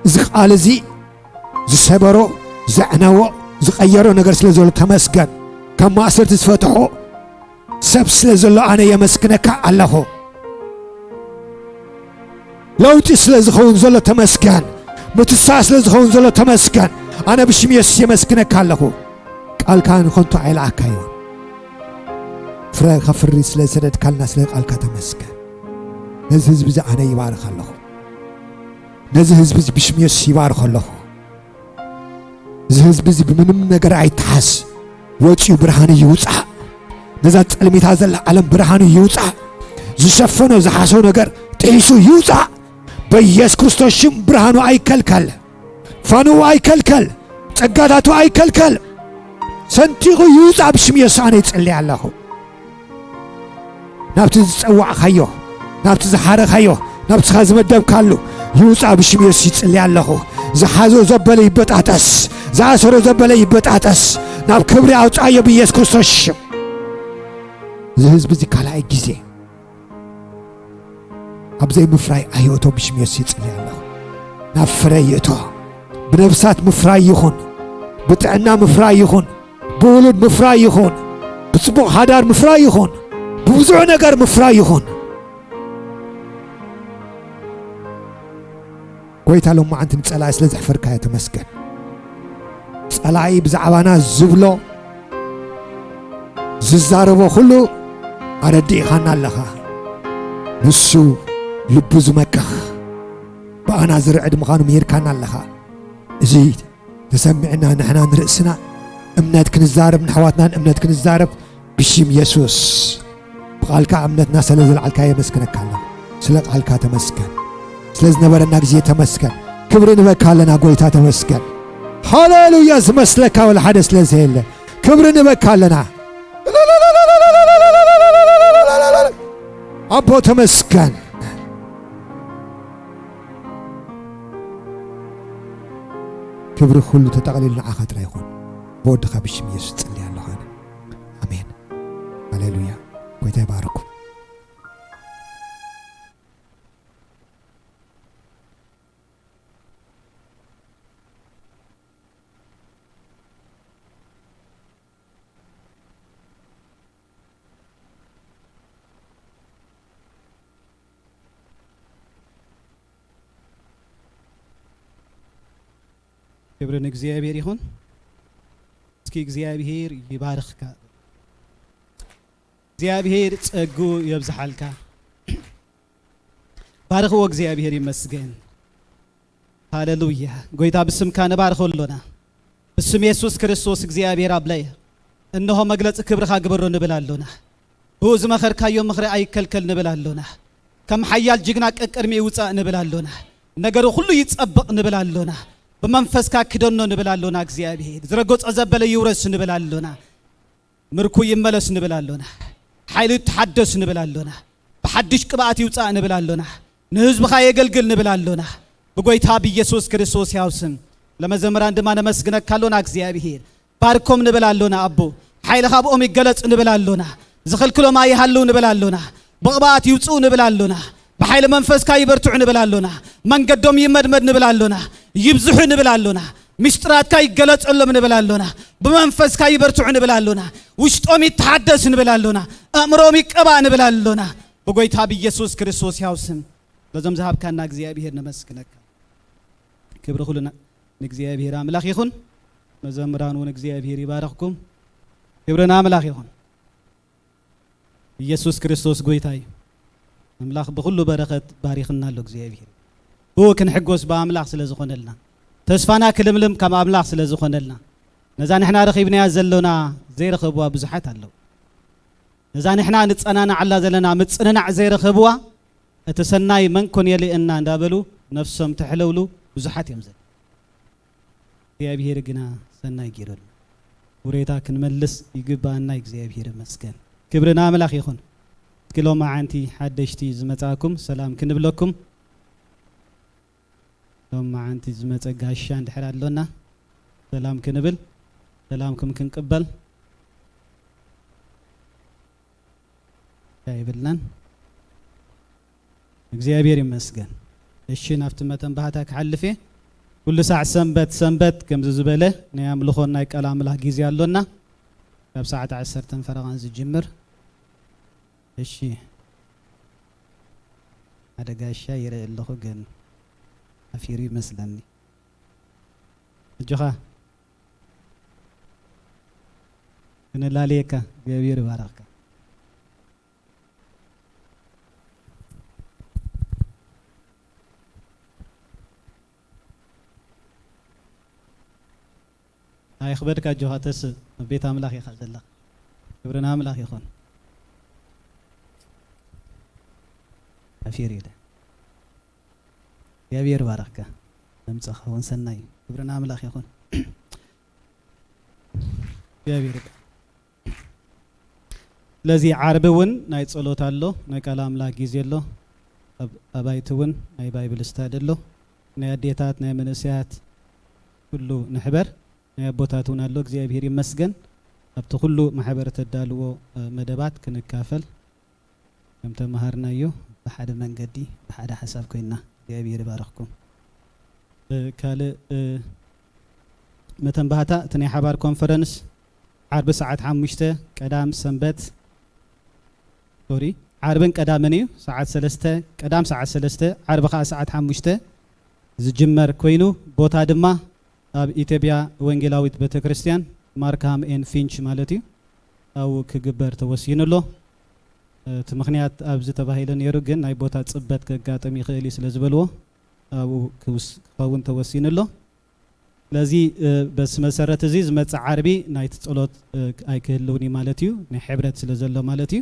እዚ ቃል እዚ ዝሰበሮ፣ ዘዕነዎ፣ ዝቐየሮ ነገር ስለ ዘሎ ተመስገን። ካብ ማእሰርቲ ዝፈትሖ ሰብ ስለ ዘሎ ኣነ የመስግነካ ኣለኹ። ለውጢ ስለ ዝኸውን ዘሎ ተመስገን። ምትሳ ስለ ዝኸውን ዘሎ ተመስገን። ኣነ ብሽም የሱስ የመስግነካ ኣለኹ። ቃልካ ንኸንቱ ኣይለኣካዮን። ፍረ ከፍሪ ስለ ዝሰደድካልና ስለ ቃልካ ተመስገን። ነዚ ህዝቢ እዚ ኣነ ይባርኽ ኣለኹ። ነዚ ህዝቢ እዚ ብሽም የሱስ ይባርኾ ኣለኹ። እዚ ህዝቢ እዚ ብምንም ነገር ኣይተሓዝ፣ ወፂኡ ብርሃኑ ይውፃእ። ነዛ ፀልሚታ ዘላ ዓለም ብርሃኑ ይውፃእ። ዝሸፈኖ ዝሓሰው ነገር ጥሒሱ ይውፃእ። በኢየሱስ ክርስቶስ ሽም ብርሃኑ ኣይከልከል፣ ፋንኡ ኣይከልከል፣ ጸጋታቱ ኣይከልከል። ሰንጢቑ ይውጻእ ብሽም የሱስ ኣነ ይጽሊ ኣለኹ። ናብቲ ዝጸዋዕካዮ፣ ናብቲ ዝሓረኻዮ፣ ናብቲ ስኻ ዝመደብካሉ ይውጻእ ብሽም የሱስ ይጽሊ ኣለኹ። ዝሓዞ ዘበለ ይበጣጠስ፣ ዝኣሰሮ ዘበለ ይበጣጠስ። ናብ ክብሪ ኣውጻዮ ብኢየሱስ ክርስቶስ ሽም። እዚ ህዝቢ እዚ ካልኣይ ግዜ ኣብ ዘይምፍራይ ኣየእቶ ብሽም የሱስ ይጽሊ ኣለኹ። ናብ ፍረ ይእቶ። ብነፍሳት ምፍራይ ይኹን፣ ብጥዕና ምፍራይ ይኹን፣ ብውሉድ ምፍራይ ይኹን፣ ብጽቡቕ ሓዳር ምፍራይ ይኹን፣ ብብዙሕ ነገር ምፍራይ ይኹን። ጎይታ ሎማዓንቲ ንጸላኢ ስለ ዘሕፈርካዮ ተመስገን። ጸላኢ ብዛዕባና ዝብሎ ዝዛረቦ ኩሉ ኣረዲእኻና ኣለኻ። ንሱ ልቡ ዝመክኽ ብኣና ዝርዕድ ምዃኑ ምሂርካና ኣለኻ። እዚ ተሰሚዕና ንሕና ንርእስና እምነት ክንዛረብ፣ ንኣሕዋትናን እምነት ክንዛረብ ብሽም የሱስ ብቓልካ እምነትና ስለ ዘልዓልካ የመስግነካ ኣለኹ። ስለ ቃልካ ተመስገን። ስለ ዝነበረና ግዜ ተመስገን። ክብሪ ንበካ ኣለና ጎይታ ተመስገን። ሃሌሉያ! ዝመስለካ ወላ ሓደ ስለ ዘየለ ክብሪ ንበካ ኣለና። ኣቦ ተመስገን። ክብሪ ኩሉ ተጠቕሊሉ ንዓኻ ጥራይ ይኹን። ብወድኻ ብሽም የሱስ ጽልያ ኣለኹ ኣነ። ኣሜን። ሃሌሉያ። ጎይታ ይባርኩም። ክብሪ ንእግዚኣብሔር ይኹን። እስኪ እግዚኣብሔር ይባርኽካ። እግዚኣብሔር ጸጉ የብዝሓልካ። ባርኽዎ፣ እግዚኣብሔር ይመስገን። ሃሌሉያ። ጎይታ ብስምካ ንባርኾ ኣሎና። ብስም የሱስ ክርስቶስ እግዚኣብሔር ኣቦይ፣ እንሆ መግለጺ ክብርኻ ግበሮ ንብል ኣሎና። ብኡ ዝመኸርካዮ ምኽሪ ኣይከልከል ንብል ኣሎና። ከም ሓያል ጅግና ቀቅድሚኡ ውጻእ ንብል ኣሎና። ነገሩ ኩሉ ይጸብቕ ንብል ኣሎና። ብመንፈስካ ክደኖ ንብል ኣሎና። እግዚኣብሔር ዝረገጾ ዘበለ ይውረስ ንብል ኣሎና። ምርኩ ይመለስ ንብል ኣሎና። ሓይሊ ይተሓደስ ንብል ኣሎና። ብሓድሽ ቅብኣት ይውጻእ ንብል ኣሎና። ንህዝብኻ የገልግል ንብል ኣሎና። ብጎይታ ብኢየሱስ ክርስቶስ ሕያው ስም ለመዘምራን ድማ ነመስግነካ ኣሎና። እግዚኣብሔር ባርኮም ንብል ኣሎና። ኣቦ ሓይልኻ ኣብኦም ይገለጽ ንብል ኣሎና። ዝኽልክሎም ኣይሃልው ንብል ኣሎና። ብቕብኣት ይውጽኡ ንብል ኣሎና። ብሓይሊ መንፈስካ ይበርትዑ ንብል ኣሎና። መንገዶም ይመድመድ ንብል ኣሎና። ይብዝሑ ንብል ኣሎና። ምስጢራትካ ይገለጸሎም ንብል ኣሎና። ብመንፈስካ ይበርትዑ ንብል ኣሎና። ውሽጦም ይተሓደስ ንብል ኣሎና። ኣእምሮም ይቀባእ ንብል ኣሎና። ብጎይታ ብኢየሱስ ክርስቶስ ሕያው ስም በዞም ዝሃብካና እግዚኣብሔር ነመስግነካ። ክብሪ ኩሉ ና-፣ ንእግዚኣብሔር ኣምላኽ ይኹን። መዘምራን እውን እግዚኣብሔር ይባርኽኩም። ክብሪ ንኣምላኽ ይኹን። ኢየሱስ ክርስቶስ ጎይታ እዩ። ኣምላኽ ብኹሉ በረኸት ባሪኽና ኣሎ እግዚኣብሔር። ብኡ ክንሕጎስ ብኣምላኽ ስለ ዝኾነልና፣ ተስፋና ክልምልም ካብ ኣምላኽ ስለ ዝኾነልና፣ ነዛ ንሕና ረኺብናያ ዘሎና ዘይረኸብዋ ብዙሓት ኣለዉ። ነዛ ንሕና ንጸናንዓላ ዘለና ምጽንናዕ ዘይረኸብዋ፣ እቲ ሰናይ መን ኮን የልእና እንዳበሉ ነፍሶም ተሕለውሉ ብዙሓት እዮም ዘለዉ። እግዚኣብሔር ግና ሰናይ ገይሩልና። ውሬታ ክንመልስ ይግባኣና። እግዚኣብሔር ይመስገን። ክብሪ ንኣምላኽ ይኹን። እስኪ ሎማዓንቲ ሓደሽቲ ዝመጻእኩም ሰላም ክንብለኩም። ሎማዓንቲ ዝመጸ ጋሻ እንድሕር ኣሎና ሰላም ክንብል፣ ሰላምኩም ክንቅበል ይብልናን። እግዚኣብሔር ይመስገን። እሺ፣ ናብቲ መተንባህታ ክሓልፍ እየ። ኩሉ ሳዕ ሰንበት ሰንበት ከምዚ ዝበለ ናይ ኣምልኾን ናይ ቃል ኣምላኽ ግዜ ኣሎና። ካብ ሰዓት ዓሰርተ ፈረቓን ዝጅምር። እሺ፣ ሓደ ጋሻ ይርኢ ኣለኹ፣ ግን ኣፊሩ ይመስለኒ። ኣጆኻ፣ ክንላለየካ፣ እግዚኣብሔር ይባርኽካ። ኣይኽበድካ ኣጆኻ ተስእ፣ ኣብ ቤት ኣምላኽ ኢኻ ዘለኻ። ክብሪ ንኣምላኽ ይኹን። ኣፊር ኢለ። እግዚኣብሔር ባረኽካ። መምጻእኻ እውን ሰናይ እዩ። ክብሪ ንኣምላኽ ይኹን። እግዚኣብሔር ይባርክ። ስለዚ ዓርቢ እውን ናይ ጸሎት ኣሎ፣ ናይ ቃል ኣምላኽ ግዜ ኣሎ። ኣብ ኣባይቲ እውን ናይ ባይብል ስታዲ ኣሎ። ናይ ኣዴታት፣ ናይ መንእሰያት ኩሉ ንሕበር። ናይ ኣቦታት እውን ኣሎ። እግዚኣብሔር ይመስገን። ኣብቲ ኩሉ ማሕበር ተዳልዎ፣ እ፣ መደባት ክንካፈል ከም ተመሃርናዮ ብሓደ መንገዲ ብሓደ ሓሳብ ኮይንና እግዚኣብሔር ይባርኽኩም። እ፣ ካልእ፣ እ፣ መተንባህታ እቲ ናይ ሓባር ኮንፈረንስ ዓርቢ ሰዓት ሓሙሽተ፣ ቀዳም ሰንበት፣ ሶሪ፣ ዓርብን ቀዳምን እዩ። ሰዓት ሰለስተ፣ ቀዳም ሰዓት ሰለስተ፣ ዓርቢ ኸዓ ሰዓት ሓሙሽተ ዝጅመር ኮይኑ፣ ቦታ ድማ ኣብ ኢትዮጵያ ወንጌላዊት ቤተክርስትያን ማርክሃም ኤን ፊንች ማለት እዩ። ኣብኡ ክግበር ተወሲኑ ኣሎ። እቲ ምኽንያት ኣብዚ ተባሂሉ ነይሩ፣ ግን ናይ ቦታ ጽበት ከጋጥም ይኽእል እዩ ስለ ዝበልዎ፣ ኣብኡ ክውስ-፣ ክኸውን ተወሲኑ ኣሎ። ስለዚ፣ እ፣ በዚ መሰረት እዚ ዝመጽእ ዓርቢ ናይቲ ጸሎት፣ እ፣ ኣይክህልውን እዩ ማለት እዩ። ናይ ሕብረት ስለ ዘሎ ማለት እዩ።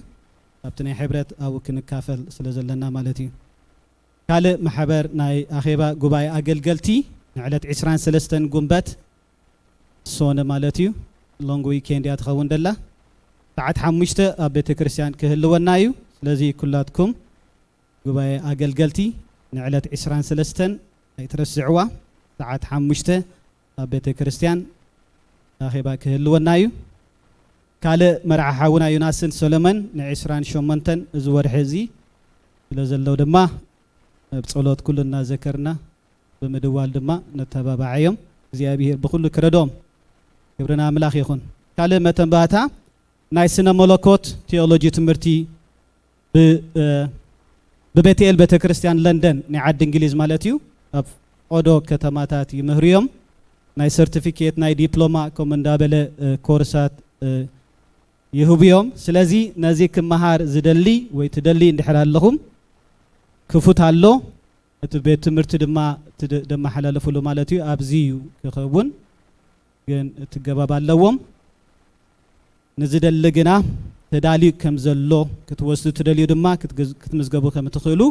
ኣብቲ ናይ ሕብረት ኣብኡ ክንካፈል ስለ ዘለና ማለት እዩ። ካልእ ማሕበር ናይ ኣኼባ ጉባኤ ኣገልገልቲ ንዕለት ዕስራን ሰለስተን ጉንበት ሶነ ማለት እዩ። ሎንግ ዊኬንድ እያ ትኸውን ደላ። ሰዓት ሓሙሽተ ኣብ ቤተ ክርስቲያን ክህልወና እዩ። ስለዚ ኩላትኩም ጉባኤ ኣገልገልቲ ንዕለት ዕስራን ሰለስተን ኣይትረስዕዋ። ሰዓት ሓሙሽተ ኣብ ቤተ ክርስቲያን ኣኼባ ክህልወና እዩ። ካልእ መርዓ ሓውና ዮናስን ሰሎመን ንዕስራን ሸሞንተን እዚ ወርሒ እዚ ስለ ዘለዉ ድማ ኣብ ጸሎት ኩሉ እናዘከርና ብምድዋል ድማ ነተባባዓዮም። እግዚኣብሔር ብኹሉ ክረድኦም። ክብሪ ንኣምላኽ ይኹን። ካልእ መተንባህታ ናይ ስነ መለኮት ቴዎሎጂ ትምህርቲ ብ-፣ እ፣ ብቤትኤል ቤተ ክርስቲያን ለንደን ናይ ዓዲ እንግሊዝ ማለት እዩ። ኣብ ኦዶ ከተማታት ይምህሩ እዮም። ናይ ሰርቲፊኬት፣ ናይ ዲፕሎማ ከምኡ እንዳበለ፣ እ፣ ኮርሳት፣ እ፣ ይህቡ እዮም። ስለዚ ነዚ ክመሃር ዝደሊ ወይ ትደሊ እንድሕር ኣለኹም ክፉት ኣሎ። እቲ ቤት ትምህርቲ ድማ ትደ-፣ ደመሓላለፍሉ ማለት እዩ። ኣብዚ እዩ ክኸውን፣ ግን እቲ ገባብ ኣለዎም። ንዝደሊ ግና ተዳልዩ ከም ዘሎ፣ ክትወስዱ ትደልዩ ድማ ክትግዝ-፣ ክትምዝገቡ ከም እትኽእሉ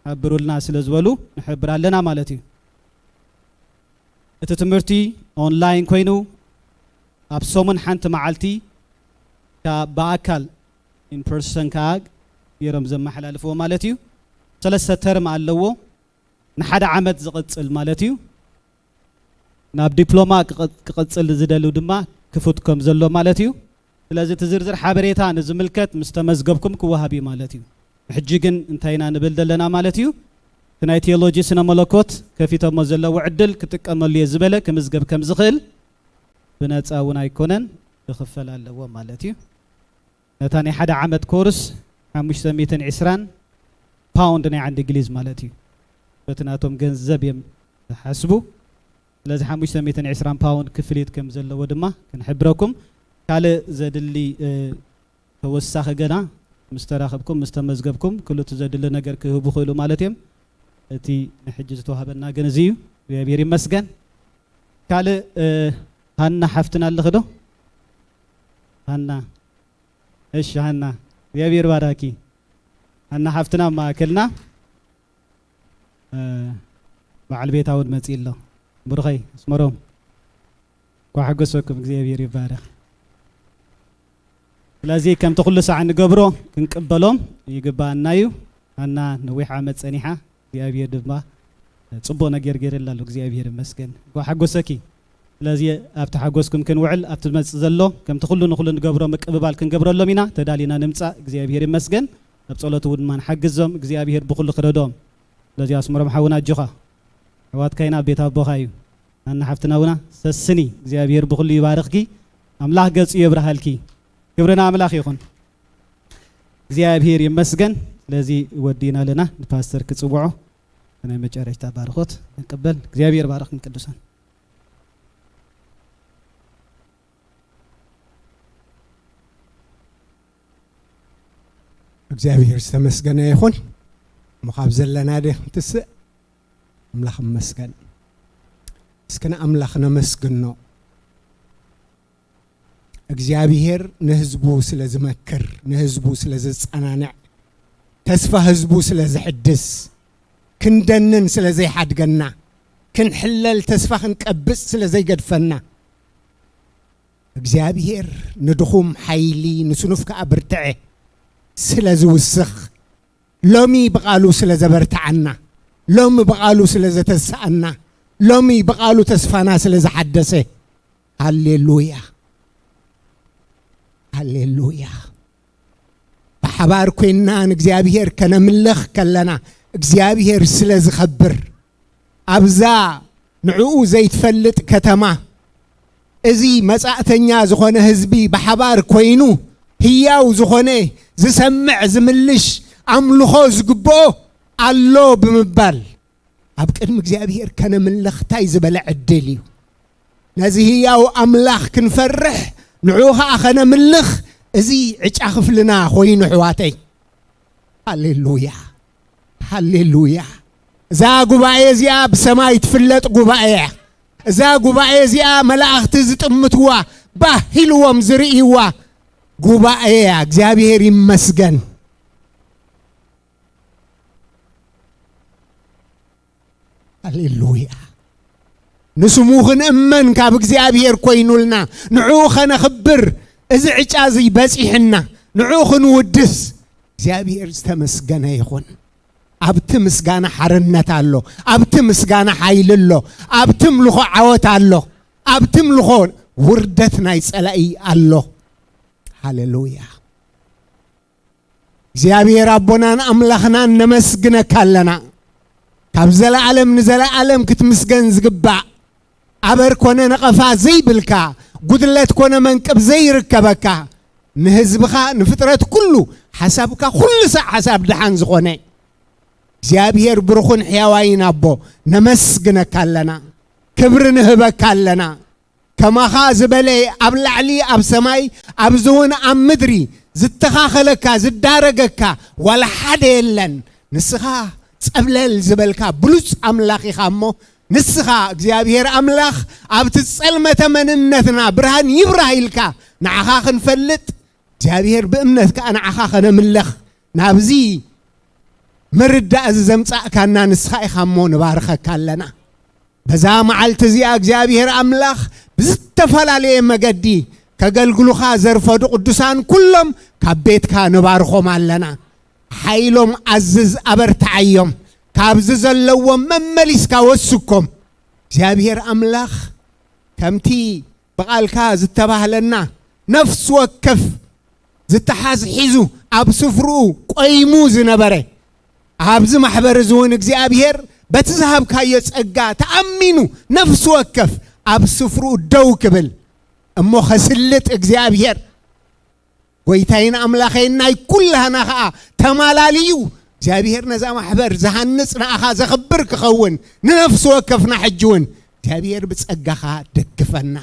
ሓብሩልና ስለ ዝበሉ ንሕብር ኣለና ማለት እዩ። እቲ ትምህርቲ ኦንላይን ኮይኑ ኣብ ሰሙን ሓንቲ መዓልቲ ካብ ብኣካል ኢን ፐርሰን ከኣ ገይሮም ዘመሓላልፍዎ ማለት እዩ። ሰለስተ ተርም ኣለዎ። ንሓደ ዓመት ዝቕጽል ማለት እዩ። ናብ ዲፕሎማ ክቐ-፣ ክቐጽል ዝደልዩ ድማ ክፉት ከም ዘሎ ማለት እዩ። ስለዚ እቲ ዝርዝር ሓበሬታ ንዝምልከት ምስ ተመዝገብኩም ክወሃብ እዩ ማለት እዩ። ሕጂ ግን እንታይ ኢና ንብል ዘለና ማለት እዩ? እቲ ናይ ቴዎሎጂ ስነ መለኮት ከፊቶሞ ዘለዉ ዕድል ክጥቀመሉ እየ ዝበለ ክምዝገብ ከም ዝኽእል ብነጻ እውን ኣይኮነን፣ ክኽፈል ኣለዎ ማለት እዩ። ነታ ናይ ሓደ ዓመት ኮርስ ሓሙሽተ ሚእትን ዕስራን ፓውንድ ናይ ዓንዲ እንግሊዝ ማለት እዩ። በቲ ናቶም ገንዘብ እዮም ዝሓስቡ። ስለዚ ሓሙሽተ ሚእትን ዕስራን ፓውንድ ክፍሊት ከም ዘለዎ ድማ ክንሕብረኩም። ካልእ ዘድሊ፣ እ፣ ተወሳኺ ገና ምስ ተራኸብኩም፣ ምስ ተመዝገብኩም፣ ክልቱ ዘድሊ ነገር ክህቡ ይኽእሉ ማለት እዮም። እቲ ንሕጂ ዝተዋህበና ግን እዚ እዩ። እግዚኣብሔር ይመስገን። ካልእ፣ እ፣ ሃና ሓፍትና ኣለኺ ዶ? ሃና። እሺ፣ ሃና፣ እግዚኣብሔር ባራኪ። ሃና ሓፍትና ኣብ ማእከልና፣ እ፣ በዓል ቤታ እውን መጺኡ ኣሎ። ብሩኸይ ኣስመሮም፣ እንኳዕ ሓጎሰኩም፣ እግዚኣብሔር ይባረኽ። ስለዚ ከምቲ ኩሉ ሳዕ ንገብሮ ክንቅበሎም ይግባኣና እዩ። ሃና ነዊሕ ዓመት ጸኒሓ፣ እግዚኣብሔር ድማ ጽቡቕ ነገር ገይሩላ ኣሎ። እግዚኣብሔር ይመስገን። እንኳዕ ሓጎሰኪ። ስለዚ ኣብቲ ሓጎስኩም ክንውዕል ኣብቲ ዝመጽእ ዘሎ ከምቲ ኩሉ ንኹሉ ንገብሮ ምቅብባል ክንገብረሎም ኢና። ተዳሊና ንምጻእ። እግዚኣብሔር ይመስገን። ኣብ ጸሎት እውን ድማ ንሓግዞም። እግዚኣብሔር ብኹሉ ክረድኦም። ስለዚ ኣስመሮም ሓውና ኣጆኻ። ኣሕዋትካ ኢና፣ ቤት ኣቦኻ እዩ። ሃና ሓፍትና ውና ሰስኒ። እግዚኣብሔር ብኹሉ ይባርኽኪ። ኣምላኽ ገጹ የብርሃልኪ። ክብሪ ንኣምላኽ ይኹን። እግዚኣብሔር ይመስገን። ስለዚ ወዲና ኣለና። ንፓስተር ክጽውዖ ናይ መጨረሽታ ባርኾት ክንቅበል። እግዚኣብሔር ባርኽኩም ቅዱሳን። እግዚኣብሔር ዝተመስገነ ይኹን። እሞ ካብ ዘለና ደ ክትስእ? ኣምላኽ ይመስገን። እስኪ ንኣምላኽ ነመስግኖ። እግዚኣብሔር ንህዝቡ ስለ ዝመክር፣ ንህዝቡ ስለ ዘጸናንዕ፣ ተስፋ ህዝቡ ስለ ዝሕድስ፣ ክንደንን ስለ ዘይሓድገና፣ ክንሕለል ተስፋ ክንቀብጽ ስለ ዘይገድፈና፣ እግዚኣብሔር ንድኹም ሓይሊ፣ ንስኑፍ ከኣ ብርትዐ ስለ ዝውስኽ፣ ሎሚ ብቓሉ ስለ ዘበርትዓና፣ ሎሚ ብቓሉ ስለ ዘተስኣና፣ ሎሚ ብቓሉ ተስፋና ስለ ዝሓደሰ፣ ሃሌሉያ፣ ሃሌሉያ። ብሓባር ኮይንና ንእግዚኣብሔር ከነምልኽ ከለና፣ እግዚኣብሔር ስለ ዝኸብር፣ ኣብዛ ንዕኡ ዘይትፈልጥ ከተማ፣ እዚ መጻእተኛ ዝኾነ ህዝቢ ብሓባር ኮይኑ፣ ህያው ዝኾነ፣ ዝሰምዕ፣ ዝምልሽ፣ ኣምልኾ ዝግብኦ ኣሎ ብምባል፣ ኣብ ቅድሚ እግዚኣብሔር ከነምልኽ ታይ ዝበለ ዕድል እዩ። ነዚ ህያው ኣምላኽ ክንፈርሕ፣ ንዕኡ ኸኣ ኸነምልኽ፣ እዚ ዕጫ ክፍልና ኮይኑ፣ ኣሕዋተይ። ሃሌሉያ፣ ሃሌሉያ። እዛ ጉባኤ እዚኣ ብሰማይ ትፍለጥ ጉባኤ እያ። እዛ ጉባኤ እዚኣ መላእኽቲ ዝጥምትዋ፣ ባህ ኢልዎም ዝርእይዋ ጉባኤ እያ። እግዚኣብሔር ይመስገን። ሃሌሉያ። ንስሙ ክንእመን ካብ እግዚኣብሔር ኮይኑልና፣ ንዕኡ ኸነኽብር፣ እዚ ዕጫ እዚ በጺሕና፣ ንዕኡ ክንውድስ፣ እግዚኣብሔር ዝተመስገነ ይኹን። ኣብቲ ምስጋና ሓርነት ኣሎ፣ ኣብቲ ምስጋና ሓይሊ ኣሎ፣ ኣብቲ ምልኾ ዓወት ኣሎ፣ ኣብቲ ምልኾ ውርደት ናይ ጸላኢ ኣሎ። ሃሌሉያ። እግዚኣብሔር ኣቦናን ኣምላኽናን ነመስግነካ ኣለና። ካብ ዘለኣለም ንዘለኣለም ክትምስገን ዝግባእ፣ ኣበር ኮነ ነቐፋ ዘይብልካ፣ ጉድለት ኮነ መንቅብ ዘይርከበካ፣ ንህዝብኻ ንፍጥረት ኩሉ ሓሳብካ ኩሉ ሳዕ ሓሳብ ደሓን ዝኾነ እግዚኣብሔር ብሩኽን ሕያዋይን ኣቦ ነመስግነካ ኣለና። ክብሪ ንህበካ ኣለና። ከማኻ ዝበለ ኣብ ላዕሊ ኣብ ሰማይ፣ ኣብዚ እውን ኣብ ምድሪ ዝተኻኸለካ፣ ዝዳረገካ ዋላ ሓደ የለን። ንስኻ ጸብለል ዝበልካ ብሉጽ ኣምላኽ ኢኻ እሞ፣ ንስኻ እግዚኣብሔር ኣምላኽ ኣብቲ ጸልመተ መንነትና ብርሃን ይብራህ ኢልካ ንዓኻ ክንፈልጥ፣ እግዚኣብሔር ብእምነት ከኣ ንዓኻ ከነምልኽ ናብዚ ምርዳእ እዚ ዘምጻእካና ንስኻ ኢኻ እሞ ንባርኸካ ኣለና። በዛ መዓልቲ እዚኣ እግዚኣብሔር ኣምላኽ ብዝተፈላለየ መገዲ ከገልግሉኻ ዘርፈዱ ቅዱሳን ኩሎም ካብ ቤትካ ንባርኾም ኣለና። ሓይሎም ኣዝዝ፣ ኣበርትዓዮም፣ ካብዚ ዘለዎም መመሊስካ ወስኮም። እግዚኣብሔር ኣምላኽ ከምቲ ብቓልካ ዝተባህለና ነፍሲ ወከፍ ዝተሓዝ ሒዙ ኣብ ስፍርኡ ቆይሙ ዝነበረ ኣብዚ ማሕበር እዚ እውን እግዚኣብሔር በቲ ዝሃብካዮ ጸጋ ተኣሚኑ ነፍሲ ወከፍ ኣብ ስፍርኡ ደው ክብል እሞ ከስልጥ እግዚኣብሔር ጎይታይን ኣምላኸይን ናይ ኩላህና ኸኣ ተማላልዩ እግዚኣብሔር ነዛ ማሕበር ዝሃንጽ ንኣኻ ዘኽብር ክኸውን ንነፍሲ ወከፍና ሕጂ እውን እግዚኣብሔር ብጸጋኻ ደግፈና።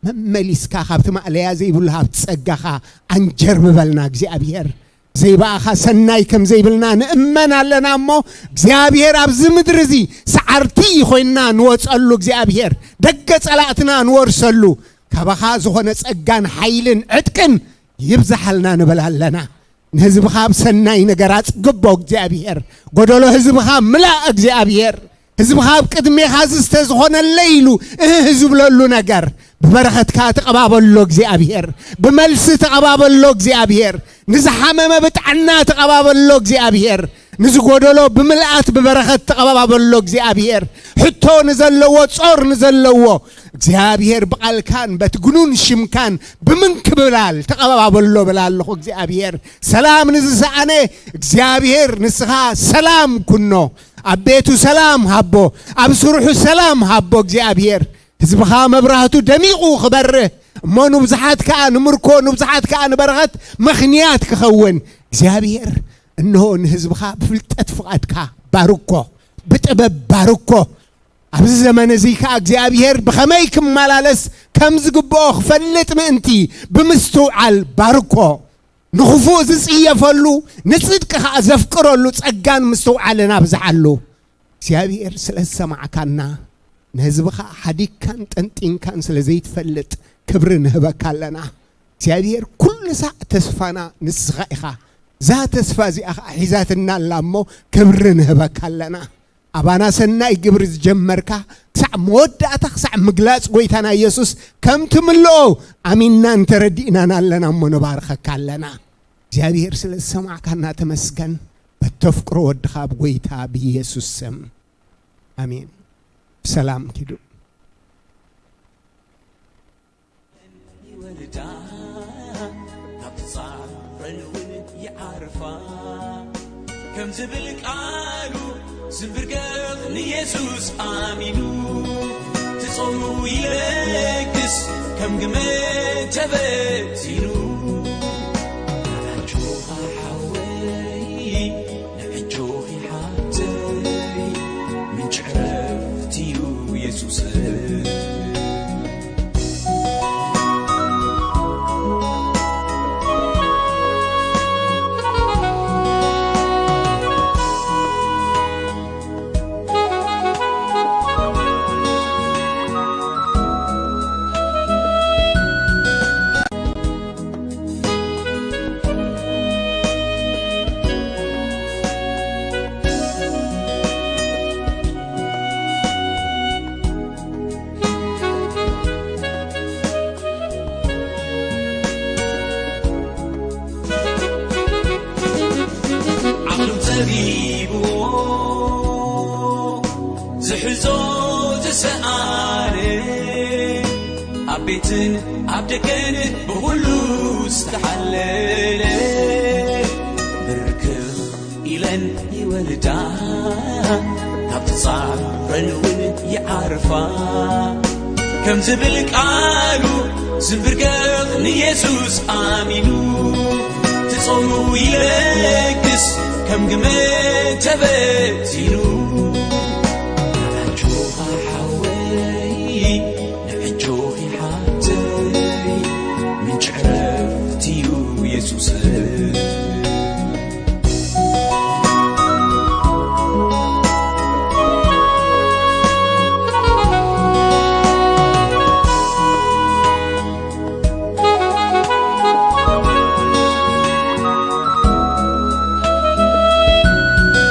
መመሊስካ ካብቲ ማእለያ ዘይብሉ ሃብቲ ጸጋኻ ኣንጀርብበልና እግዚኣብሔር። ዘይበኣኻ ሰናይ ከም ዘይብልና ንእመን ኣለና እሞ እግዚኣብሔር ኣብዚ ምድሪ እዚ ሰዓርቲ ኮይንና ንወጸሉ እግዚኣብሔር ደገ ጸላእትና ንወርሰሉ ካባኻ ዝኾነ ጸጋን ሓይልን ዕጥቅን ይብዝሓልና ንብል ኣለና። ንህዝብኻ ብሰናይ ነገር ኣጽግቦ እግዚኣብሔር። ጎደሎ ህዝብኻ ምላእ እግዚኣብሔር። ህዝብኻ ኣብ ቅድሜኻ ዝስተ ዝኾነለይ ኢሉ እህ ዝብለሉ ነገር ብበረኸትካ ተቐባበሎ እግዚኣብሔር። ብመልሲ ተቐባበሎ እግዚኣብሔር። ንዝሓመመ ብጥዕና ተቐባበሎ እግዚኣብሔር። ንዝጎደሎ ብምልኣት ብበረኸት ተቐባበሎ እግዚኣብሔር። ሕቶ ንዘለዎ ጾር ንዘለዎ እግዚኣብሔር ብቓልካን በቲ ግኑን ሽምካን ብምንክብላል ተቐባበሎ ብላ ኣለኹ እግዚኣብሔር። ሰላም ንዝሰኣነ እግዚኣብሔር ንስኻ ሰላም ኩኖ። ኣብ ቤቱ ሰላም ሃቦ፣ ኣብ ስርሑ ሰላም ሃቦ እግዚኣብሔር። ህዝብኻ መብራህቱ ደሚቑ ክበርህ እሞ ንብዙሓት ከኣ ንምርኮ ንብዙሓት ከኣ ንበረኸት ምኽንያት ክኸውን እግዚኣብሔር እንሆ ንህዝብኻ ብፍልጠት ፍቓድካ ባርኮ፣ ብጥበብ ባርኮ። ኣብዚ ዘመን እዚ ከኣ እግዚኣብሔር ብኸመይ ክመላለስ ከም ዝግብኦ ክፈልጥ ምእንቲ ብምስትውዓል ባርኮ። ንኽፉእ ዝጽየፈሉ ንጽድቂ ከኣ ዘፍቅረሉ ጸጋን ምስትውዓልን ኣብዝሓሉ። እግዚኣብሔር ስለ ዝሰማዕካና ንህዝብኻ ሓዲግካን ጠንጢንካን ስለ ዘይትፈልጥ ክብሪ ንህበካ ኣለና። እግዚኣብሔር ኩሉ ሳዕ ተስፋና ንስኻ ኢኻ። እዛ ተስፋ እዚኣ ኸዓ ሒዛትና ኣላ እሞ ክብሪ ንህበካ ኣለና። ኣባና ሰናይ ግብሪ ዝጀመርካ ክሳዕ መወዳእታ ክሳዕ ምግላጽ ጎይታና ኢየሱስ ከም ትምልኦ ኣሚንናን ተረዲእናን ኣለና እሞ ንባርኸካ ኣለና። እግዚኣብሔር ስለ ዝሰማዕካና ተመስገን። በተፍቅሮ ወድኻ ብጎይታ ብኢየሱስ ስም ኣሜን። ብሰላም ኪዱ። ይወርዳ ካብ ጻዕረን እውን ይዓርፋ ከም ዝብል ቃሉ ዝንብርገፍ ንየሱስ ኣሚኑ ትጾሙ ይለግስ ከም ግመ ተበቲኑ ኣጆኻ ሓወይ ንዕጆኺ ሓብተይ ምንጪ ዕረፍቲ እዩ የሱስ። ዓቕሉ ጸቢብዎ ዝሕዞ ዝሰኣነ ኣብ ቤትን ኣብ ደገን ብኹሉ ዝተሓለለ ብርክኽ ኢለን ይወርዳ ካብ ትጻረን እውን ይዓርፋ ከም ዝብል ቃሉ ዝንብርገኽ ንየሱስ ኣሚኑ ትጾሙ ይለግስ ከም ግመ ተበቲኑ